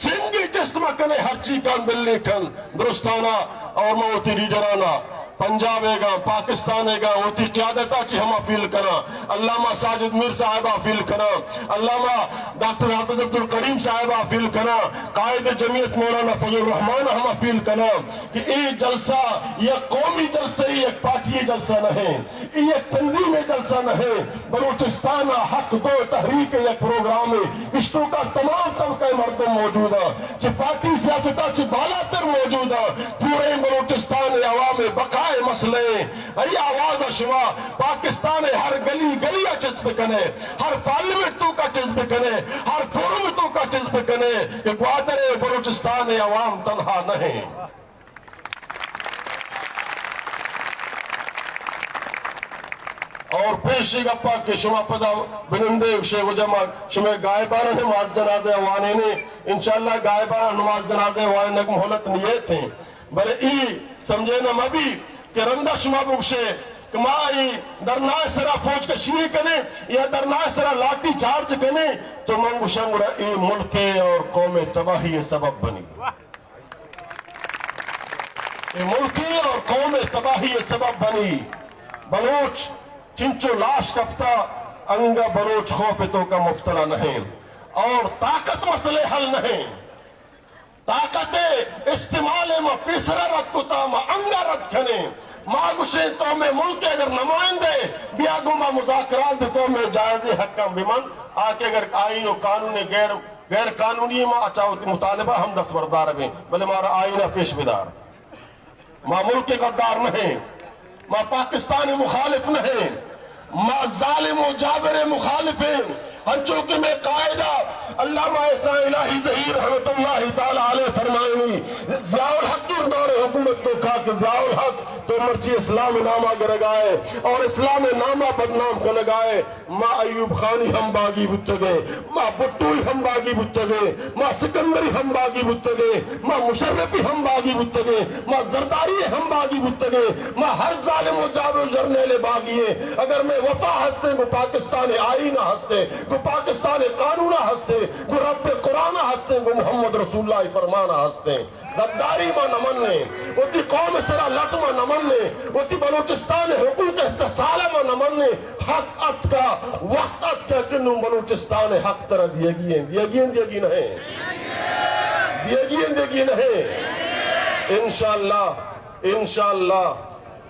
سنگی چست مکنے، ہرچی کن بلے کن، درستانا اور ما وتی لیڈرانا، پنجاب ء گا، پاکستان ء گا، وتی قیادتا چی ہم اپیل کنا، علامہ ساجد میر صاحب اپیل کنا، علامہ ڈاکٹر حافظ عبدالکریم صاحب اپیل کنا، قائد جمعیت مولانا فضل الرحمان ہم اپیل کنا کہ اے جلسہ یک قومی جلسہ، یک پارٹی جلسہ نہیں۔ اے یک تنظیم جلسہ نہ ہے، بلوچستان ء حق دو تحریک ء یک پروگرام ہے، اشتوکا تمام طبقہ مردم موجود ہیں، چہ پارٹی سیاست ء چہ بالاتر موجود ہیں، پورے بلوچستان ء عوام ء بقائے مسئلہ ہیں۔ ای آواز شما پاکستان ء ہر گلی گلی ء چست بکنے، ہر پارلیمنٹ توکا چست بکنے، ہر فورم توکا چست بکنے کہ گوادر ء بلوچستان ء عوام تنہا نہیں۔ اور پیشی گپا کہ شما پدا بنندے شے وجہ ما شمے گائبان نماز جنازہ وانینے، انشاءاللہ گائبان نماز جنازہ وانگ مہلت نیت ہیں، بلے ای سمجھے نہ مبی کہ رندا شما بگشے کہ ما ای دھرنا سرا فوج کشی کنے یا دھرنا سرا لاٹھی چارج کنے، تو من گشاں گڑا ای ملک اور قوم تباہی سبب بنی۔ اے ملکی اور قوم تباہی سبب بنی۔ بلوچ چنچو لاش کپتا، انگا بلوچ خوف توکا مبتلا نہیں اور طاقت مسئلے حل نہیں۔ طاقت استعمال ما پیسرا رد کتا، ما انگا رد کنے۔ ما گشیں قوم ملک اگر نمائندے بیا گو ما مذاکرات بکو، میں جائز حقاں بمن، آ کہ اگر آئین و قانون غیر غیر قانونی ما اچا وتی مطالبہ ہم دست بردار بیں، بلے مارا آئین ء پیش بدار۔ ما ملک غدار نہ ہیں، ما پاکستان مخالف نہ ہیں، ما ظالم و جابر مخالفیں، انچو کہ مئے قائدہ علامہ احسان الہی ظہیر رحمت اللہ تعالی علیہ فرمائنی، ضیاء الحق دور حکومت تو کھا کہ ضیاء الحق تو مرچی اسلام نامہ گرگائے اور اسلام نامہ بدنام کنگائے۔ ما ایوب خانی ہم باگی بوتگیں، ما بھٹوئی ہم باگی بوتگیں، ما سکندری ہم باگی بوتگیں، ما مشرفی ہم باگی بوتگیں، ما زرداری ہم باگی بوتگیں، ما ہر ظالم و جابر و جرنیل باگی ہیں۔ اگر مئے وفا ہستیں گو پاکستان آئین ہستیں، گو پاکستان قانون ہستیں، گو رب قرآن ہستیں، گو محمد رسول اللہ فرمان ہستیں۔ غداری ما نہ منیں، وتی قوم سرا لٹ ما نہ منیں، وتی بلوچستان حقوق استحصال ما نہ منیں۔ حق اتکا، وقت اتکا کہ نوں بلوچستان حق ترا دیگی ہیں، دیگی ہیں، دیگی نہیں۔ دیگی ہیں، دیگی نہیں۔ انشاءاللہ، انشاءاللہ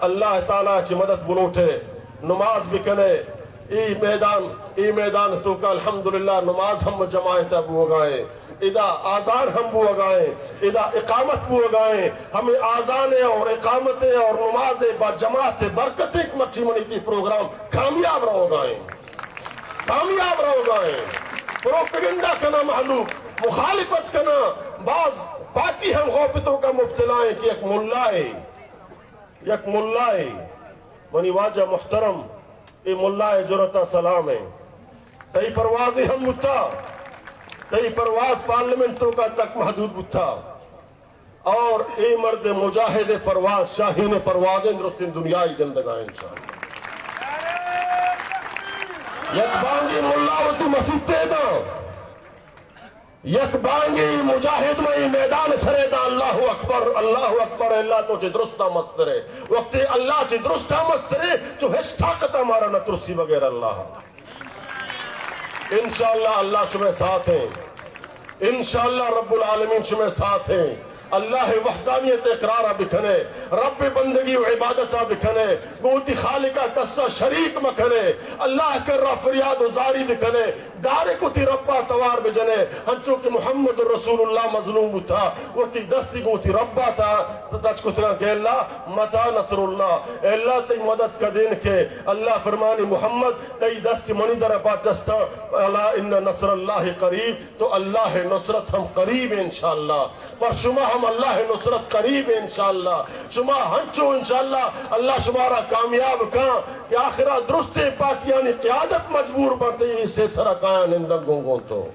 اللہ تعالی چی مدد بلوٹے، نماز بکنے۔ ای میدان، ای میدان تو کا الحمدللہ نماز ہم جماعت بوگائیں۔ ادا آذان ہم بوگائیں، ادا اقامت بوگائیں۔ ہمیں آذان اور اقامت اور نماز با جماعت برکتیں کہ مرچی منی تی پروگرام کامیاب رہوگائیں، کامیاب رہوگائیں۔ پروپیگنڈا کنا مہلوک، مخالفت کنا، باز پارٹی ہم خوف تو کا مبتلا ہیں کہ یک ملا ہے، یک ملا ہے۔ منی واجہ محترم، اے ملا ء جرأت ء سلام ء۔ تئی پروازی ہم بوتا، تئی پرواز پارلیمنٹ توکا تک محدود بوتا۔ اور اے مرد مجاہد ء پرواز، شاہین ء پروازیں درستیں دنیا ء گندگا انشاءاللہ۔ یک بانگی ملا وتی مسیت ء داں۔ یک بانگے مجاہد مئے میدان سرے دا، اللہ اکبر، اللہ اکبر، اللہ تو چہ درستاں مسترے۔ وقتی اللہ چہ درستاں مسترے، تو ہچ طاقت مارا نہ ترسی بغیر اللہ۔ انشاءاللہ اللہ شمے ساتھ ہیں، انشاءاللہ رب العالمین شمے ساتھ ہیں۔ اللہ وحدانیت اقرار بکنے، رب بندگی و عبادت بکنے، گوتی خالق کسا شریک مکنے، اللہ کرا فریاد و زاری بکنے، دارک وتی ربا توار بجنے، انچو کہ محمد رسول اللہ مظلوم بوتا، وتی دستی گوں وتی ربا تا تچ کتگاں کہ اللہ متى نصر اللہ، اے اللہ تئی مدد کدین کے؟ اللہ فرمانی محمد تئی دست منی در پا چستاں، الا ان نصر اللہ قریب، تو اللہ نصرت ہم قریب انشاءاللہ۔ پر شما ہم اللہ نصرت قریب انشاءاللہ۔ شما ہنچو انشاءاللہ اللہ شما را کامیاب کاں کہ آخرا درستیں پارٹیانی قیادت مجبور بنت اے سلسلہ کایاں نندن گوں گوں تو۔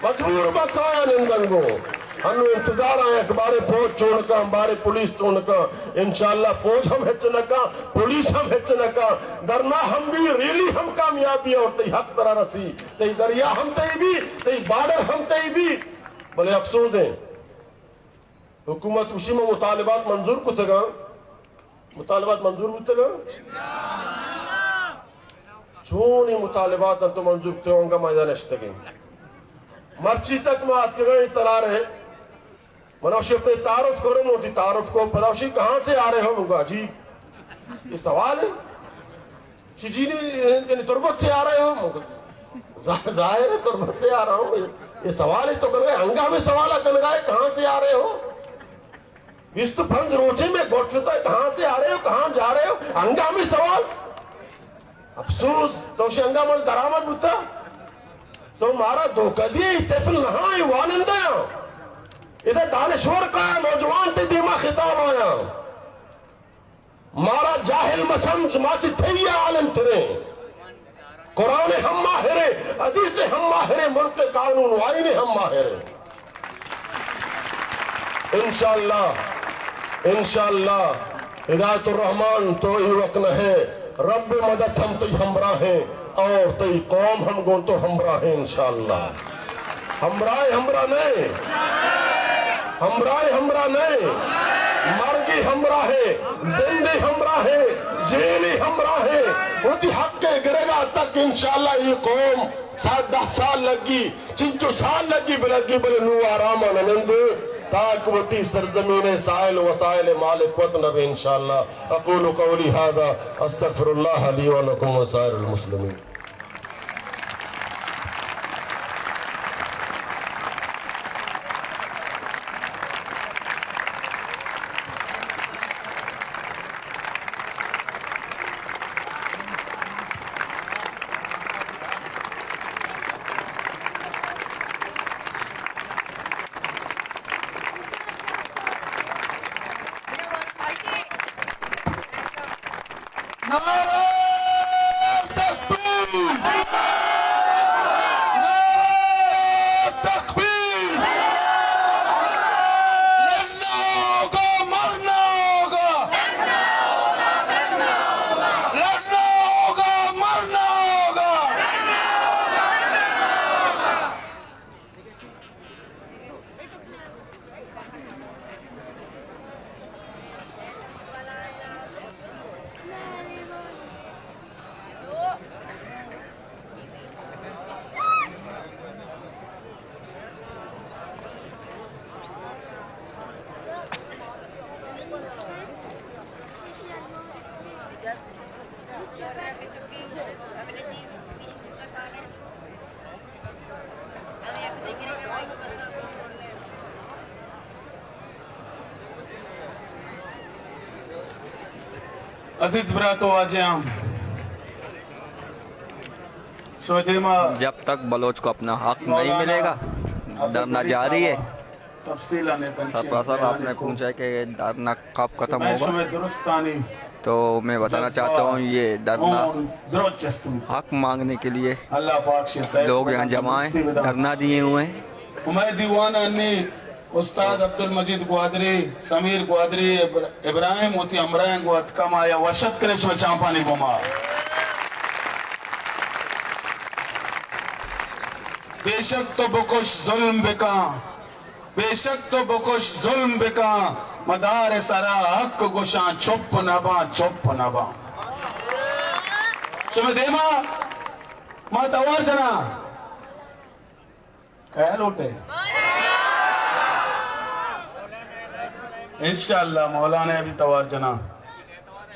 مجبور بنت کایاں نندن گوں۔ ہنو انتظار آں یک بارے فوج چون کاں، بارے پولیس چون کاں۔ انشاءاللہ فوج ہم ہچ نہ کاں، پولیس ہم ہچ نہ کاں۔ دھرنا ہم بی، ریلی ہم کامیاب بی اور تئی حق ترا رسی۔ تئی دریا ہم تئی بی، تئی بارڈر ہم تئی بی۔ بلے افسوز ہیں۔ حکومت گوشی ما مطالبات منظور کتگاں، مطالبات منظور بوتگاں؟ چونی مطالبات انت تو منظور کتگاں، انگا ما ادا نشتگیں۔ مرچی تک ما اتکگاں اے تلارے، من اوشی اپنے تعارف کروں، موتی تعارف کو پدا اوشی کہاں سے آ رہے ہو؟ منگا جی، یہ سوال ہے۔ چی جی نے، یعنی تربت سے آ رہے ہو؟ ظا-، ظاہر ہے تربت سے آ رہا ہوں۔ یہ، یہ سوال ہی تو کر رہے ہیں، ہنگامی سوال ہے، کن رہا ہے، کہاں سے آ رہے ہو؟ بیست و پنج روچے میں گوٹ چکا ہے، کہاں سے آ رہے ہو، کہاں جا رہے ہو؟ ہنگامی سوال۔ افسوس، تو شنگا مل درآمد ہوتا۔ تو مارا دھوکہ دیے، یہ طفل نہ ہے، وانندہ ہے۔ ادھر دانشور کا نوجوان تے دیما خطاب آیا۔ مارا جاہل مہ سمجھ، ما چہ تئی عالم تریں۔ قرآن ہم ماہریں، حدیث ہم ماہریں، ملک قانون و آئین ہم ماہریں۔ انشاءاللہ، انشاءاللہ، ہدایت الرحمن تو ایوک نہ ہے، رب مدد ہم تئی ہمراہیں اور تئی قوم ہم گوں تو ہمراہیں انشاءاللہ۔ ہمراہ ہمراہ نئے، ہمراہ ہمراہ نئے، مرگی ہمراہ ہے، زندی ہمراہ ہے، جیلی ہمراہ ہے۔ وتی حق گرگا تک انشاءاللہ یہ قوم سات دہ سال لگی، چنچو سال لگی بلگی، بلے نو آرام نہ نندے تاک وتی سرزمین سائل وسائل مالک وت نبے انشاءاللہ۔ اقول قولی هذا استغفر الله لي ولكم ولسائر المسلمين۔ نعرہ تکبیر! نعرہ تکبیر! لڑنا ہوگا، مرنا ہوگا! لڑنا ہوگا، مرنا ہوگا! عزیز برات و واجہاں، شمئے دیما جب تک بلوچ کو اپنا حق نہیں مولانا ملے گا، عبدالقوی دھرنا جاری ہے۔ صاحب تفصیلاً ایک انچیں سرپرست صاحب، آپ بیان نے کو پوچھا کہ دھرنا کب ختم میں ہوگا؟ شمئے درستانی تو میں بتانا جذبہ چاہتا ہوں، یہ دھرنا اون درست چست بوت۔ حق مانگنے کے لیے اللہ پاک شے سید لوگ یہاں مدد جمع ہیں، دوستی بدا۔ دھرنا دیے ہوئے ہیں۔ ہمے دیوان انی استاد عبدالمجید گوادری، سمیر گوادری، ابر-، ابراہیم وتی ہمراہیں گوں اتکا، ما آیا وش اتک کنیں شمئے چاپانی گوما۔ بے شک تو بکش ظلم بکاں، بے شک تو بکش ظلم بکاں، مدار سرا حق گوشاں چپ نباں، چپ نباں۔ شمئے دیما ما توار جناں۔ کئے لوٹے؟ انشاءاللہ مولانا ءَ بھی توار جناں۔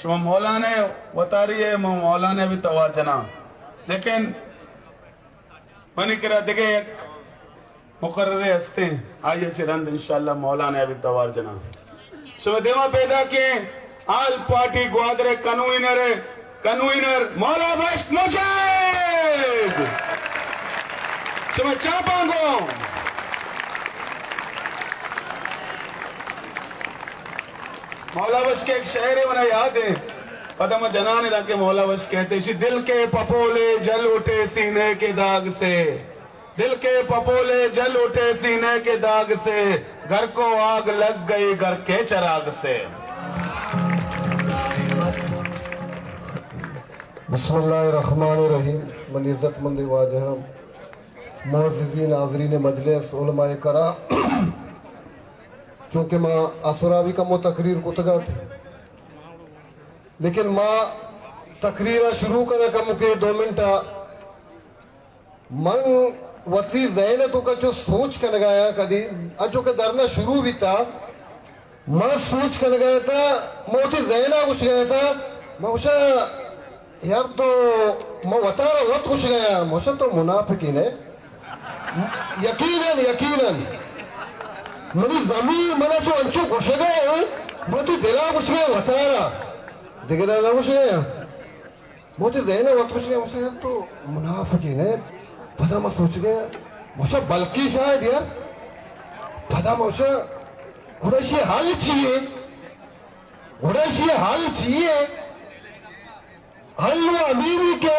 شما مولانا ءِ وتاری ءَ، ما مولانا ءَ بھی توار جناں۔ لیکن منی کرا دگہ یک مقررے ہستیں، آئی ءَ چہ رند انشاءاللہ مولانا ءَ بھی توار جناں۔ شمئے دیما پیداکیں آل پارٹی گوادر ءِ کنوینر، کنوینر مولا بخش مجاہد۔ شمئے چاپاں گوں۔ مولا بخش ءِ یک شعرے منا یاد ایں۔ پدا ما جنان ایں دانکہ مولا بخش کہتے، شی دل کے پپولے جل اٹھے سینے کے داغ سے۔ دل کے پپولے جل اٹھے سینے کے داغ سے، گھر کو آگ لگ گئی گھر کے چراغ سے۔ بسم اللہ الرحمن الرحیم۔ منی عزت مند واجہاں، معززین حاضرین مجلس، علماء کرام، چونکہ ما اسرا بھی کمو تقریر کتگ ات، لیکن ما تقریر ءَ شروع کناں کمو کہ دو منٹ ءَ من وتی ذہن ءِ توکا چو سوچ کنگایاں، کدی انچو کہ دھرنا شروع بیتا، من سوچ کنگایتا، من وتی ذہن ءَ گوشگایتا، من گوشاں، یار تو، من وتارا وت گوشگایاں، من گوشاں تو منافقین ئے۔ یقیناً، یقیناً۔ منی ضمیر منا چو انچو گوشگا ایں، من وتی دلا گوشگایاں وتارا۔ دگرا نہ گوشگایاں۔ من وتی ذہن ءَ وت گوشگاں، گوشاں، یار تو منافقین ئے۔ پدا من سوچگاں، گوشاں، بلکیں شاید یار۔ پدا من گوشاں، گڑا ایشی حل چی ایں؟ گڑا ایشی حل چی ایں؟ حل و ہمیش ایں کہ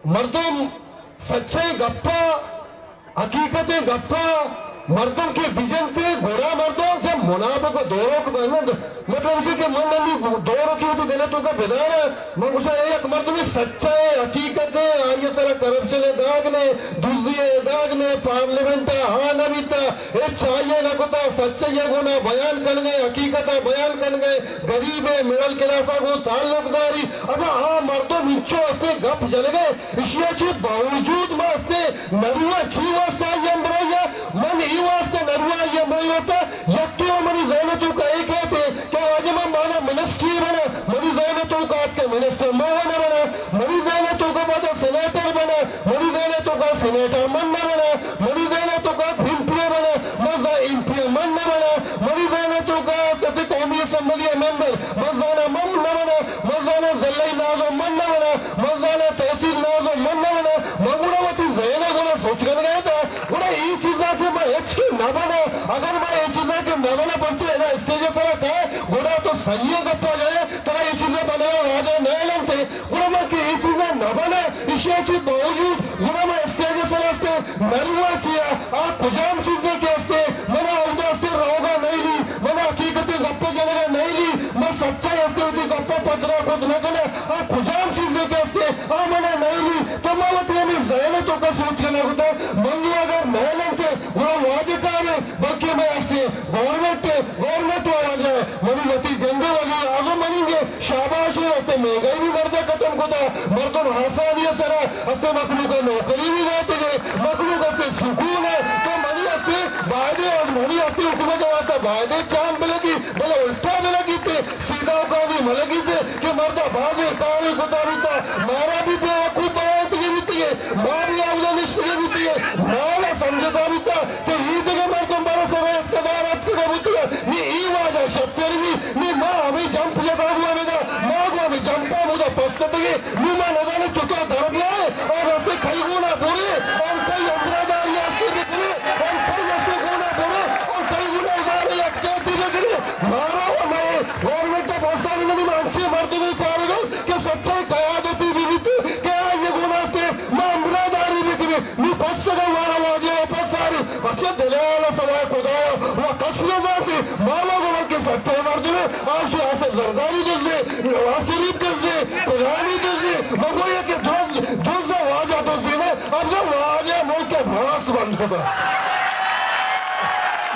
مردم سچیں گپا، حقیقتیں گپا مردم کہ بجنتے، گڑا مردم چہ منافق و دوروک بنند۔ مطلب ایش کہ من نی دوروکی وتی دل ءِ توکا بداراں، من گوشاں، اے یک مردمے سچا ایں، حقیقت ایں، آئی ءِ سرا کرپشن ءِ داگ نے، دزی ءِ داگ نے، پارلیمنٹ ءَ ہا نہ بیتا، ہچ آئی ءَ نہ کتا، سچائی ءَ گوں نہ بیان کنگ ءَ، حقیقت ءَ بیان کنگ ءَ، غریب ءِ، مڈل کلاس ءَ گوں تعلق داری۔ اگاں آ مردم انچو ہستیں گپ جنگ ءَ، ایشی ءَ چہ باوجود ما ہستیں نروا چی واسطہ آئی ہمراہی ءَ؟ من اے واسطہ نروا آئی ہمراہی واسطہ، یکے ءَ منی ذہن ءِ توکا اے کہتے کہ واجہ من مانا منسٹرے بناں، منی ذہن ءِ توکا اتکے منسٹر من نہ بناں، منی ذہن ءِ توکا پدا سینیٹر بناں، منی ذہن ءِ توکا سینیٹر من نہ بناں، منی ذہن ءِ توکا ایم پی اے بناں، من زاناں ایم پی اے من نہ بناں، منی ذہن ءِ توکا کسے قومی اسمبلی ءِ ممبر، من زاناں من نہ بناں، من زاناں ضلعی ناظم من نہ بناں، من زاناں تحصیل ناظم من نہ بناں، من گڑا وتی ذہن ءَ گڑا سوچ کنگ ءَ اتاں، گڑا اے چیزاں کہ من ہچ کہ نہ بناں، اگر من اے چیزاں کہ نہ بناں، پرچہ ادا اسٹیج ءِ سرا کئے، گڑا تو صحیح گپا جنے، ترا اے چیزاں بنگا واجہ گورنمنٹ، گورنمنٹ والا جو ہے، منی وتی جندے وزیر اعظم منی گے شاباش ہے، استے مہنگائی بھی مردہ ختم کتا، مردم آسانی سرا استے مخلوق نوکری بھی داتے گے، مخلوق استے سکون ہے، تو منی استے بایدے، منی استے حکومت واسطہ بایدے چام بلگی، بلے الٹا بلگی تے، سیدھا اوکانی ملگی تے کہ مردہ بازیں کارے کتا بیتا، مارا بھی بیوقوف بنائینتگی بیتی ہے، ما بھی اودا نشتگی بیتی ہے، مارا سمجھتا بیتا کہ ای دگہ مردم برا سر اقتدار اتکگا بیتی ہے، نی ای واجہ شتر بھی، نی ما ہمیں جمپ جتا ہوا بدا، ما گو ہمیں جمپا بدا پس اتگی، نی ما نزانے چطور در بیائے اور رستے کئی گونا بورے اور کئی امراداری آستے بکنے اور کئی رستے گونا بورے اور کئی گونا ادارے یک جاتی بکنے، مارا و مئے گورنمنٹ آف آسام ء نی ما انچیں مردمے چارگ ء کہ سچیں قیادتے بہ بیت کہ آئی ء گون است ما امراداری بہ کنیں۔ نی پس اگاں مارا واجہ واپس آری، پرچہ دلال سوائے خدایا و کس نہ زانتی۔ ما لوگ بلکہ سچیں مردمے، آ شی آصف زرداری دزے، نواز شریف دزے، پلانی دزے، مگو یہ کہ دز، دز واجہ دزے نا، اب واجہ ملک ماس بند کتا۔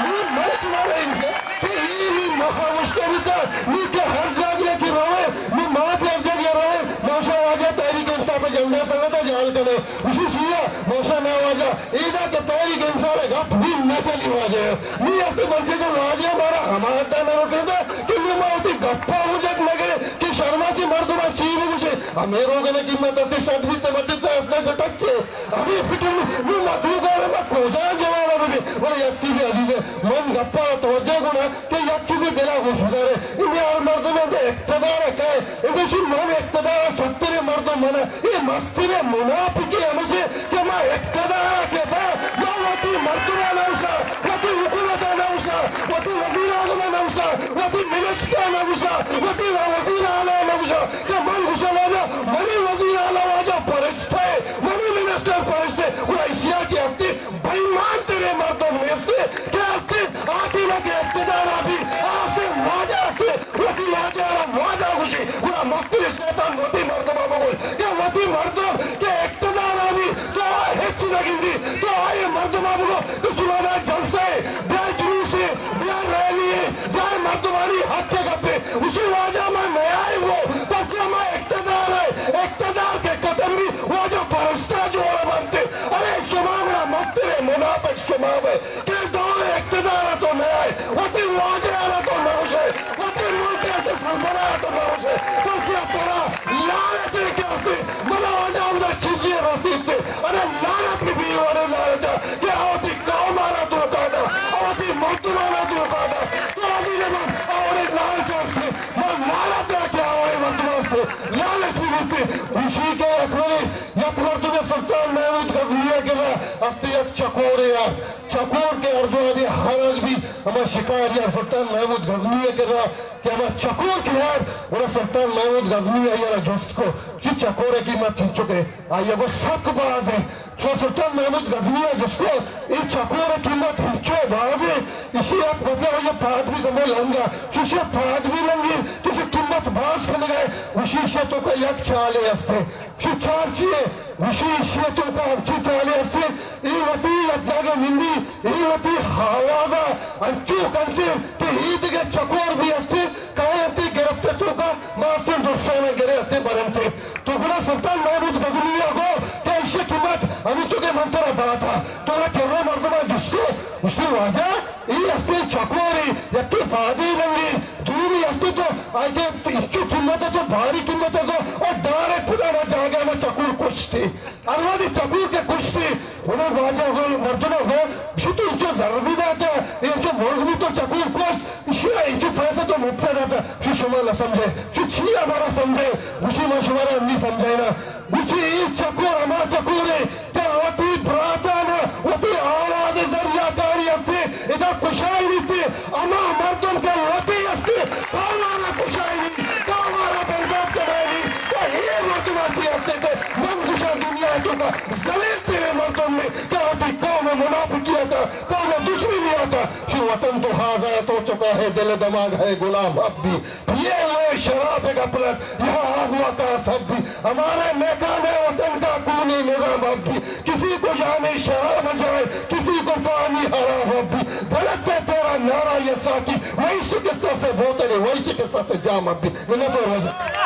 نی من شمارا انچو کہ ای نی مخا گوشتہ بیتا، نی کہ ہر جاگہ کہ روے، نی ما کہ ہر جاگہ روے، موشا واجہ تحریک انصاف جنڈا سنگتا جال کنے۔ اسی چیا موشا نا واجہ، ایدا کہ تحریک انصاف گپ نی نہ چلی واجہ۔ نی است مرچی کہ واجہ مارا ہما حدا نہ رسیدا کہ نی ما وتی گپا ہجت نہ گرے کہ شرما چی مردما چی بگوشے۔ ہمیں روگنے قیمت است شد بیت مرچی سے اصلا سے ٹچے۔ ہمے فکر نوں، نوں ما دوگانا ما کجا جواب بدے؟ بلے یک چیزے عزیز، من گپا توجہ کناں کہ یک چیزے دلا گوش بدارے، اے ہر مردم اندے اقتدار کئے، اندے چی من اقتدار سترے مردم منا، اے مسترے منافقے ہمشے کہ ما اقتدار کے با، ما وتی مردم نوشا، وتی حکومت نوشا، وتی وزیر اعظم نوشا، وتی منسٹر نوشا، وتی وزیر اعلی نوشا، کہ من گوشاں واجہ، منی وزیر اعلی واجہ پرشتہ اے، منی منسٹر پرشتہ اے، گڑا ایشی ء چی ہستی بے ایمان تریں مردم نیستی کہ ہستی حاکم ء کہ اقتدار ء بی، آ ہستی واجہ ہستی، وتی واجہ ء را واجہ گوشی، گڑا مستریں شیطان وتی مردم ء بگوش کہ وتی مردم کہ اقتدار ء بی، تو آ ہچ نہ گندی، تو آئی مردم ء بگو کہ شمارا جلسہ اے، بیا جلوس اے، بیا ریلی اے، بیا مردمانی حق ء گپ اے۔ گوشی واجہ ما نیائیں گو، پرچہ ما اقتدار اے، اقتدار کہ ختم بی، واجہ پرشتہ جوڑ بنت۔ ارے شما گڑا مستریں منافق شما بے کہ دور اقتدار ء تو نیائے، وتی واجہ ء را تو نہ گوشے، وتی ملک ء سربراہ ء تو نہ گوشے، پرچہ ترا لالچ اے کہ ہستی، منا واجہ ہمدا چیزے رسیت۔ ارے لعنت بہ بی وڑے لالچ ء کہ آ وتی قوم ء را دھوکہ دا، آ وتی مردمان ء دھوکہ دا۔ تو عزیز من، آ وڑے لالچ است، من لعنت دیا کہ آ وڑے مردم است، لالچ بہ بیت۔ گوشی کہ یک وڑے یک مردم سلطان محمود غزنی ء کرا است یک چکورے ء، چکور کہ ہر دوادے ہرگ بی ہما شکاری ء سلطان محمود غزنی ء کرا کہ ہما چکور کہ یار، گڑا سلطان محمود غزنی آئی ء را جست کو، چی چکور ء قیمت چنچک ء؟ آئی ء گو سک باز ء۔ تو سلطان محمود غزنی ء جست کو، اے چکور ء قیمت ہنچو باز ء، ایشی یک مطلب آئی ء پاد بھی کمو لنگ ء، چوشی ء پاد بھی لنگی، تو ایشی قیمت باز کنگ ء، گوشی ایشی ء توکا یک چالے است ء۔ چی چال چی ء؟ گوشی ایشی ء توکا ہمچی چالے است ء، اے وتی یک جاگہ نندی، اے وتی آواز ء انچو کنت کہ اے دگہ چکور بھی است ء، کاینت گرفت ء توکا ماستیں درسان ء گرے است ء برنت ء۔ تو گڑا سلطان محمود غزنی ء گو کہ ایشی ء قیمت ہمینچو کہ من ترا دات ء، تو گڑا کرا مردماں جست کو، گوشتی واجہ، اے ہستیں چکورے، یکے پادے لنگے، دومی ہستے تو آئی ء انچو قیمت ء تو بھاری قیمت ء تو، اور ڈائریکٹ پدا ہما جاگہ ہما چکور کشتے۔ ہر وہدے چکور کہ کشتے، گڑا واجہ گو مردم ء گو، شو تو انچو زر بھی داتا، انچو مرگ بھی تو چکور کشت، ایشی ء انچو پیسہ تو مفت ء داتا، شو شما نہ سمجھے، شو چی ہمارا سمجھے، گوشی ما شمارا نہیں سمجھے نا۔ گوشی اے چکور ہما چکورے کہ وتی براتانا وتی آواز ذریعہ کاری ہستے ادا کشائینیت، ہما مردم کہ وتی ہستے قومانا کشائینی، قومانا برباد کنائینی، تو اے مردم چی ہستے کہ من گوشاں دنیا توکا ذلیل ترین مردم نے کہ وتی قوم منافقیتا، قوم دشمنیتا، شی وطن تو ہاضا تو چکا ہے، دل دماغ ہے غلام اب بھی۔ پیے ہوئے شراب غفلت، یہاں آگوا کا سب بھی، ہمارے میکان ہے وطن کا خونی نظام اب بھی، کسی کو جام شراب جائے، کسی کو پانی حرام اب بھی۔ بلد ہے تیرا نعرہ یہ ساقی، وہی شکستہ سے بوتل ہے، وہی شکستہ سے جام اب بھی۔ منت اور واجہ۔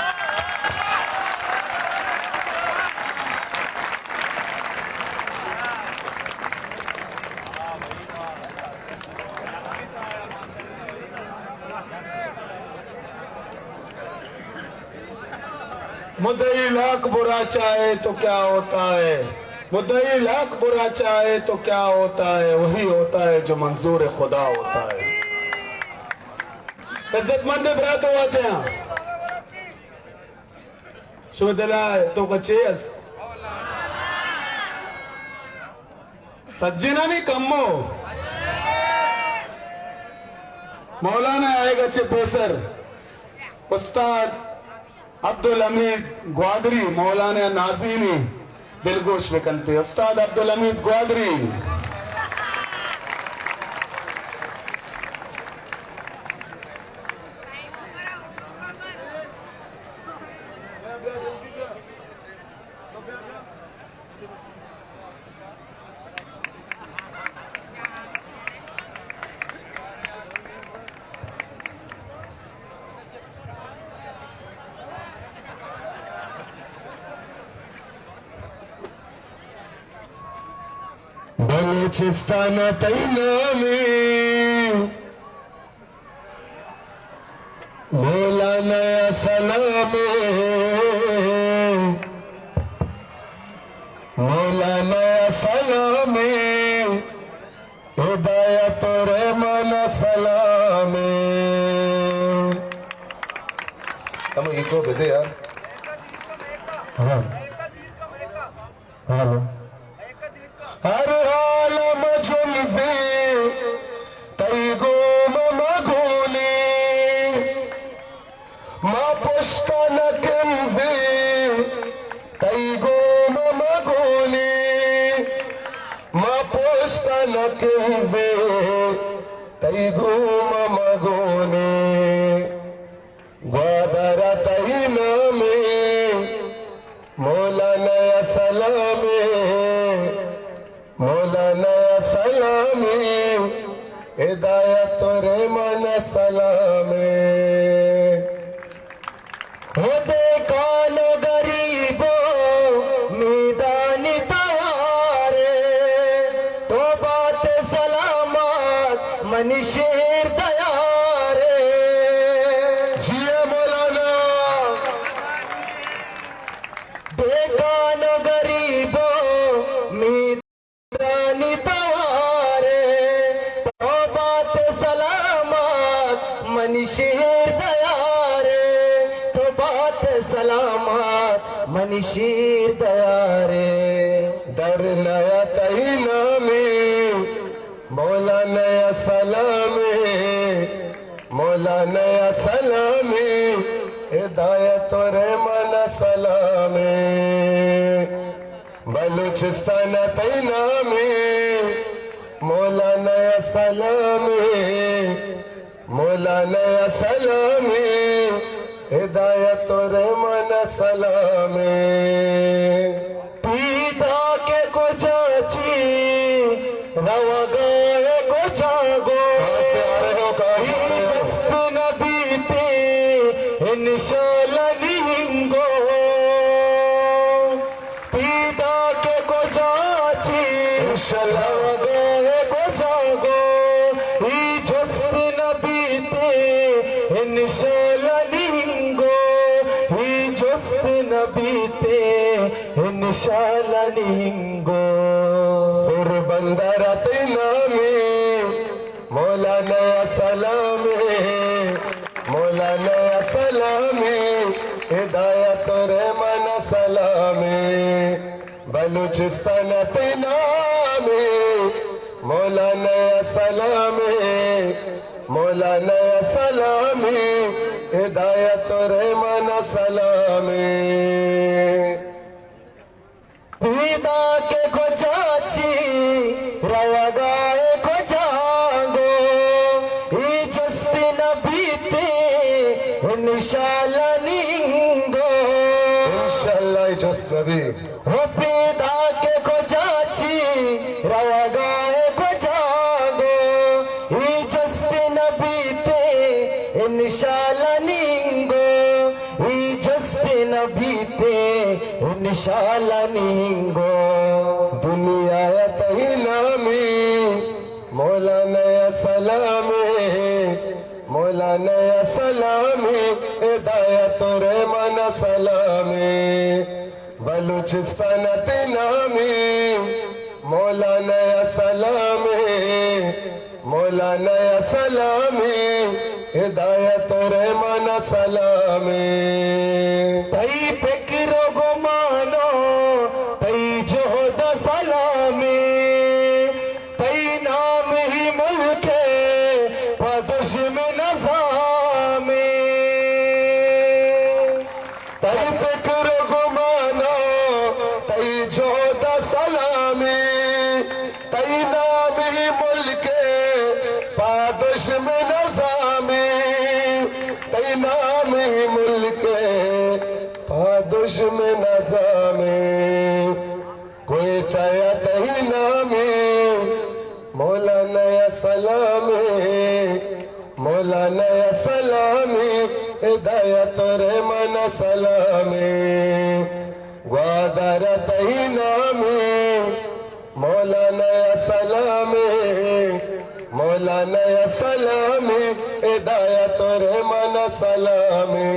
مدعی لاکھ برا چاہے تو کیا ہوتا ہے؟ مدعی لاکھ برا چاہے تو کیا ہوتا ہے؟ وہی ہوتا ہے جو منظور خدا ہوتا ہے۔ عزت مند برات و واجہاں، شمئے دل ءِ توکا چے است؟ سجینانی کمو۔ مولانا آئیگا چہ پیسر استاد عبدالحمید گوادری، مولانا نازینی دلگوش بکنتے۔ استاد عبدالحمید گوادری۔ بلوچستان تئی نامے، مولانا سلامے، مولانا سلامے، ہدایت و رحمان سلامے۔ کمو ایکو بدے یار۔ ہاں۔ ہاں۔ ہر حال ءَ مجنزیں، تئی گوما مگونیں، ما پشت ءَ نکنزیں، تئی گوما مگونیں، ما پشت ءَ نکنزیں، تئی گوما مگونیں۔ گوادر ءَ تئی نامے، مولانا سلامے، مولانا سلامے، ہدایت و رحمان سلامے۔ ہو دیکان و گریب و میدانی توارے، تو بات سلامت منی شیر دیارے۔ جی مولانا۔ دیکان و گریب و میدانی توارے، تو بات سلامت منی شیر دیارے، تو بات سلامت منی شیر دیارے۔ در نیا تئی نامے، مولانا سلامے، مولانا سلامے، ہدایت و رحمان سلامے۔ بلوچستان تئی نامے، مولانا سلامے، مولانا سلامے، ہدایت و رحمان سلامے۔ پیداک ئے کجا چی روگا ئے کجا گوں، اے جست نہ بیتے انشاءاللہ نینگو۔ پیداک ئے کجا چی، انشاءاللہ۔ روگا ئے کجا گوں، اے جست نہ بیتے انشاءاللہ نینگو، اے جست نہ بیتے انشاءاللہ نینگو۔ سور بندر تئی نامے، مولانا سلامے، مولانا سلامے، ہدایت و رحمان سلامے۔ بلوچستان تئی نامے، مولانا سلامے، مولانا سلامے، ہدایت و رحمان سلامے۔ پیداک ئے کجا چی روگا ئے کجا گوں، اے جست نہ بیتے انشاءاللہ نینگو۔ انشاءاللہ اے جست نہ بی۔ ہو پیداک ئے کجا انشاءاللہ نینگو، ای جست نہ بیتے، انشاءاللہ نینگو۔ دنیا ء تئی نامی، مولانا ء سلامے، مولانا ء سلامے، ہدایت و رحمان ء سلامے۔ بلوچستان ء تئی نامی، مولانا ء سلامے، مولانا ء سلامے، ہدایت و رحمان ء سلامے۔ تئی فکر و گمانو، تئی جہد ء سلامے، تئی نام ہی ملک ء پہ دشمن ء زامے۔ تئی فکر و گمانا، تئی جہد ء سلامی، تئی نامی ملک ء پہ دشمن ء زامی، تئی نامی ملک ء پہ دشمن ء زامی۔ کوئٹہ ء تئی نامی، مولانا ء سلامی، مولانا ء سلامی، ہدایت و رحمان ء سلامی۔ گوادر ء تئی نامی، مولانا ء سلامی، مولانا ء سلامی، ہدایت و رحمان ء سلامی۔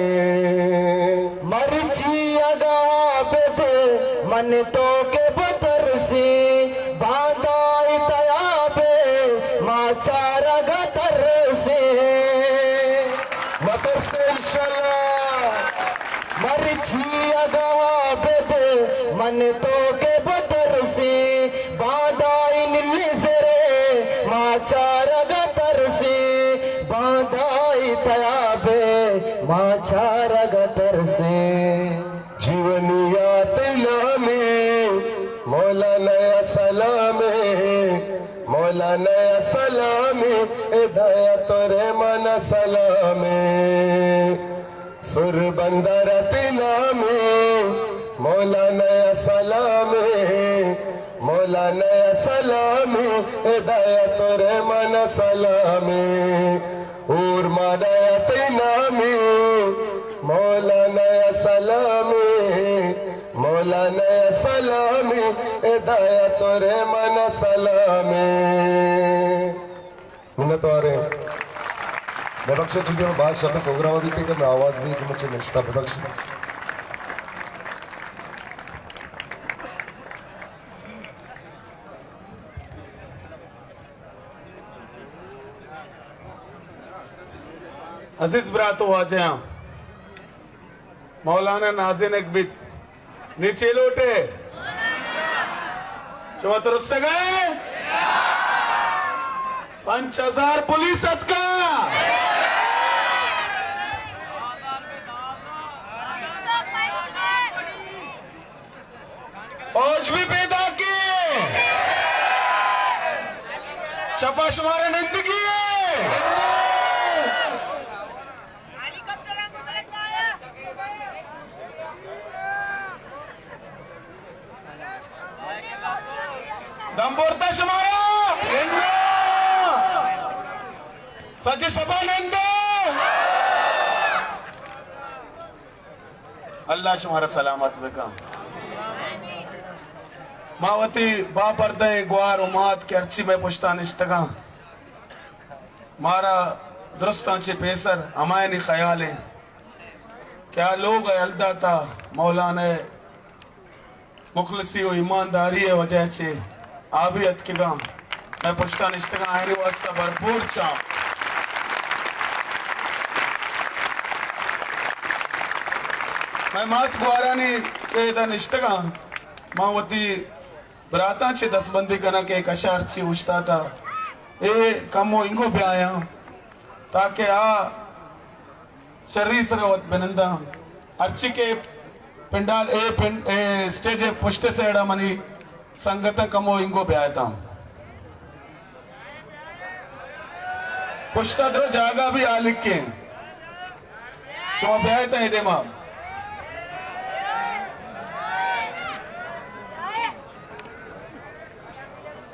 مرچی اگاں عابد من تو کہ بترسی، باندائی تیابے ما چارگ ترسی۔ مترسے انشاءاللہ۔ مرچی اگاں عابد من تو کہ بترسی، باندائی نلی زرے ما چارگ ترسی، باندائی تیابے ما چارگ ترسی۔ جیونی ء تئی نامی، مولانا ء سلامی، مولانا ء سلامی، ہدایت و رحمان ء سلامی۔ سر بندر ء تئی نامی، مولانا ء سلامی، مولانا ء سلامی، ہدایت و رحمان ء سلامی۔ اور مانا ء تئی نامی، مولانا ء سلامی، مولانا ء سلامی، ہدایت و رحمان ء سلامی۔ منتواریں۔ ببخشے چونکہ میں باز شپ پروگرام ابھی تھے کہ میں آواز بھی مجھے نشتا، ببخشے۔ عزیز برات و واجہاں، مولانا نازینک بیت۔ نی چے لوٹے؟ شما ترسگ ئے؟ پنچ ہزار پولیس اتکا۔ فوج بھی پیدا کی۔ شپا شمارا نندگی ہے۔ دم بورتا شمارا۔ سچے شپا نندے۔ اللہ شمارا سلامت بکن۔ ما وتی با پردہ گوار و مات کہ ہرچی مئے پشتا نشتگاں، مارا درستاں چہ پیسر ہمایانی خیال ایں کہ آ لوگ ء ہلداتا مولانا ء مخلصی و ایمانداری ء وجہ چہ آ بھی اتکگاں، مئے پشتا نشتگاں، آیانی واسطہ بھرپور چاپ۔ مئے مات گوارانی کہ ادا نشتگاں، ما وتی براتاں چہ دستبندی کناں کہ کشا ہرچی اوشتاتا اے کمو انگو بیایاں تاکہ آ شری سر وت بننداں۔ ہرچی کہ پنڈال اے پن-، اے اسٹیج ء پشت سیڈا منی سنگتاں کمو انگو بیایتاں۔ پشتا درو جاگہ بھی آلکیں۔ شما بیایتاں اے دیما۔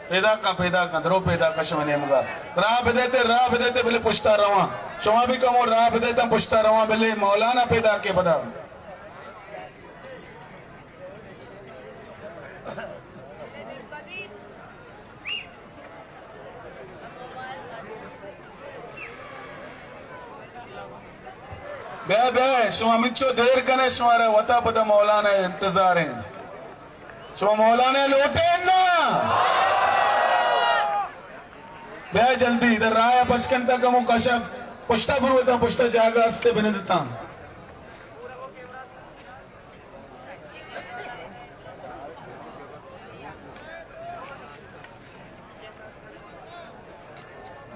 پیداکاں، پیداکاں، درو پیداکاں شما نیمگا۔ راہ بدئیت، راہ بدئیت، بلے پشتا رواں۔ شما بھی کمو راہ بدئیت، پشتا رواں، بلے مولانا پیداک ایں پدا۔ بیا، بیا، شما منچو دیر کنے، شمارا وتا پدا مولانا انتظار ایں۔ شما مولانا لوٹے نا؟ بیا جلدی، ادھر راہ پچ کنتا کمو کشا، پشتا بروتا، پشتا جاگہ استے بنندتا۔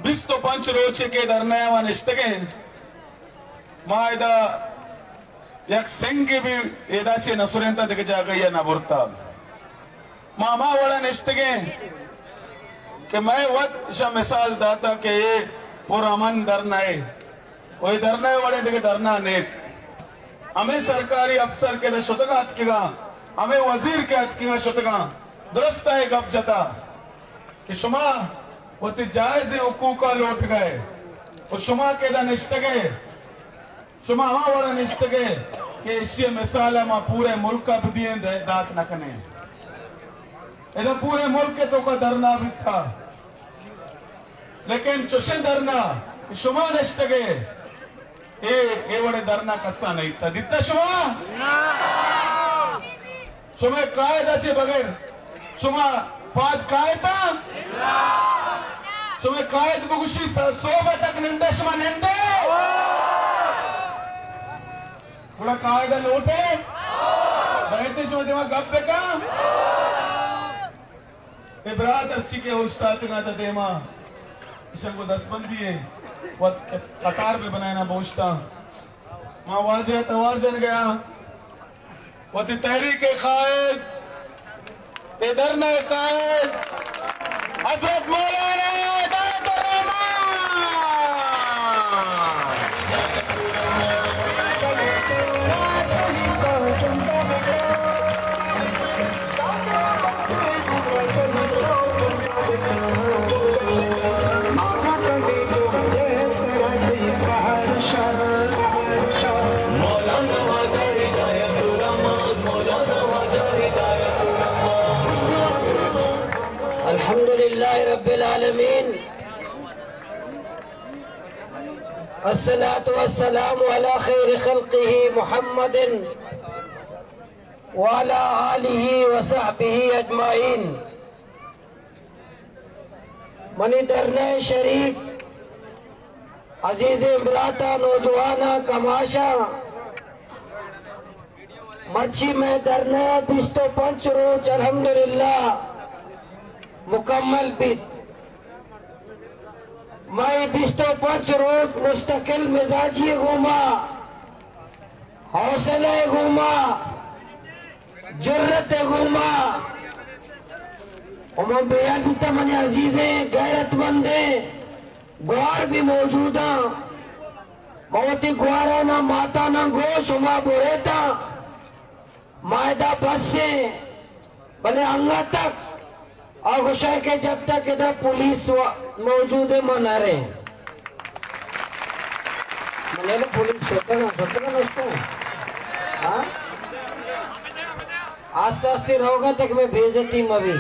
بیست و پنچ روچے کہ دھرنا ءَ ما نشتگیں، ما ادا یک سنگے بھی ادا چہ نہ سرینتا، دگہ جاگہے ءَ نہ برتا۔ ما ہما وڑا نشتگیں کہ مئے وت اشاں مثال داتا کہ اے پر امن دھرنا اے۔ و اے دھرنا ءِ وڑیں دگہ دھرنا نیست۔ ہمے سرکاری افسر کہ ادا شتگاں اتکگاں، ہمے وزیر کہ اتکگاں شتگاں، درستاں اے گپ جتا کہ شما وتی جائزیں حقوقاں لوٹگئے و شما کہ ادا نشتگئے، شما ہما وڑا نشتگئے کہ اشی ءِ مثال ءَ ما پورے ملک ءَ بدیئیں، دات نہ کنیں۔ ادا پورے ملک ءِ توکا دھرنا بیتا۔ لیکن چوشیں دھرنا کہ شما نشتگے، اے، اے وڑیں دھرنا کسا نہ دیتا۔ دیتا شما؟ شما قائد ءَ چہ بغیر شما پاد کائتا؟ شما قائد بگوشی س-، صبح تک نندے، شما نندے؟ گڑا قائد ءَ لوٹے؟ بہتے شما دیما گپ بکن۔ اے برات ہرچی کہ اوشتاتگاں تا دیما، اشاں گوں دستبندی ایں، وت ق-، قطار بہ بنائیناں بوشتاں۔ ما واجہ ءَ توار جنگا، وتی تحریک ءِ قائد، اے دھرنا ءِ قائد، حضرت مولانا ہدایت الرحمان۔ الحمد لله رب العالمين، الصلاة والسلام على خير خلقه محمد وعلى آله وصحبه أجمعين۔ منی دھرنا ءِ شریک عزیزیں براتاں، نوجواناں، کماشاں، مرچی مئے دھرنا ءَ بیست و پنچ روچ الحمدللہ مکمل بیت۔ ما اے بیست و پنچ روچ مستقل مزاجی ءِ گوما، حوصلہ ءِ گوما، جرت ءِ گوما، و من بیان بیتا، منی عزیزیں غیرت مندیں گوار بھی موجوداں۔ من وتی گواراناں، ماتاناں گوں شما بوریتاں، ما ادا بس ایں، بلے انگا تک آ گوشاں کہ جب تک ادا پولیس و-، موجود ہے، ما نہ رہیں۔ من نے پولیس شتگاں، شتگاں نشتگاں۔ ہاں؟ آستے آستے رہوگا تک میں بے عزتی مبی۔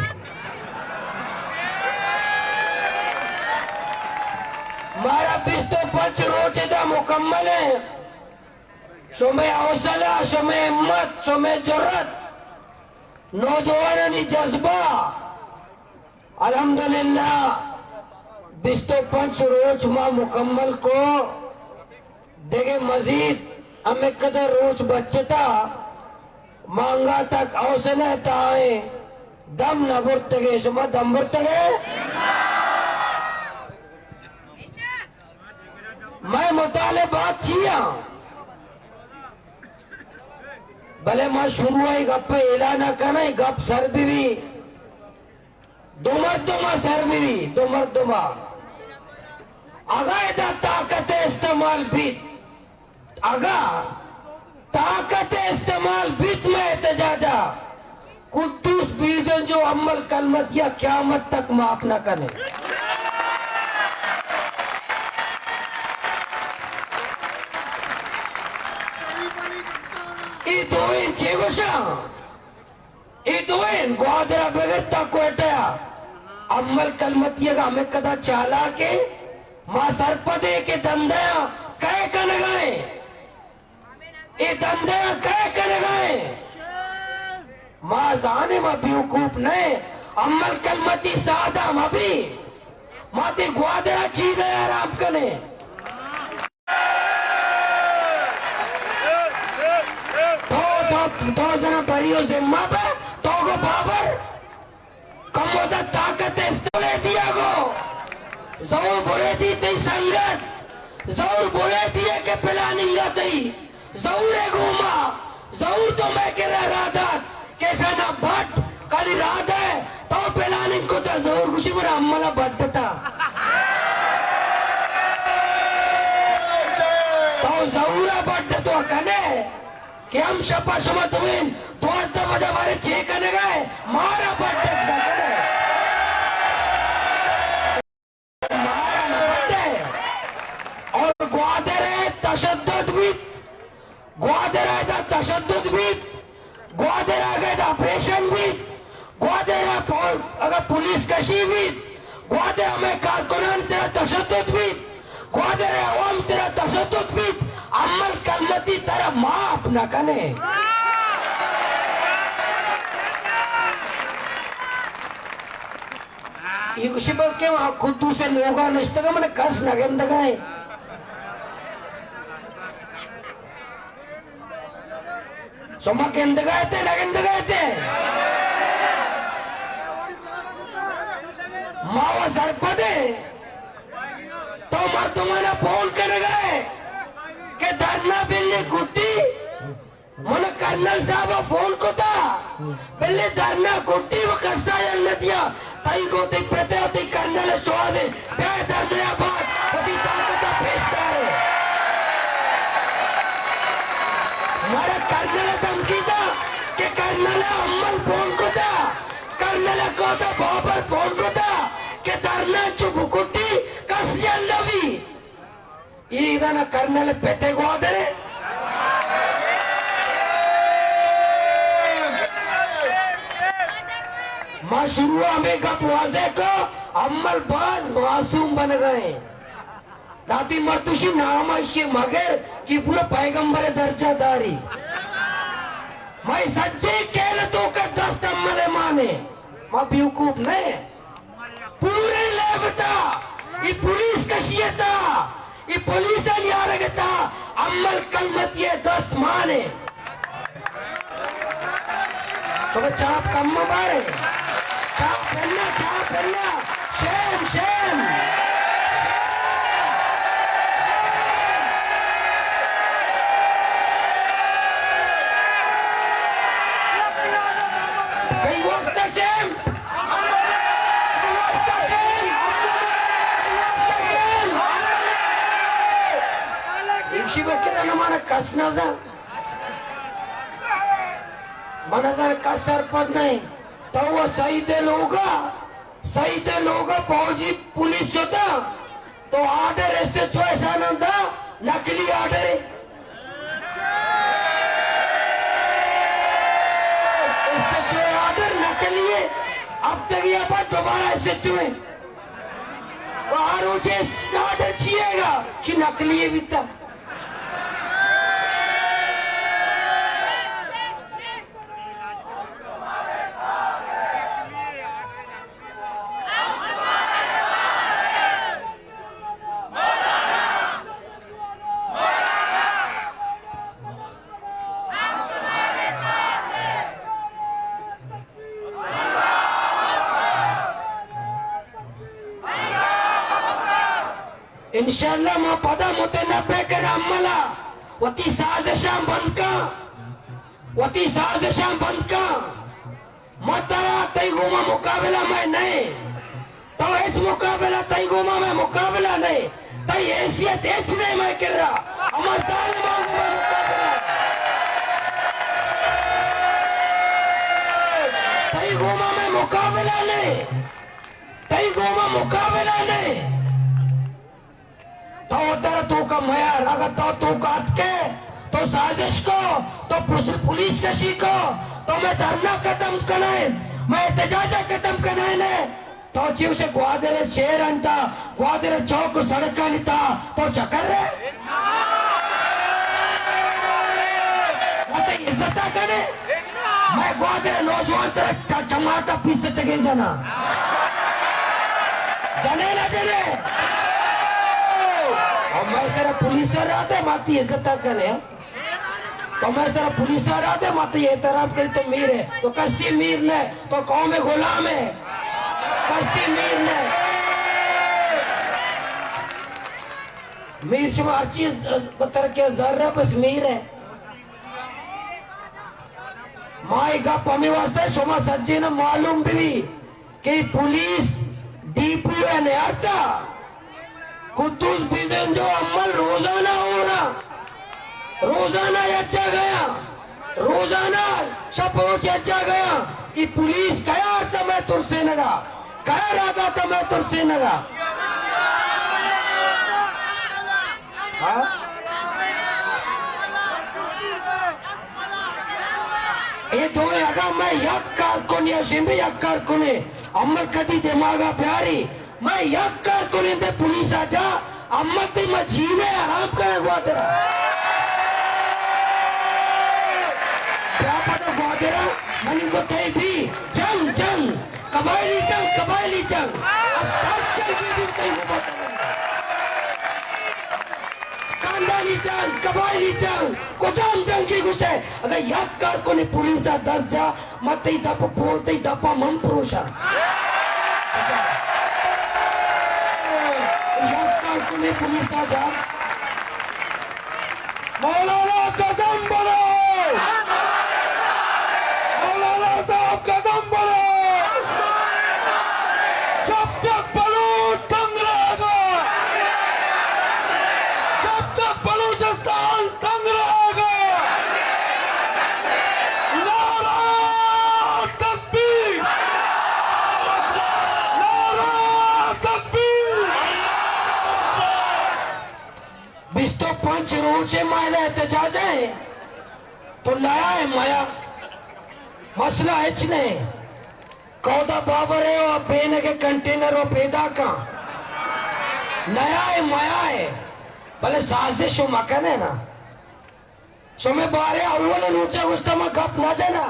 مارا بیست و پنچ روچ ادا مکمل ہیں۔ شمئے حوصلہ، شمئے ہمت، شمئے جرات، نوجوانانی جذبہ، الحمدللہ، بیست و پنچ روچ ما مکمل کو، دگہ مزید ہمے قدر روچ بچتا، ما انگا تک حوصلہ تائیں دم نہ برتگے، شما دم برتگے؟ مئے مطالبات چی آں؟ بلے ما شروع ءَ گپ ءَ اعلان کناں، گپ سر بہ بی، دو مردم ءَ سر بہ بی، دو مردم ءَ۔ اگاں ادا طاقت استعمال بیت، اگاں طاقت استعمال بیت مئے احتجاج ءَ، قدوس بیزنجو امل کلمت یا قیامت تک معاف نہ کنے۔ چے گوشاں؟ اے دوئیں گوادر ءَ بگر تا کوئٹہ ءَ امل کلمتی ءَ ہمے کدا چالاک ایں۔ ما سرپد ایں کہ دندیاں کئے کنگا ایں۔ اے دندیاں کئے کنگا ایں؟ ما زانیں، ما بیوقوف نہ ایں۔ امل کلمتی سادہ مہ بی۔ ما تئی گوادر ءَ چی دے آرام کنیں؟ تو، تو، تو زنا بری و ذمہ بے، تو گو بابر، کمو دا طاقت استولے دیا گو۔ زور بریدی تئی سنگت، زور بریدی کہ پلاننگ تئی، زور گوما، زور تو مئے کرا را دات۔ کشانا بٹ، کلی را دے، تو پلاننگ کتا، زور گوشی منا املا بٹ تا۔ تو زورا بٹ تو کنے، کہ ہم شپا شما دوئیں دوازدہ بجہ بارے چے کنگا ئے، مارا بٹ نہ کنے۔ مارا نہ بٹے۔ اور گوادر ءَ تشدد بیت، گوادر ءَ ادا تشدد بیت، گوادر ءَ اگہ ادا آپریشن بیت، گوادر ءَ پو-، اگہ پولیس کشی بیت، گوادر ءَ ہمے کارکنان سرا تشدد بیت، گوادر ءِ عوام سرا تشدد بیت، امل کلمتی ترا معاف نہ کنے۔ اے گوشی بلکہ وہاں قدوس ءِ لوگا نشتگا من کس نہ گندگا ہے۔ شما گندگا اتے، نہ گندگا اتے؟ ما و سرپدے تو مردمانا فون کنگا ہے کہ دھرنا بلی کٹی۔ من کرنل صاحب ءَ فون کتا، بلے دھرنا کٹی و کسا یل نہ دیا۔ تئی گوں تئی پت ءُ تئی کرنل ءِ شوہاز ءَ بیا دھرنا ءَ بات، وتی طاقت ءَ پیش دارے۔ مارا کرنل ءَ دھمکی دا کہ کرنل ءَ امل فون کتا، کرنل ءَ کتا بابر فون کتا کہ دھرنا چو بکٹی کس یل نہ بی۔ اے دانا کرنل پتے گوادرے۔ ما شروع ہمیں گپ واضح کو، امل باز معصوم بن گئے۔ داتی مرتوشی نام اشی مگر کہ پورا پیغمبر درجہ داری۔ ما سجے کہل تو کا دست امل مانے۔ ما بیوقوف نہیں۔ پورے لیب تا، ای پولیس کشی تا، ای پولیس نیارگ تا، امل کلمتی دست مانے۔ تو چاپ کم بارے۔ چاپ پھرنا، چاپ پھرنا۔ شیم، شیم۔ کئی وقت شیم۔ ایشی بکر نمانا کس نزا۔ من اگر کس سرپد نہیں، تو وہ سعید لوگا، سعید لوگا فوجی پولیس شتا۔ تو آرڈر ایس ایچ او احسان دا، نقلی آرڈر ہے۔ ایس ایچ او آرڈر نقلی ہے۔ اب تک یہ بات دوبارہ ایس ایچ او ہے۔ وہ ہر روچے آرڈر چیئے گا کہ نقلی ہے بیتا۔ انشاءاللہ ما پدا متنبع کن عملا وتی سازشاں بند کن، وتی سازشاں بند کن۔ ما ترا تئی گوما مقابلہ مئے نئے۔ تو ہچ مقابلہ، تئی گوما مئے مقابلہ نئے۔ تئی حیثیت ہچ نئے مئے کرا۔ ہما ظالماں گوما مقابلہ۔ تئی گوما مئے مقابلہ نئے۔ تئی گوما مقابلہ نئے۔ تو در توکا میار، اگر تو توکا اتکے، تو سازش کو، تو پس-، پولیس کشی کو، تو مئے دھرنا ختم کنائیں، مئے احتجاج ختم کنائیں۔ تو چی اسے گوادر شہر انت، گوادر چوک سڑکانی تا، تو چکر رہے؟ مت عزت کنے؟ مئے گوادر نوجوان تر چ-، چماٹا پیستگیں جنا۔ جنے نہ جنے؟ اور مئے سر پولیس را دے، ماتی عزت کنے۔ تو مئے سر پولیس را دے، ماتی احترام کنے، تو میر ہے، تو کسی میر نہ، تو قوم غلام ہے، کسی میر نہ۔ میر شما ہر چیز بتر کے زر ہے، بس میر ہے۔ ما اے گپ ہمے واسطہ شما سجین معلوم بی کہ پولیس ڈی پی او ء نیارتا۔ قدوس بزنجو عمل روزانہ ہورا، روزانہ یک جاگہ ء، روزانہ شپ روچ یک جاگہ ء۔ اے پولیس کیا آرتا مئے ترسینگا؟ کیا را داتا مئے ترسینگا؟ ہاں؟ اے دوئیں اگاں مئے یک کارکن یا شمبے یک کارکنے عمل کدی دماغا بیاری، مئے یک کارکنے دے پولیسا جا عمل تے ما جینے حرام کرے گوادرا۔ بیا پدا گوادرا منی کو تئی بھی جنگ، جنگ، قبائلی جنگ، قبائلی جنگ، استار جنگ بھی تئی کو بتا۔ خاندانی جنگ، قبائلی جنگ، کجام جنگ کی گوشے؟ اگر یک کارکنے پولیس ء دست جا، ما تئی دپ پور، تئی دپا من پروشاں۔ یک کارکنے پولیس ء جا۔ مولانا قدم بڑھاؤ! مولانا صاحب قدم بڑھاؤ! جب تک بلوچ تنگ رہے گا، جب تک بلوچستان تنگ رہے گا، نعرہ تکبیر! نعرہ تکبیر! بیست و پنچ روچ ء ما ادا احتجاج ء، تو نیا ء میا، مسئلہ ہچ نہ۔ کودا بابر ء و بینگ ء کنٹینر و پیداکاں نیا ء میا ء، بلے سازش و مکن ء نا۔ شمے بارے اول روچ ء گوشتا ما گپ نہ جنا۔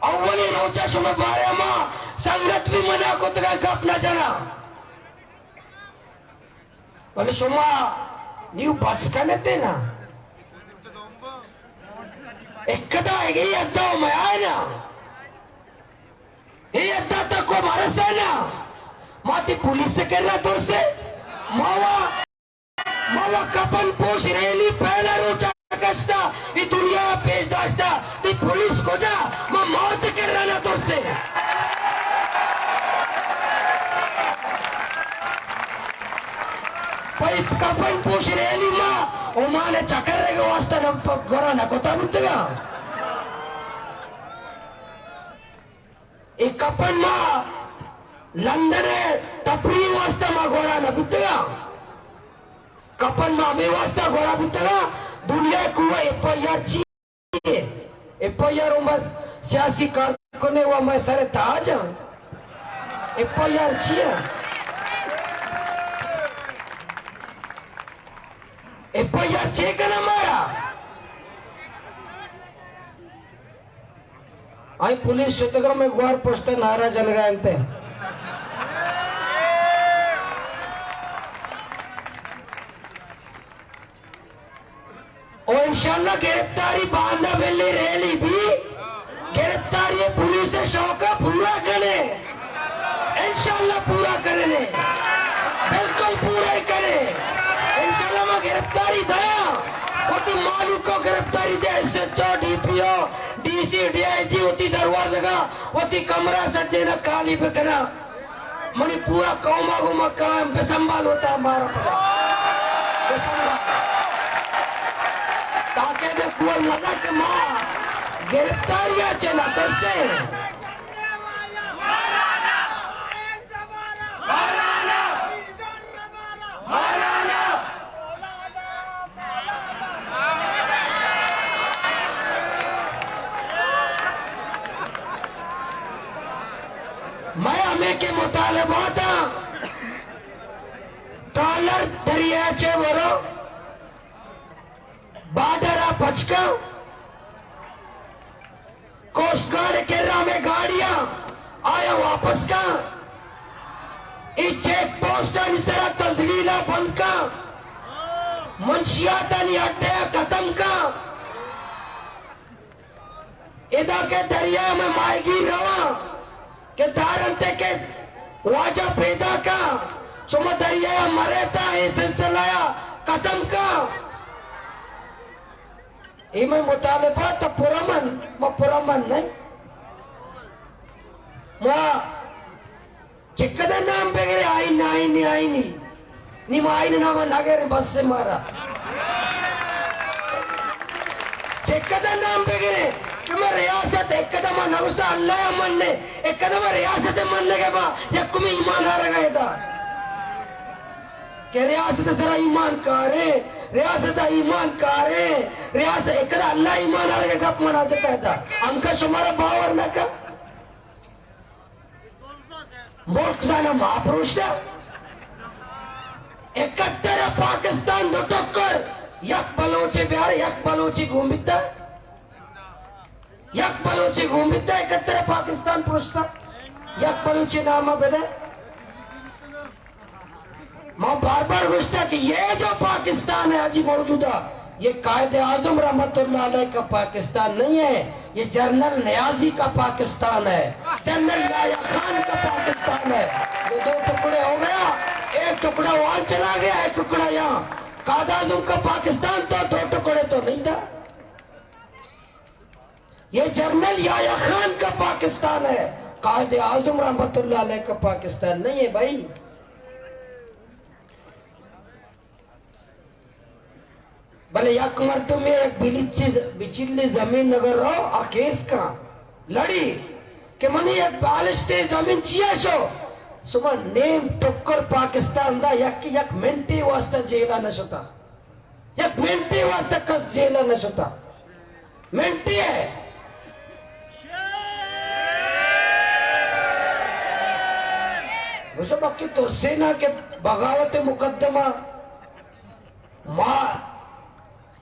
اولی روچ ء شمے بارے ء ما سنگت بھی منع کتگاں گپ نہ جناں، بلے شما نیو بس کنتے نا، اکدا اے ادا میائے نا، اے ادا تک کو مرسے نا، ما تی پولیس کرا ترسے، ما وا ما و کپن پوش ریلی پہلا روچا کشتا، ای دنیا پیش داشتا، تی پولیس کجا؟ ما موت کرنا ترسے۔ پئی کپن پوش ریلی ما عمان چکر کے واسطہ نہ پ-، گورا نہ کتا بوتگا۔ اے کپن ما لندن ء تفریح واسطہ ما گورا نہ بوتگاں۔ کپن ما ہمے واسطہ گورا بوتگاں، دنیا ء کوہ ایف آئی آر چی ہے؟ ایف آئی آر اوں بس سیاسی کارکن ء و مئے سر ء تاج آں۔ ایف آئی آر چی ہے؟ ایف آئی آر چے کنا مارا؟ آئی پولیس شتگا مئے گوار پشت نعرہ جنگا انت۔ او انشاءاللہ گرفتاری باندا بلی ریلی بھی گرفتاری پولیس شوق پورا کنے۔ انشاءاللہ پورا کرنے، بالکل پورا ہی کرے۔ انشاءاللہ ما گرفتاری دیا، وتی مالوک کو گرفتاری دے، S H O, D P O, D C, D I G, وتی دروازگا، وتی کمرہ سجے نہ خالی بکنا۔ منی پورا قوم آگو ما قائم بسنبھال ہوتا مارا پدا۔ بسنبھال۔ تاکہ دے کول مدہ کہ ما گرفتاری آ چہ نہ ترسے۔ مولانا! مولانا! مولانا! مطالبات ءَ، ٹرالر دریا چہ برو، بارڈر ءَ پچ کن، کوسٹ گارڈ ءِ کرا ہمے گاڑیاں آیاں واپس کن، اے چیک پوسٹانی سرا تذلیل ءَ بند کن، منشیاتانی اڈے ءَ ختم کن۔ ادا کہ دریا ءَ مئے ماہیگیر رواں کہ دارنت ءَ کہ واجہ پیداک اَنت، شما دریا ءَ مریت ءُ اے سلسلہ ءَ ختم کن۔ اے مئے مطالبات ءَ پرامن، ما پرامن نہ ایں۔ ما چکدہ نام بگرے، آئین، آئین، آئینی۔ نی ما آئین نام نہ گریں، بس مارا۔ چکدہ نام بگرے کہ ما ریاست، ایک قدم ما نوشتہ اللہ ءَ مننے، ایک قدم ما ریاست مننے کہ ما یکمی ایمان آرگا ادا۔ کہ ریاست سرا ایمان کارے، ریاست ایمان کارے، ریاست ایک قدم اللہ ایمان آرگا گپ منا جتا ادا۔ انکا شمارا باور نہ کن۔ ملک زاناں ما پروشتہ۔ اکہتر ءَ پاکستان دو ٹکر، یک بلوچے بیار، یک بلوچے گون بیتہ، یک بلوچے گون بیتہ، اکہتر ءَ پاکستان پروشتہ، یک بلوچے نام ءَ بدے۔ ما بار بار گوشتا کہ یہ جو پاکستان ہے آج موجودہ، یہ قائد اعظم رحمت اللہ علیہ کا پاکستان نہیں ہے، یہ جنرل نیازی کا پاکستان ہے، جنرل یحییٰ خان کا پاکستان ہے۔ یہ دو ٹکڑے ہو گیا، ایک ٹکڑا وہاں چلا گیا، ایک ٹکڑا یہاں۔ قائد اعظم کا پاکستان تو دو ٹکڑے تو نہیں تھا۔ یہ جنرل یحییٰ خان کا پاکستان ہے، قائد اعظم رحمت اللہ علیہ کا پاکستان نہیں ہے بھائی۔ بلے یک مردمے یک بلیچی ز-، بچلی زمین اگر رو، آ کیس کن، لڑی کہ منی یک بالشتے زمین چیا شو؟ شما نیم ٹکر پاکستان دا، یک، یک منٹی واسطہ جیلا نہ شتا۔ یک منٹی واسطہ کس جیلا نہ شتا۔ منٹی ہے۔ گوشو بکی ترسینا کہ بغاوت مقدمہ ما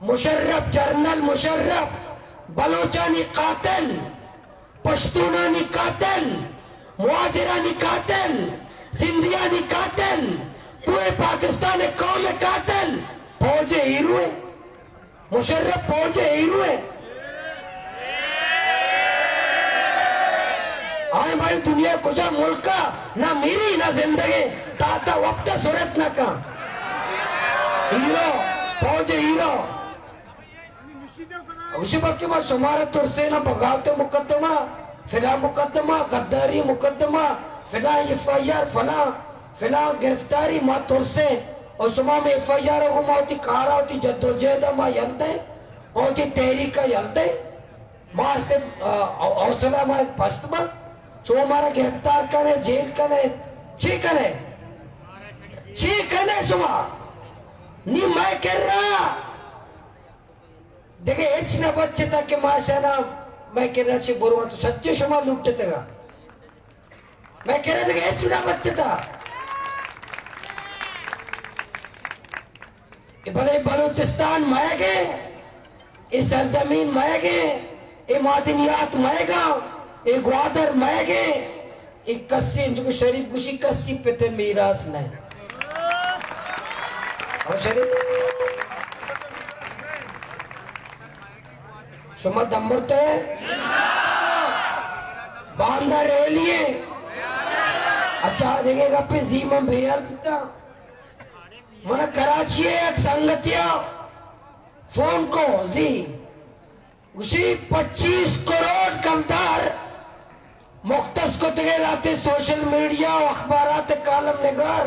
مشرف، جنرل مشرف، بلوچانی قاتل، پشتونانی قاتل، مہاجرانی قاتل، سندھیانی قاتل، پورے پاکستان قوم قاتل، فوج ہیرو ہے، مشرف فوج ہیرو ہے۔ آئیں بھائی دنیا کجا ملکا نہ میری نہ زندگی، تاتا وقت صورت نہ کا۔ ہیرو، فوج ہیرو۔ گوشی بلکہ ما شمارا ترسینا بغاوت مقدمہ، فلاں مقدمہ، غداری مقدمہ، فلاں ایف آئی آر، فلاں، فلاں گرفتاری ما ترسیں۔ اور شما میں ایف آئی آر کو ما ہوتی کارا ہوتی جدوجہد ما یل دیں، ہوتی تحریک یل دیں۔ ما استے، آ، حوصلہ ما پست با۔ شما مارا گرفتار کنے، جیل کنے، چی کنے؟ چی کنے شما؟ نی میں کر رہا۔ دگہ ہچ نہ بچتا کہ ما شانا مئے کرا چہ برواں، تو سچے شما لوٹتگا۔ مئے کرا دگہ ہچ نہ بچتا۔ اے بلے بلوچستان مئیگے، اے سرزمین مئیگے، اے معدنیات مئیگا، اے گوادر مئیگے۔ اے کسی انچو کہ شریف گوشی کسی پت میراث نہ۔ ہو شریف؟ شما دمرتے؟ باندا ریلی ہے۔ اچھا، دیکھے گا پہ زی من بھیال بیتا۔ من کراچی ہے ایک سنگتیا فون کو زی۔ گوشی پچیس کروڑ کلدار مختص کتگے، لہتے سوشل میڈیا و اخبارات کالم نگار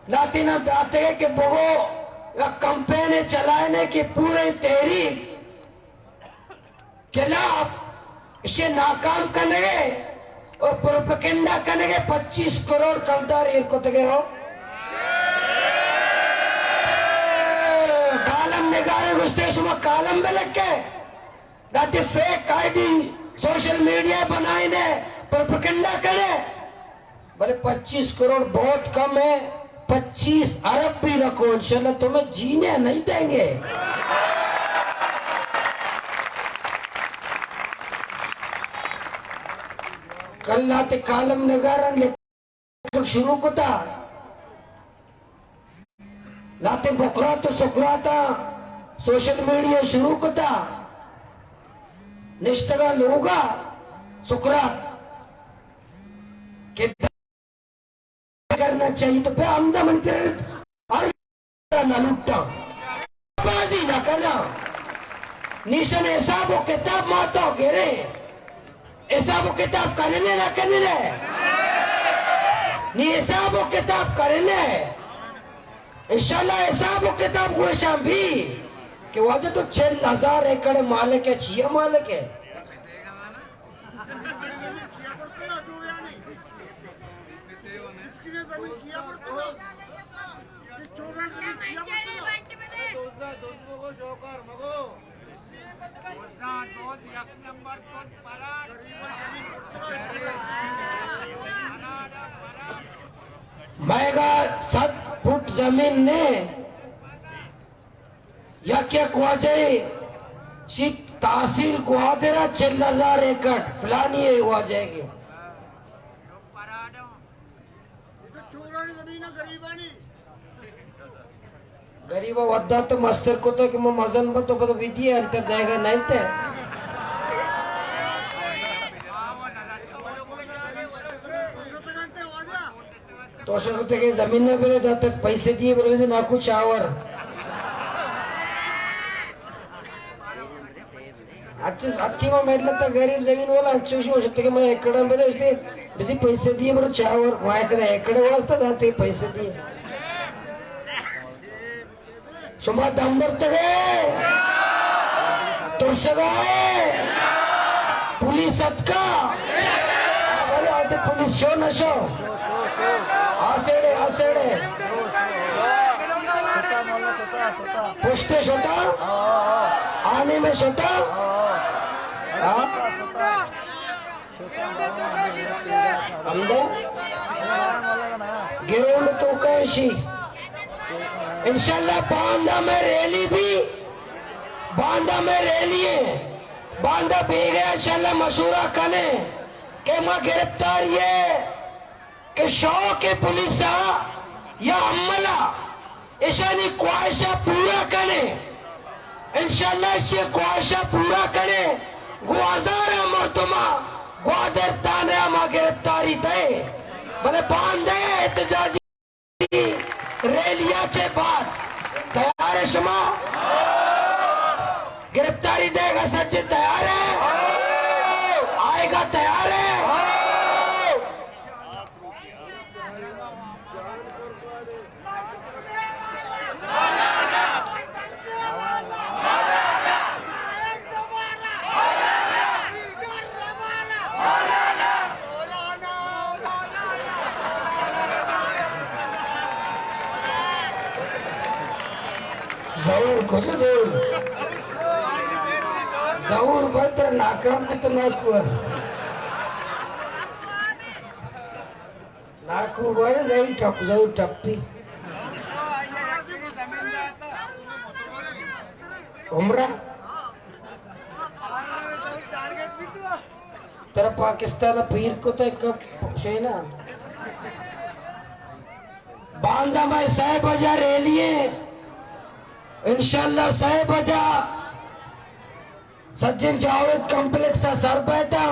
لہتینا داتگے کہ بگو یک کمپینے چلائینے کہ پورے تحریک خلاف اشے ناکام کنگے اور پروپیگنڈا کنگے، پچیس کروڑ کلدار ایر کتگے ہو۔ کالم نگارے گوشتے شما کالم بلکے۔ داتی fake I D social media بنائینے، پروپیگنڈا کنے۔ بلے پچیس کروڑ بہت کم ہے، پچیس ارب بھی رکھو، انشاءاللہ تمہیں جینے نہیں دیں گے۔ کل لاتے کالم نگاراں لکھگ شروع کتا، لاتے بکرات و سکراتاں سوشل میڈیا شروع کتا، نشتگاں لوگا سکرات کہ کرنا چاہیے، تو پہ ہمدا من تیرے ہر نہ لٹاں، بازی نہ کناں۔ نیشن حساب و کتاب ما تو گرے، حساب و کتاب کننے نہ کننے، نی حساب و کتاب کننے۔ انشاءاللہ حساب و کتاب گوشاں بھی کہ واجہ تو چل ہزار ایکڑ مالک ہے، چیا مالک ہے؟ مئیگا صد فٹ زمین نے، یک یک واجہ ءِ شی تحصیل گوادر ءَ چل ہزار ایکڑ فلانی ءِ واجہ ءِ۔ غریب ءَ ودا تو مستر کتا کہ ما مزن بہ تو پدا بدی انتر دئیگا نہ انت۔ تو شگتے کہ زمین نہ بدے داتا پیسے دیے برو ناکو چاور۔ اچھے، اچھی ما ملت غریب زمین والا اچھو شو شتے کہ میں ایکڑا بدے اشتے بزی پیسے دیے برو چاور، ما ایکڑا ایکڑے واسطہ داتے پیسے دیے۔ شما دم برتگ ئے؟ ترسگ ءَ ئے؟ پولیس اتکا؟ بلے آتے پولیس شو نہ شو؟ آسیڑے، آسیڑے۔ پشتے شتا؟ آنے میں شتا؟ ہاں؟ ہمدا گراؤنڈ توکا ایشی۔ انشاءاللہ باندا میں ریلی بھی، باندا میں ریلی ہے، باندا بیگا انشاءاللہ مشورہ کنے کہ ما گرفتاری ہے کہ شوق پولیسا یا عملا اشانی خواہشاں پورا کنے، انشاءاللہ اشی خواہشاں پورا کنے، گوں ہزاراں مردماں گوادر تھانہ ءَ ما گرفتاری دئے، بلے باندا احتجاجی ریلی ءَ چہ بعد تیار ئے شما؟ گرفتاری دئیگ ءَ سجے تیار ئے؟ آئیگ ءَ تیار ئے؟ ظہور کجا ظہور؟ ظہور بہتر ناکام کت ناکو۔ ناکو بارے زئی ٹپ، زئی ٹپی۔ عمرہ۔ ترا پاکستان ءَ پیر کتہ کپ شینا۔ باندا مئے سئے بجہ ریلی ایں۔ انشاءاللہ سئے بجہ سجیں جاوید کمپلیکس ءَ سر بیتاں۔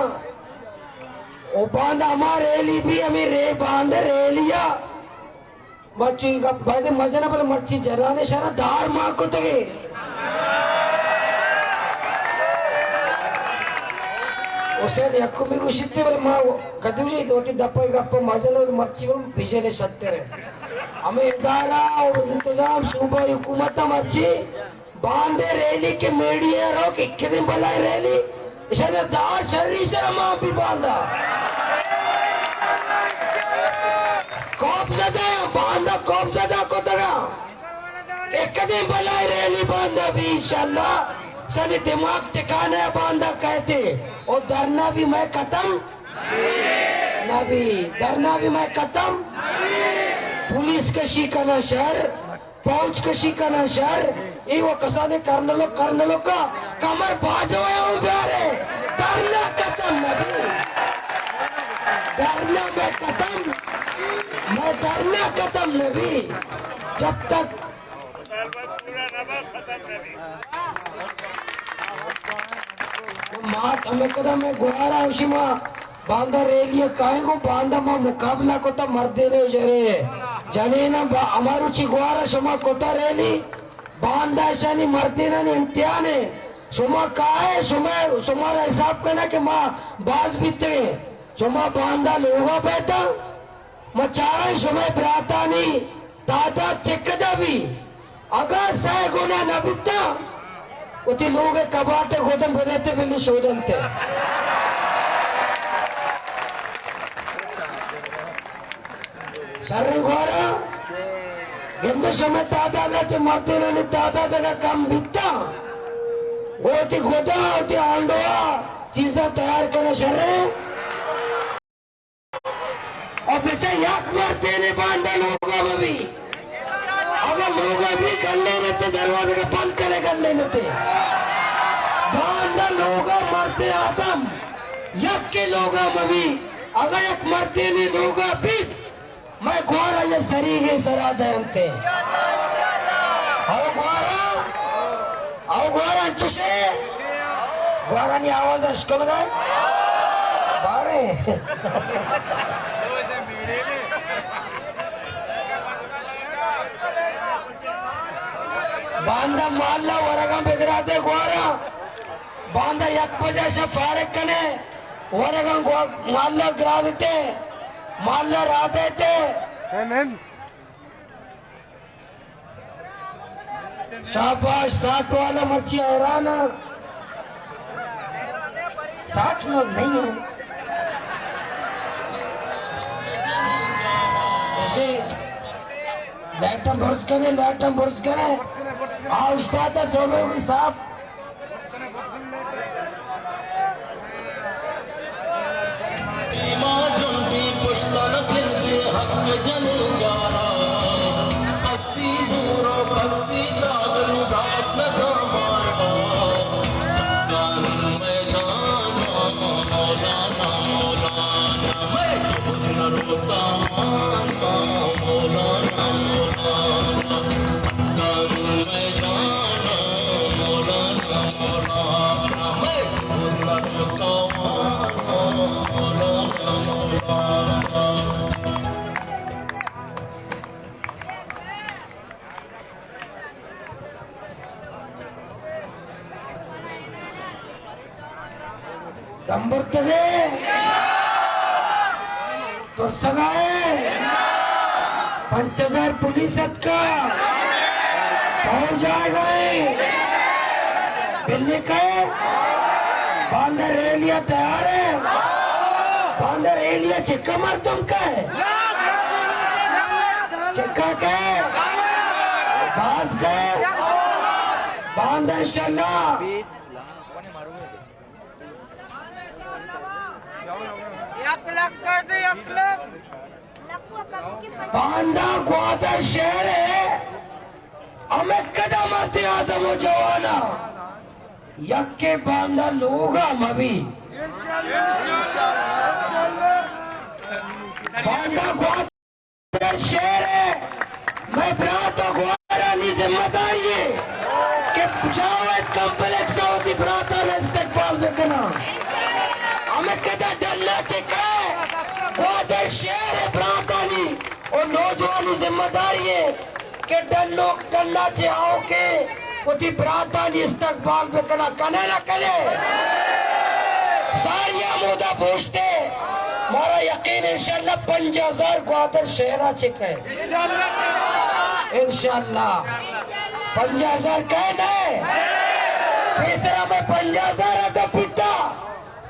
او باندا ہما ریلی بھی ہمیں رے باند ریلی ءَ۔ بچو، اے گپ باید مجن، بلے مرچی جنان شرا دار ما کتگے۔ حسین یکمی گوشیتے، بلے ما کدو جی دوتی دپا اے گپ مجن، بلے مرچی بلے بیجن شتر ہے۔ ہمیں ادارہ اور انتظام صوبہ حکومت مرچی باندے ریلی کہ میڈیا رو کہ کدیں بلائیں ریلی، اشاں دار شری سر ما بھی باندا۔ خوف زدہ، باندا خوف زدہ کتگا۔ کہ کدیں بلائیں ریلی باندا بھی انشاءاللہ۔ سنی دماغ ٹکانے باندا کہتے۔ او دھرنا بھی میں ختم۔ نبی، دھرنا بی مئے ختم۔ پولیس کشی کنا شر، فوج کشی کنا شر، ای و کسانی کرنلو، کرنلو کا کمر باجوے ہوں بیارے، دھرنا ختم نبی۔ دھرنا مئے ختم، مئے دھرنا ختم نبی۔ جب تک مات ہمیں کدم میں گوارا شما باندا ریلی کائیں گو، باندا ما مقابلہ کتا مردینے جرے۔ جنینا با-، ہمارو چی گوارا شما کتا ریلی، باندا شانی مردینانی امتحان ہے۔ شما کائے، شما، شمارا حساب کنا کہ ما باز بیتے۔ شما باندا لوگا بیتا۔ ما چاریں شمئے براتانی تعداد چکدہ بی، اگاں سئے گنا نہ بیتاں، وتی لوگ ء کباٹ ء گدن بدنت ء بلی شودنت ء۔ شریں گوارا گندے شمئے تعداد ء چہ مردینانی تعداد اگاں کم بیتاں، گوں وتی گداں وتی آنڈوا چیزاں تیار کناں شریں۔ اور پچھے یک مرتینے باندا لوگا مبی۔ اگر لوگا بی گلینتے دروازے کا بند کرے گلینتے۔ باندا لوگا مرتے آدم یک کے لوگا مبی۔ اگر یک مرتینے لوگا بی، مئے گوارا یہ سریگے سرا دینتے۔ او گوارا، او گوارا چوشے۔ گوارانی آواز اشکنگا۔ بارے۔ باندا مالا ورگاں بگرا دے گوارا۔ باندا یک بجہ شا فارغ کنے۔ ورگاں گو-، مالا گرا دیتے۔ مالا را دیتے۔ شاباش، ساٹھ والا مرچی حیران ہے۔ ساٹھ لوگ نہیں ہیں۔ اسے لائٹم برز کرے، لائٹم برز کرے۔ آ استاد سوبے بھی صاحب۔ ایما جنزی پشتن کنزی حق جنی جارا، کسی زورو کسی داد نو داشت ندا مارا۔ قانون میدانا مولانا مولانا، میں جبر نروتا مانا مولانا مولانا۔ دم برتگے؟ ترسگائے؟ پنچ ہزار پولیس اتکا، فوج آئے گئے، بلی کئے؟ باندر ریلیا تیار ہے؟ باندر ریلیا چکا مردم کئے؟ چکا کئے؟ باز کئے؟ باندر انشاءاللہ۔ یک لک کر دے، یک لک۔ باندا گوادر شہر ہے، ہمیں قدم آتے آدم و جوانا، یکے باندا لوگا مبی۔ باندا گوادر شہر ء مئے برات و گوارانی ذمہ داری ء کہ جاوید کمپلیکس ء وتی براتان ء استقبال بکناں۔ ہمے کدا ڈنا چکا ء گوادر شہر ء براتانی و نوجوانی ذمہ داری ء کہ ڈنوک ڈنا چہ آؤکے وتی براتانی استقبال بکناں، کنے نہ کنے؟ ساری ہمودا بوشتے، مارا یقین انشاءاللہ پنجاہ ہزار گوادر شہرا چکے۔ انشاءاللہ پنجاہ ہزار کئے نئے؟ پیسرا میں پنجاہ ہزار ادا پیتا،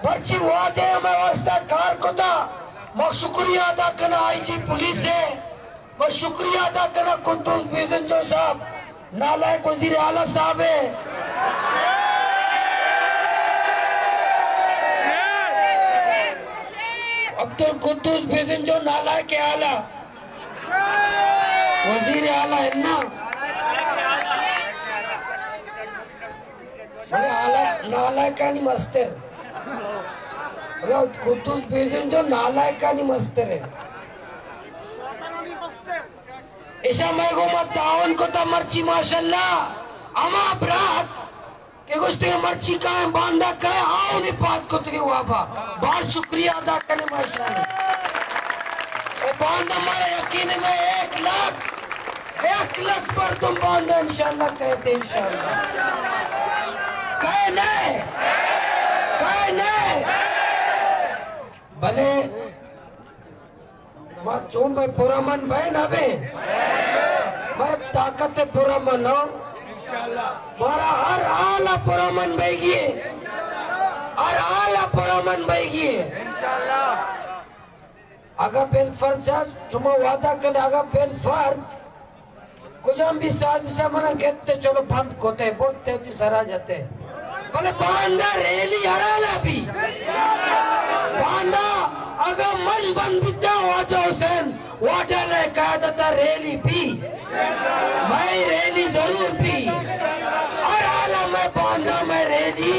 برچی واجہ ہمیں واسطہ کار کتا۔ ما شکریہ ادا کنا آئی جی پولیس ہے۔ و شکریہ ادا کناں قدوس بیزنجو صاحب، نالائق وزیر اعلیٰ صاحب ء۔ عبدالقدوس بزنجو نالائق اعلیٰ، وزیر اعلیٰ ہے نا؟ بلے اعلیٰ نالائقانی مستر۔ بلے قدوس بزنجو نالائقانی مستر ہے۔ ایشاں مئے گوما تعاون کتا مرچی ماشاءاللہ۔ ہما برات کہ گوشتے مرچی کائیں باندا کائیں، آؤ نے پاد کتگے وابا۔ باز شکریہ ادا کنے ما ایشانی۔ او باندا مارا یقین ہے مئے ایک لاکھ، ایک لاکھ مردم باندا انشاءاللہ کئیت انشاءاللہ۔ کئے نئے؟ کئے نئے؟ بلے ما چون بئے، پرامن بئے نہ بئے؟ مئے طاقت پرامن ہو۔ مارا ہر حال پرامن بئیگی ہے۔ ہر حال پرامن بئیگی ہے۔ اگاں بالفرض شما وعدہ کنے، اگاں بالفرض کجام بھی سازش ء من گپت، چلو بند کتے، برتے وتی سرا جتے۔ بلے باندا ریلی ہر حالا بی۔ باندا اگاں من بند بیتا، واجہ حسین واڈر ء قیادت ء ریلی بی۔ مئے ریلی ضرور بی۔ ہر حالا مئے باندا مئے ریلی،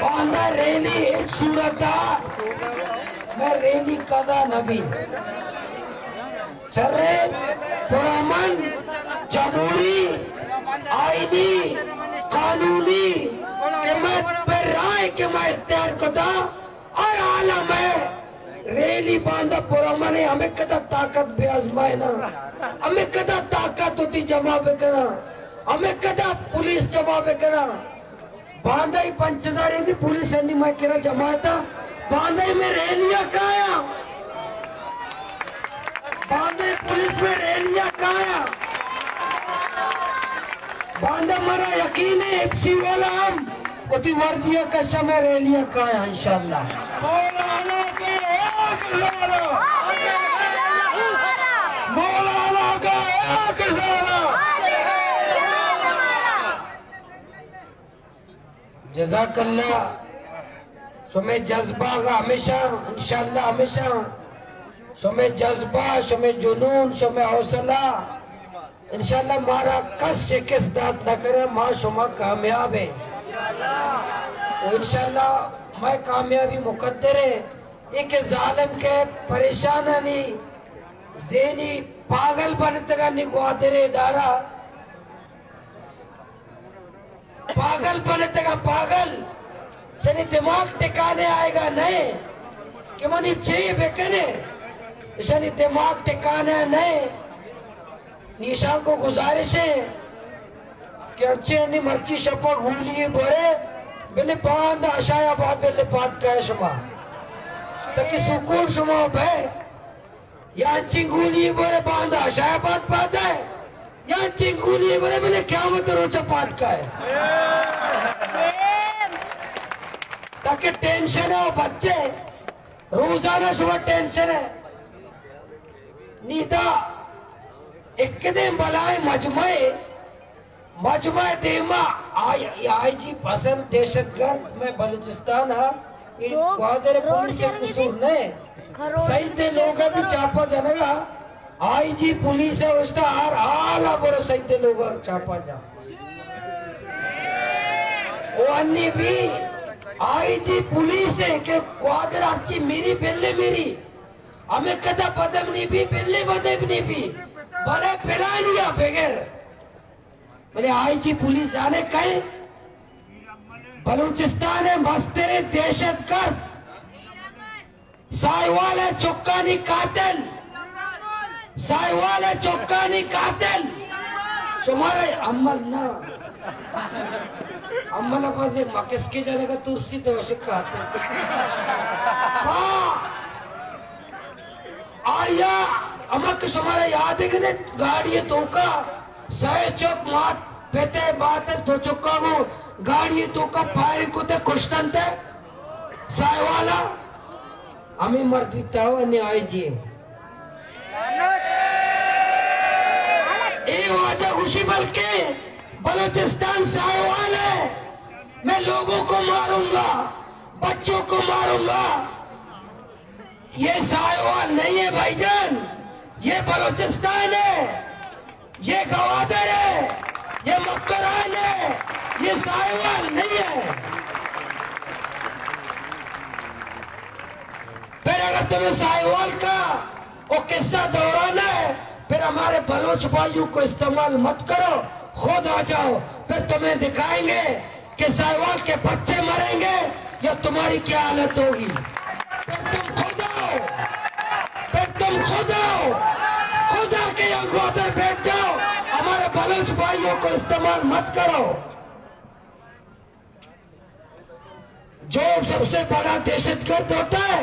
باندا ریلی ہچ صورت ء مئے ریلی قضا نہ بی۔ شریں، پرامن، جمہوری، آئینی، قانونی کہ مئے پہ رائے کہ مئے اختیار کتا، ہر حالا مئے ریلی باندا پرامن ہے، ہمیں کدا طاقت بے آزمائے نا، ہمیں کدا طاقت ہوتی جمع بکنا، ہمیں کدا پولیس جمع بکنا۔ باندئی پنچ ہزار دی پولیس انی مئے کرا جماعت ء، باندئی مئے ریلی ء کایا، باندئی پولیس مئے ریلی ء کایا۔ باندا مارا یقین ہے ایف سی والا ہم وتی وردی ء کشا مئے ریلی ء کایا انشاءاللہ۔ مولانا کا ایک نعرہ، مولانا کا ایک نعرہ۔ جزاک اللہ۔ شمئے جذبہ اگاں ہمیشہ، انشاءاللہ ہمیشہ، شمئے جذبہ، شمئے جنون، شمئے حوصلہ، انشاءاللہ مارا کس شکست دات نہ کرے، ما شما کامیاب ہیں۔ و انشاءاللہ مئے کامیابی مقدر ہے۔ ایک ظالم کے پریشانانی ذہنی پاگل بنتگانی گوادر ادارہ پاگل بنتگا، پاگل۔ چنی دماغ ٹکانے آئے گا نئے کہ منی چے بکنے، اشانی دماغ ٹکانے نئے۔ نی اشان کو گزارش ہے کہ انچے انی مرچی شپا گولی برے، بلے باندا اشایا بعد بلے پاد کئے شما، تاکہ سکون شما بے۔ یا انچیں گولی برے باندا شاہ آباد پاد ہے، یا انچیں گولی برے بلے قیامت روچ پاد کا ہے۔ تاکہ ٹینشن ہے بچے، روزانہ شما ٹینشن ہے۔ نیتا ایک دن بلائے مجمع ہے، مجمع ء دیما آئی، آئی جی اصل دہشت گرد میں بلوچستان ء، اے گوادر پولیس ء قصور نہ۔ سید ء لوگ ء بھی چاپا جنگا، آئی جی پولیس ء اشتا ہر حال ء برو سید ء لوگ ء چاپا جا۔ او انی بھی آئی جی پولیس ء کہ گوادر ہرچی میری بلے میری، ہمیں کدا بدم نہیں بھی، بلے بدم نہیں بھی، بلے پلانیا بغیر بلے آئی جی پولیس زانے کئے؟ بلوچستان ء مستریں دہشت گرد، ساہیوال ء چکانی قاتل، ساہیوال ء چکانی قاتل۔ شمارا عمل نہ، عمل ء بس مکس کے جانے کا ترسی تو شکایت۔ ہاں۔ آیا ہما کہ شمارا یاد ہے کہ گاڑی توکا سئے چک مات پتے باتر دو چکا گو گاڑی توکا پائر کتے کشتن تے سائے والا ہمیں مرد بیتا ہو انی آئی جی۔ اے واجہ گوشی بلکہ بلوچستان سائے والے، میں لوگوں کو ماروں گا، بچوں کو ماروں گا۔ یہ ساہیوال نہیں ہے بھائی جان، یہ بلوچستان ہے، یہ گوادر ہے، یہ مکران ہے، یہ ساہیوال نہیں ہے۔ پھر اگر تمہیں ساہیوال کا وہ قصہ دہرانا ہے، پھر ہمارے بلوچ بھائیوں کو استعمال مت کرو، خود آ جاؤ، پھر تمہیں دکھائیں گے کہ ساہیوال کے بچے مریں گے یا تمہاری کیا حالت ہوگی۔ پھر تم خود آؤ، پھر تم خود آؤ، خود آ کے یہاں گوادر بیٹھ جاؤ، ہمارے بلوچ بھائیوں کو استعمال مت کرو۔ جو سب سے بڑا دہشت گرد ہوتا ہے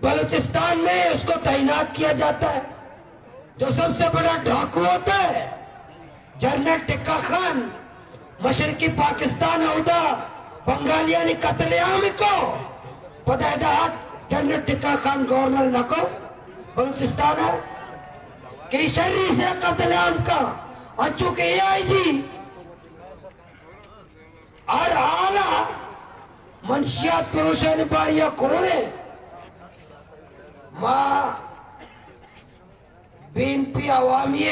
بلوچستان میں، اس کو تعینات کیا جاتا ہے۔ جو سب سے بڑا ڈاکو ہوتا ہے جنرل ٹکا خان، مشرقی پاکستان اودا بنگالیانی قتل عام کو پدا ادا جنرل ٹکا خان گورنر نہ کو بلوچستان ہے کہ شری سے قتل عام کا، انچو کہ اے آئی جی ہر حالا منشیات پروشانی باریا کورے۔ ما بی این پی عوامی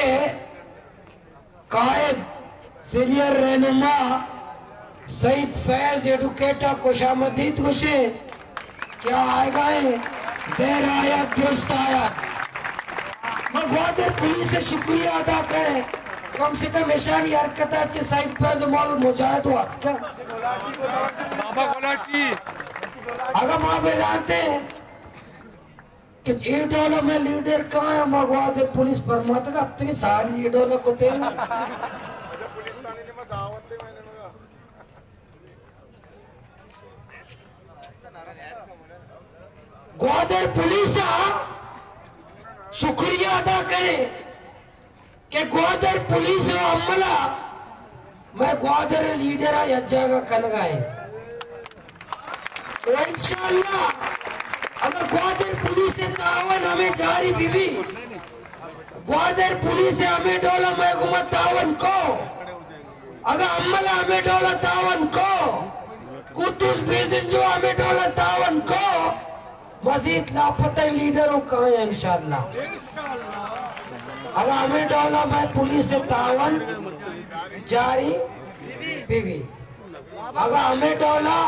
قائد، سینئر رہنما سعید فیض ایڈوکیٹ ء خوش آمدید گوشیں۔ کیا آئے گا ہے؟ دیر آیا، درست آیا۔ ما گوادر پولیس سے شکریہ ادا کریں، کم سے کم اشانی حرکت چہ سعید فیض مول مجاہد وات کا۔ بابا گلاٹی۔ اگر ما بلاتے ہیں کہ اے ڈولا میں لیڈر کہاں ہے، ما گوادر پولیس پر مات کا، اب تک ساری اے ڈولا کو تے۔ گوادر پولیس ء شکریہ ادا کریں کہ گوادر پولیس ء عملہ میں گوادر لیڈر ء یک جاگہ کنگا ہیں۔ و انشاءاللہ اگر گوادر پولیس ء تعاون ہمیں جاری بی بی، گوادر پولیس ء ہمیں ڈولا میں گما تعاون کو، اگاں عمل ء ہمے ڈول ء تعاون کو، قدوس بیزنجو ہمے ڈول ء تعاون کو، مزید لاپتہ لیڈر ہوں کائیں انشاءاللہ۔ اگاں ہمے ڈول ء مئے پولیس ء تعاون جاری بہ بی، اگاں ہمے ڈول ء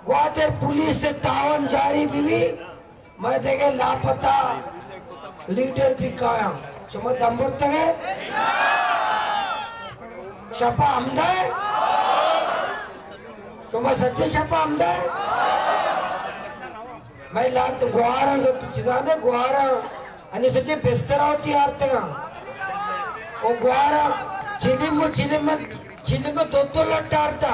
گوادر پولیس ء تعاون جاری بہ بی، مئے دگہ لاپتہ لیڈر بھی کایاں۔ شما دم برتگ ئے؟ شپا ہمدا ئے؟ شما سچے شپا ہمدا ئے؟ مئے لات گوارا زرت چیزانے گوارا انی سچے بستر ہوتی آرتگا۔ او گوارا چلم و چلم چلم دو دو لٹ آرتا۔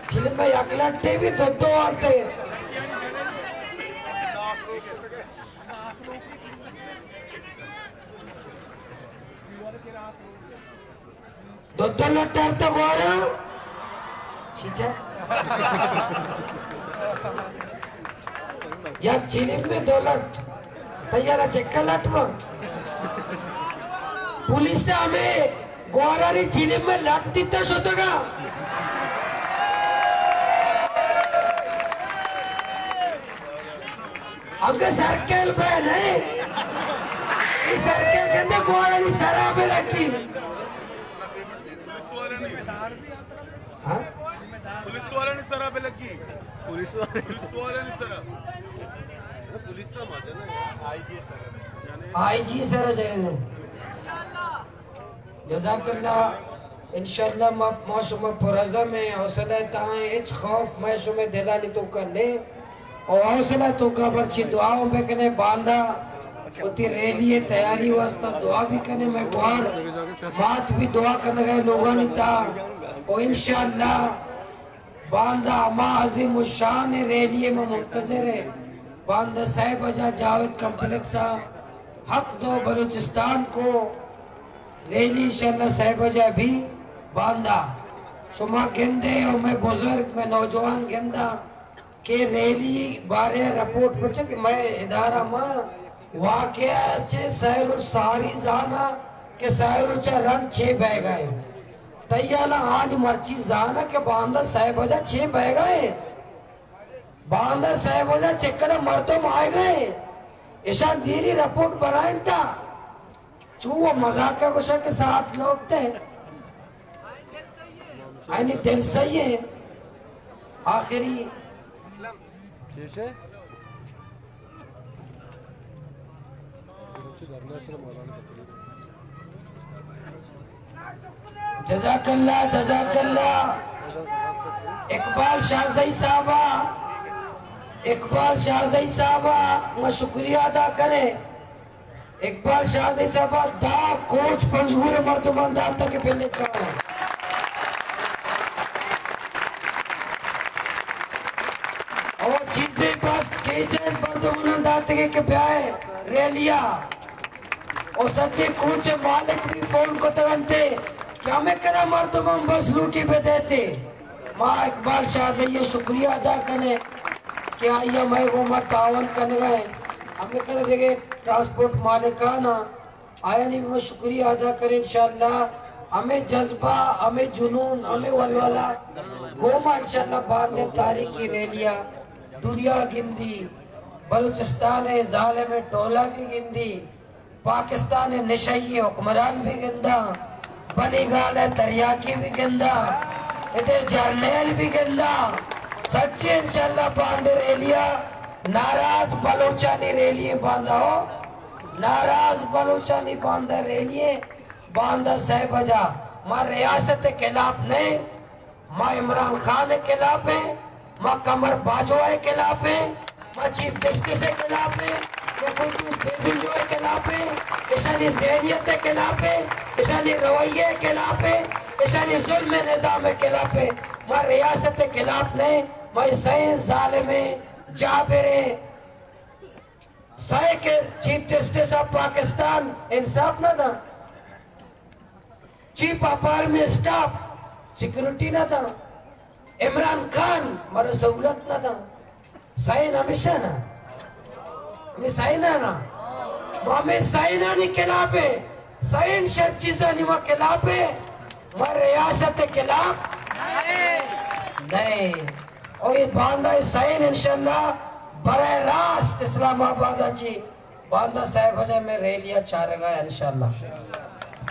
چلم یک لٹے بھی دو دو آرتے۔ دو دو لٹ آرتا گوارا۔ چیچا؟ یک چلم میں دو لٹ۔ تیارا چکا لٹ ما۔ پولیس ہمیں گوارانی چیلے میں لٹ دیتا شتگا۔ انگا سرکل بہ نہیں۔ یہ سرکل کرنے گوارانی سرا بہ لگی۔ ہاں؟ پولیس والے نے سرا بہ لگی۔ پولیس والے۔ پولیس والے نے سرا۔ پولیس سا ماجے نا۔ آئی جی سرا۔ آئی جی سرا جائے نا۔ جزاک اللہ۔ انشاءاللہ ما، ما شما پرعزم ہیں، حوصلہ تاں ہیں، ہچ خوف مئے شمئے دلانی توکا نے۔ اور حوصلہ توکا برچی دعا ہوں بکنے، باندا وتی ریلی تیاری واسطہ دعا بھی کنے، میں گوار مات بھی دعا کرنے گئے لوگانی تا۔ اور انشاءاللہ باندا ہما عظیم الشان ریلی ء ما منتظر ہے۔ باندا سئے بجا جاوید کمپلیکس ء حق دو بلوچستان کو ریلی انشاءاللہ سئے بجا بھی باندا شما گندے اور میں بزرگ، میں نوجوان گندا کہ ریلی بارے رپورٹ پچے کہ میں ادارہ ما واقعہ چے سئے روچ ساری زانا کہ سئے روچ رند چے بہ گئے۔ تئی حالا آج مرچی زاناں کہ باندا سئے بجا چے بئیگا ایں؟ باندا سئے بجا چکر مردم آئے گئے، اشان دیری رپورٹ بنائیں تا، چو وہ مزاق کا گوشا کہ ساعت لوگ تے، آئینی دل صحیح ہے، آخری جزاک اللہ، جزاک اللہ۔ اقبال شاہزئی صاحبہ، اقبال شاہزئی صاحبہ، ما شکریہ ادا کریں۔ اقبال شاہزئی صاحبہ، دہ کوچ پنجگور مردمان داتا کہ پہلے کار۔ اور چیزیں بس کیچے مردمان داتے کہ بیائے ریلیا۔ او سچے کوچ مالک بھی فون کتگ انتے کہ ہمے کرا مردماں بس لوٹی بہ دیتے۔ ما اقبال شاہزئی ء شکریہ ادا کنیں کہ آئی ء مئے گوما تعاون کنگا ہیں۔ ہمے کرا دگہ ٹرانسپورٹ مالکان آیانی بھی ما شکریہ ادا کریں۔ انشاءاللہ ہمے جذبہ، ہمے جنون، ہمے ولولہ گوما انشاءاللہ باندے تاریخی ریلیا دنیا گندی، بلوچستان ء ظالم ٹولہ بھی گندی۔ پاکستان ء نشئی حکمران بھی گنداں، بنی گال ء تریاکی بھی گنداں، ادے جرنیل بھی گنداں۔ سچی انشاءاللہ باندے ریلیا ناراض بلوچانی ریلی باندا ہو، ناراض بلوچانی باندا ریلی باندا سئے بجا۔ ما ریاست خلاف نہیں، ما عمران خان ء خلاف ہیں، ما قمر باجوہ ء خلاف ہیں، ما چیف جسٹس ء خلاف ہیں، ما قدوس بیزنجو ء خلاف ہیں، اشانی ذہنیت ء خلاف ہیں، اشانی رویہ ء خلاف ہیں، اشانی ظلم نظام ء خلاف ہیں۔ ما ریاست ء خلاف نہیں، ما سئیں ظالمیں جابریں سئے کہ چیف جسٹس آف پاکستان انصاف نہ دا۔ Chief of army staff security نہ داں، عمران خان مارا سہولت نہ داں۔ سائن ہمیشہ نا، ہمیں سائن نا، ما ہمیں سائنانی خلاف ہے، سائن شر چیزانی ما خلاف ہے، ما ریاست خلاف نہیں۔ اور یہ باندہ سائن انشاءاللہ براہ راست اسلام آباد چی باندا سئے بجا میں ریلیا چارگا انشاءاللہ۔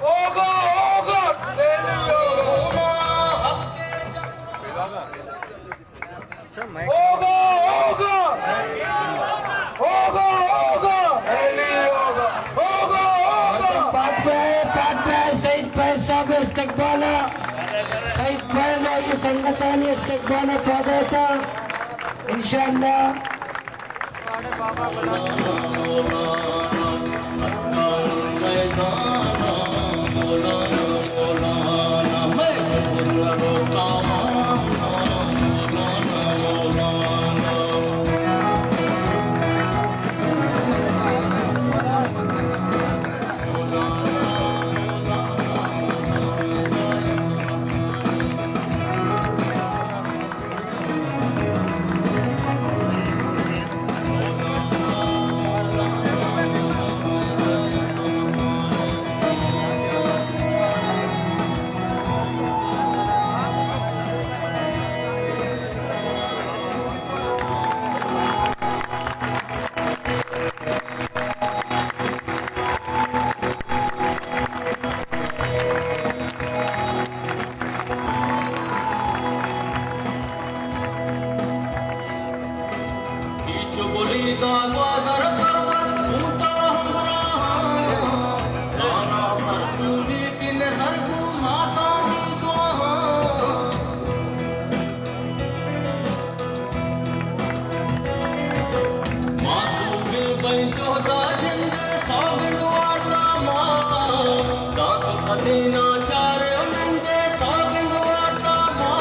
اوگا، اوگا، ریلی اوگا۔ اوگا، اوگا۔ اوگا، اوگا۔ ریلی اوگا۔ اوگا، اوگا۔ پاد بے، پاد بے، سعید فیض صاحب استقبال، سعید فیض آئی سنگتانی استقبال پاد ایتا۔ انشاءاللہ۔ چو بلیدہ گوادر پروت بوتا ہمراہاں، زانا سرپولی کن ہر گوں ماتانی دعاہاں۔ ما سوبیں بئیں جہدا جند سوگند وارتا ما، دات پدینا چار نند سوگند وارتا ما۔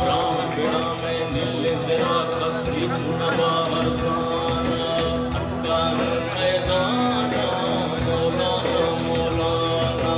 براہم براہم مل زرا کسی چون باور زانا۔ اٹکان میدانا مولانا مولانا۔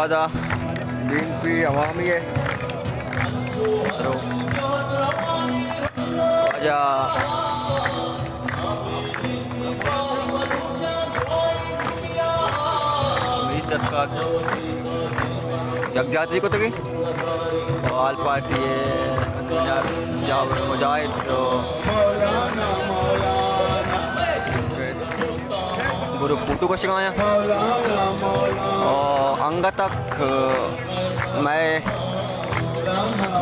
ادا بی این پی عوامی ءِ واجہ میر ترکاک یکجاتی کتگی، آل پارٹی ءِ کنوینر جاور مجاہد تو گروپ فوٹو کشگ ءَ آیاں۔ او انگت تک مئے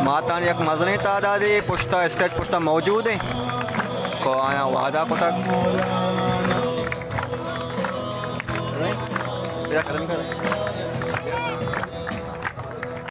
ماتانی یک مزنیں تعدادے پشتا، اسٹیج پشتا موجود ایں۔ کو آیاں وعدہ کتگ۔ ادا قدم کر۔